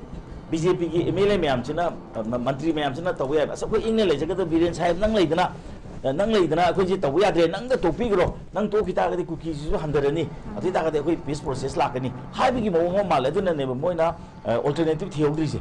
BJP ꯒꯤ MLA ꯃꯌꯥꯝꯁꯤꯅ, ꯑ, ꯃ-, ꯃꯟꯇ꯭ꯔꯤ ꯃꯌꯥꯝꯁꯤꯅ ꯇꯧꯕ ꯌꯥꯏꯕ, "ꯑꯁ, ꯑꯩꯈꯣꯏ ꯏꯪꯅ ꯂꯩꯖꯒꯗꯕ ꯕꯤꯔꯦꯟ ꯁꯥꯍꯦꯕ, ꯅꯪ ꯂꯩꯗꯅ, ꯑ, ꯅꯪ ꯂꯩꯗꯅ ꯑꯩꯈꯣꯏꯁꯦ ꯇꯧꯕ ꯌꯥꯗ꯭ꯔꯦ, ꯅꯪꯗ ꯇꯣꯛꯄꯤꯈ꯭ꯔꯣ, ꯅꯪ ꯇꯣꯛꯈꯤ ꯇꯥꯔꯒꯗꯤ ꯀꯨꯀꯤꯁꯤꯁꯨ ꯍꯟꯊꯔꯅꯤ, ꯑꯗꯨ ꯑꯣꯏ ꯇꯥꯔꯒꯗꯤ ꯑꯩꯈꯣꯏ peace process ꯂꯥꯛꯀꯅꯤ" ꯍꯥꯏꯕꯒꯤ ꯃꯑꯣꯡ ꯑꯃ ꯃꯥꯜꯂꯦ꯫ ꯑꯗꯨꯅꯅꯦꯕ ꯃꯣꯏꯅ, ꯑ, alternative ꯊꯤꯍꯧꯗ꯭ꯔꯤꯁꯦ꯫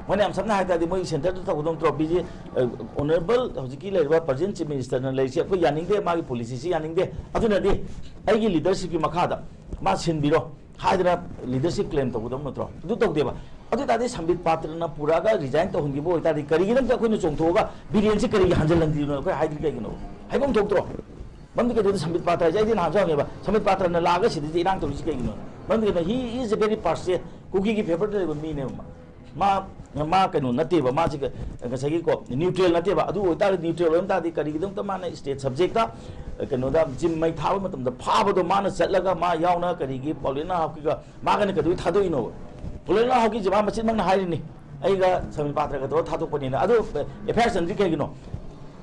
ꯃꯣꯏꯅ ꯌꯥꯝ ꯁꯝꯅ ꯍꯥꯏ ꯇꯥꯔꯗꯤ ꯃꯣꯏ centre ꯗ ꯇꯧꯒꯗꯧ ꯅꯠꯇ꯭ꯔꯣ? ꯕꯤ ꯖꯦ, ꯑ, Honourable ꯍꯧꯖꯤꯛꯀꯤ ꯂꯩꯔꯤꯕ present Chief Minister ꯅ ꯂꯩꯔꯤꯁꯦ, ꯑꯩꯈꯣꯏ ꯌꯥꯅꯤꯡꯗꯦ, ꯃꯥꯒꯤ policy ꯁꯤ ꯌꯥꯅꯤꯡꯗꯦ, ꯑꯗꯨꯅꯗꯤ ꯑꯩꯒꯤ leadership ꯀꯤ ꯃꯈꯥꯗ ꯃꯥ ꯁꯤꯟꯕꯤꯔꯣ ꯍꯥꯏꯗꯅ leadership claim ꯇꯧꯒꯗꯕ ꯅꯠꯇ꯭ꯔꯣ? ꯑꯗꯨ ꯇꯧꯗꯦꯕ꯫ ꯑꯗꯨ ꯑꯣꯏ ꯇꯥꯔꯗꯤ ꯁꯝꯕꯤꯠ ꯄꯥꯇ꯭ꯔꯅ ꯄꯨꯔꯛꯑꯒ resign ꯇꯧꯍꯟꯈꯤꯕ ꯑꯣꯏꯇꯥꯔꯗꯤ ꯀꯔꯤꯒꯤꯗꯃꯛꯇ ꯑꯩꯈꯣꯏꯅ ꯆꯣꯡꯊꯣꯛꯑꯒ ꯕꯤꯔꯦꯟꯁꯤ ꯀꯔꯤꯒꯤ ꯍꯟꯖꯤꯜꯍꯟꯗ꯭ꯔꯤꯅꯣ ꯑꯩꯈꯣꯏ ꯍꯥꯏꯗ꯭ꯔꯤ ꯀꯩꯒꯤꯅꯣ? ꯍꯥꯏꯐꯝ ꯊꯣꯛꯇ꯭ꯔꯣ? ꯃꯔꯝꯗꯤ ꯀꯩꯗꯧꯗ ꯁꯝꯕꯤꯠ ꯄꯥꯇ꯭ꯔ ꯍꯥꯏꯁꯦ ꯑꯩꯗꯤ ꯅꯍꯥꯟꯁꯨ ꯍꯪꯉꯦꯕ, ꯁꯝꯕꯤꯠ ꯄꯥꯇ꯭ꯔꯅ ꯂꯥꯛꯑꯒ ꯁꯤꯗꯩꯁꯤꯗ ꯏꯔꯥꯡ ꯇꯧꯔꯤꯁꯤ ꯀꯩꯒꯤꯅꯣ? ꯃꯔꯝꯗꯤ ꯀꯩꯅꯣ? He is a very partial, ꯀꯨꯀꯤꯒꯤ favour ꯗ ꯂꯩꯕ ꯃꯤꯅꯦꯕ ꯃꯥ꯫ ꯃꯥ, ꯃꯥ ꯀꯩꯅꯣ ꯅꯠꯇꯦꯕ, ꯃꯥꯁꯤ ꯀ-, ꯉꯁꯥꯏꯒꯤ ꯀꯣ, neutral ꯅꯠꯇꯦꯕ꯫ ꯑꯗꯨ ꯑꯣꯏꯇꯥꯔꯗꯤ neutral ꯑꯣꯏꯔꯝ ꯇꯥꯔꯗꯤ ꯀꯔꯤꯒꯤꯗꯃꯛꯇ ꯃꯥꯅ state subject ꯇ, ꯑ, ꯀꯩꯅꯣꯗ ꯖꯤꯝ ꯃꯩ ꯊꯥꯕ ꯃꯇꯝꯗ ꯐꯥꯕꯗꯣ ꯃꯥꯅ ꯆꯠꯂꯒ ꯃꯥ ꯌꯥꯎꯅ ꯀꯔꯤꯒꯤ ꯄꯥꯎꯂꯦꯟ ꯅꯥꯍꯥꯛꯀꯤꯒ ꯃꯥꯒꯅ ꯀꯩꯗꯧꯕꯩ ꯊꯥꯗꯣꯛꯏꯅꯣꯕ? ꯄꯥꯎꯂꯦꯟ ꯅꯥꯍꯥꯛꯀꯤ ꯃꯥ ꯃꯆꯤꯟꯃꯛꯅ ꯍꯥꯏꯔꯤꯅꯤ, "ꯑꯩꯒ ꯁꯃꯤ ꯄꯥꯇ꯭ꯔꯒ ꯇꯧꯔ ꯊꯥꯗꯣꯛꯄꯅꯤꯅ"꯫ ꯑꯗꯨ, ꯑ, F I R ꯆꯟꯗ꯭ꯔꯤ ꯀꯩꯒꯤꯅꯣ?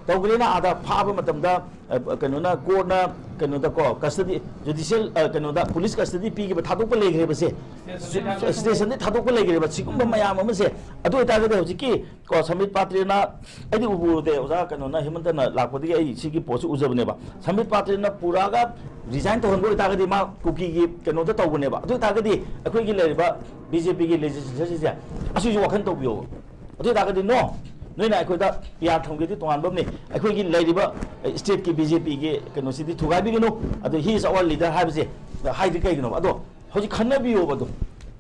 ꯇꯧꯈ꯭ꯔꯦꯅ ꯑꯥꯗ ꯐꯥꯕ ꯃꯇꯝꯗ, ꯑ, ꯀꯩꯅꯣꯅ, court ꯅ ꯀꯩꯅꯣꯗ ꯀꯣ, custody, judicial, ꯑ, ꯀꯩꯅꯣꯗ police custody ꯄꯤꯈꯤꯕ, ꯊꯥꯗꯣꯛꯄ ꯂꯩꯈ꯭ꯔꯦꯕꯁꯦ꯫ Station ꯗꯒꯤ ꯊꯥꯗꯣꯛꯄ꯫ Station ꯗꯒꯤ ꯊꯥꯗꯣꯛꯄ ꯂꯩꯈ꯭ꯔꯦꯕ꯫ ꯁꯤꯒꯨꯝꯕ ꯃꯌꯥꯝ ꯑꯃꯁꯦ꯫ ꯑꯗꯨ ꯑꯣꯏꯇꯥꯔꯒꯗꯤ ꯍꯧꯖꯤꯛꯀꯤ ꯀꯣ, ꯁꯝꯕꯤꯠ ꯄꯥꯇ꯭ꯔꯦꯅ, ꯑꯩꯗꯤ ꯎꯕꯨ ꯎꯗꯦ, ꯑꯣꯖꯥ ꯀꯩꯅꯣꯅ, ꯍꯦꯃꯟꯇꯅ ꯂꯥꯛꯄꯗꯒꯤ ꯑꯩ ꯁꯤꯒꯤ ꯄꯣꯠꯁꯤ ꯎꯖꯕꯅꯦꯕ꯫ ꯁꯝꯕꯤꯠ ꯄꯥꯇ꯭ꯔꯦꯅ ꯄꯨꯔꯛꯑꯒ resign ꯇꯧꯍꯟꯕ ꯑꯣꯏꯇꯥꯔꯒꯗꯤ ꯃꯥ ꯀꯨꯀꯤꯒꯤ ꯀꯩꯅꯣꯗ ꯇꯧꯕꯅꯦꯕ꯫ ꯑꯗꯨ ꯑꯣꯏꯇꯥꯔꯒꯗꯤ ꯑꯩꯈꯣꯏꯒꯤ ꯂꯩꯔꯤꯕ B J P ꯒꯤ legislature ꯁꯤꯡꯁꯦ ꯑꯁꯤꯁꯨ ꯋꯥꯈꯜ ꯇꯧꯕꯤꯌꯣꯕ꯫ ꯑꯗꯨ ꯑꯣꯏꯇꯥꯔꯒꯗꯤ no, ꯅꯣꯏꯅ ꯑꯩꯈꯣꯏꯗ ꯄꯤ ꯑꯥꯔ ꯊꯝꯒꯦꯗꯤ ꯇꯣꯉꯥꯟꯕ ꯑꯃꯅꯤ, ꯑꯩꯈꯣꯏꯒꯤ ꯂꯩꯔꯤꯕ ꯁ꯭ꯇꯦꯠꯀꯤ ꯕꯤ ꯖꯦ ꯄꯤꯒꯤ ꯀꯩꯅꯣꯁꯤꯗꯤ ꯊꯨꯒꯥꯏꯕꯤꯒꯅꯨ, ꯑꯗꯨ he is our leader ꯍꯥꯏꯕꯁꯦ ꯍꯥꯏꯗꯤ ꯀꯩꯒꯤꯅꯣꯕ? ꯑꯗꯣ ꯍꯧꯖꯤꯛ ꯈꯟꯅꯕꯤꯌꯣꯕ ꯑꯗꯨ꯫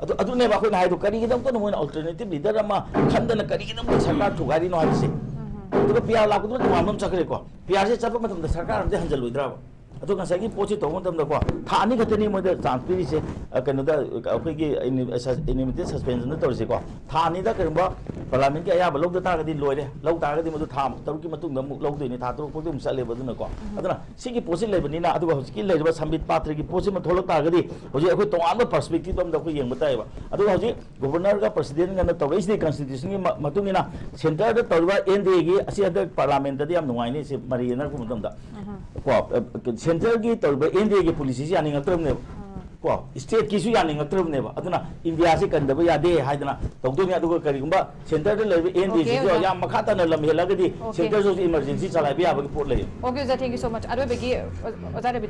ꯑꯗꯨ ꯑꯗꯨꯅꯦꯕ ꯑꯩꯈꯣꯏꯅ ꯍꯥꯏꯗꯣ, ꯀꯔꯤꯒꯤꯗꯃꯛꯇꯅꯣ ꯃꯣꯏꯅ alternative leader ꯑꯃ ꯈꯟꯗꯅ ꯀꯔꯤꯒꯤꯗꯃꯛꯇ ꯁꯔꯀꯥꯔ ꯊꯨꯒꯥꯏꯔꯤꯅꯣ ꯍꯥꯏꯕꯁꯦ꯫ ꯑꯗꯨꯒ ꯄꯤ ꯑꯥꯔ ꯂꯥꯛꯄꯗꯨꯅ ꯇꯣꯉꯥꯟꯕ ꯑꯃ ꯆꯠꯈ꯭ꯔꯦꯀꯣ꯫ ꯄꯤ ꯑꯥꯔꯁꯦ ꯆꯠꯄ ꯃꯇꯝꯗ ꯁꯔꯀꯥꯔ ꯑꯝꯇ ꯍꯟꯖꯜꯂꯣꯏꯗ꯭ꯔꯕ? ꯑꯗꯣ ꯉꯁꯥꯏꯒꯤ ꯄꯣꯠꯁꯤ ꯇꯧꯕ ꯃꯇꯝꯗꯀꯣ, ꯊꯥ ꯑꯅꯤ ꯈꯛꯇꯅꯤ ꯃꯣꯏꯗ ꯆꯥꯟꯁ ꯄꯤꯔꯤꯁꯦ꯫ ꯑ, ꯀꯩꯅꯣꯗ ꯑꯩꯈꯣꯏꯒꯤ ꯏꯅꯤ-, ꯑ, ꯁꯁ-, ꯏꯅꯤꯃꯤꯇꯦꯠ ꯁꯁꯄꯦꯟꯁꯟꯗ ꯇꯧꯔꯤꯁꯦꯀꯣ꯫ ꯊꯥ ꯑꯅꯤꯗ ꯀꯔꯤꯒꯨꯝꯕ ꯄꯥꯔꯂꯥꯃꯦꯟꯒꯤ ꯑꯌꯥꯕ ꯂꯧꯗ ꯇꯥꯔꯒꯗꯤ ꯂꯣꯏꯔꯦ꯫ ꯂꯧ ꯇꯥꯔꯒꯗꯤ ꯃꯗꯨ ꯊꯥ ꯇꯔꯨꯛꯀꯤ ꯃꯇꯨꯡꯗ ꯑꯃꯨꯛ ꯂꯧꯗꯣꯏꯅꯤ, ꯊꯥ ꯇꯔꯨꯛ ꯐꯥꯎꯗꯤ ꯑꯃꯨꯛ ꯆꯠꯂꯦꯕ꯫ ꯑꯗꯨꯅꯀꯣ, ꯑꯗꯨꯅ ꯁꯤꯒꯤ ꯄꯣꯠꯁꯤ ꯂꯩꯕꯅꯤꯅ, ꯑꯗꯨꯒ ꯍꯧꯖꯤꯛꯀꯤ ꯂꯩꯔꯤꯕ ꯁꯝꯕꯤꯠ ꯄꯥꯇ꯭ꯔꯒꯤ ꯄꯣꯠꯁꯤꯃ ꯊꯣꯛꯂꯛ ꯇꯥꯔꯒꯗꯤ, ꯍꯧꯖꯤꯛ ꯑꯩꯈꯣꯏ ꯇꯣꯉꯥꯟꯕ ꯄꯔꯁꯄꯦꯛꯇꯤꯞ ꯑꯃꯗ ꯑꯩꯈꯣꯏ ꯌꯦꯡꯕ ꯇꯥꯏꯌꯦꯕ꯫ ꯑꯗꯨꯒ ꯍꯧꯖꯤꯛ ꯒꯣꯕꯔꯅꯔꯒ ꯄ꯭ꯔꯁꯤꯗꯦꯟꯒꯅ ꯇꯧꯔꯛꯏꯁꯤꯗꯤ ꯀꯟꯁꯇꯤꯇ꯭ꯌꯨꯁꯟꯒꯤ ꯃ-, ꯃꯇꯨꯡ ꯏꯟꯅ ꯁꯦꯟꯇꯔꯗ ꯇꯧꯔꯤꯕ ꯑꯦꯟ ꯗꯤ ꯑꯦꯒꯤ ꯑꯁꯤ ꯍꯟꯗꯛ ꯄꯥꯔꯂꯥꯃꯦꯟꯇꯗꯤ ꯌꯥꯝ ꯅꯨꯡꯉꯥꯏꯅꯤ, ꯁꯤ ꯃꯔꯩ ꯌꯦꯠꯅꯔꯛꯄ ꯃꯇꯝꯗ꯫ ꯀꯣ, ꯑ, ꯁꯦꯟꯇꯔꯒꯤ ꯇꯧꯔꯤꯕ ꯑꯦꯟ ꯗꯤ ꯑꯦꯒꯤ ꯄꯣꯂꯤꯁꯤꯁꯤ ꯌꯥꯅꯤꯡꯉꯛꯇ꯭ꯔꯕꯅꯦꯕ꯫ ꯀꯣ, ꯁ꯭ꯇꯦꯠꯀꯤꯁꯨ ꯌꯥꯅꯤꯡꯉꯛꯇ꯭ꯔꯕꯅꯦꯕ꯫ ꯑꯗꯨꯅ ꯏꯟꯗꯤꯌꯥꯁꯤ ꯀꯟꯗꯕ ꯌꯥꯗꯦ ꯍꯥꯏꯗꯅ ꯇꯧꯗꯣꯏꯅꯤ꯫ ꯑꯗꯨꯒ ꯀꯔꯤꯒꯨꯝꯕ ꯁꯦꯟꯇꯔꯗ ꯂꯩꯔꯤꯕ ꯑꯦꯟ ꯗꯤ ꯑꯦꯁꯤꯁꯨ ꯌꯥꯝ ꯃꯈꯥ ꯇꯥꯅ ꯂꯝ ꯍꯦꯜꯂꯒꯗꯤ ꯁꯦꯟꯇꯔꯁꯨ ꯍꯧꯖꯤꯛ ꯏꯃꯔꯖꯦꯟꯁꯤ ꯆꯂꯥꯏꯕ ꯌꯥꯕꯒꯤ ꯄꯣꯠ ꯂꯩꯌꯦ꯫ ꯑꯣꯀꯦ ꯑꯣꯖꯥ, thank you so much꯫ ꯑꯔꯣꯏꯕꯒꯤ ꯑꯣ-, ꯑꯣꯖꯥ ꯔꯕꯤꯟꯗ꯭ꯔ꯫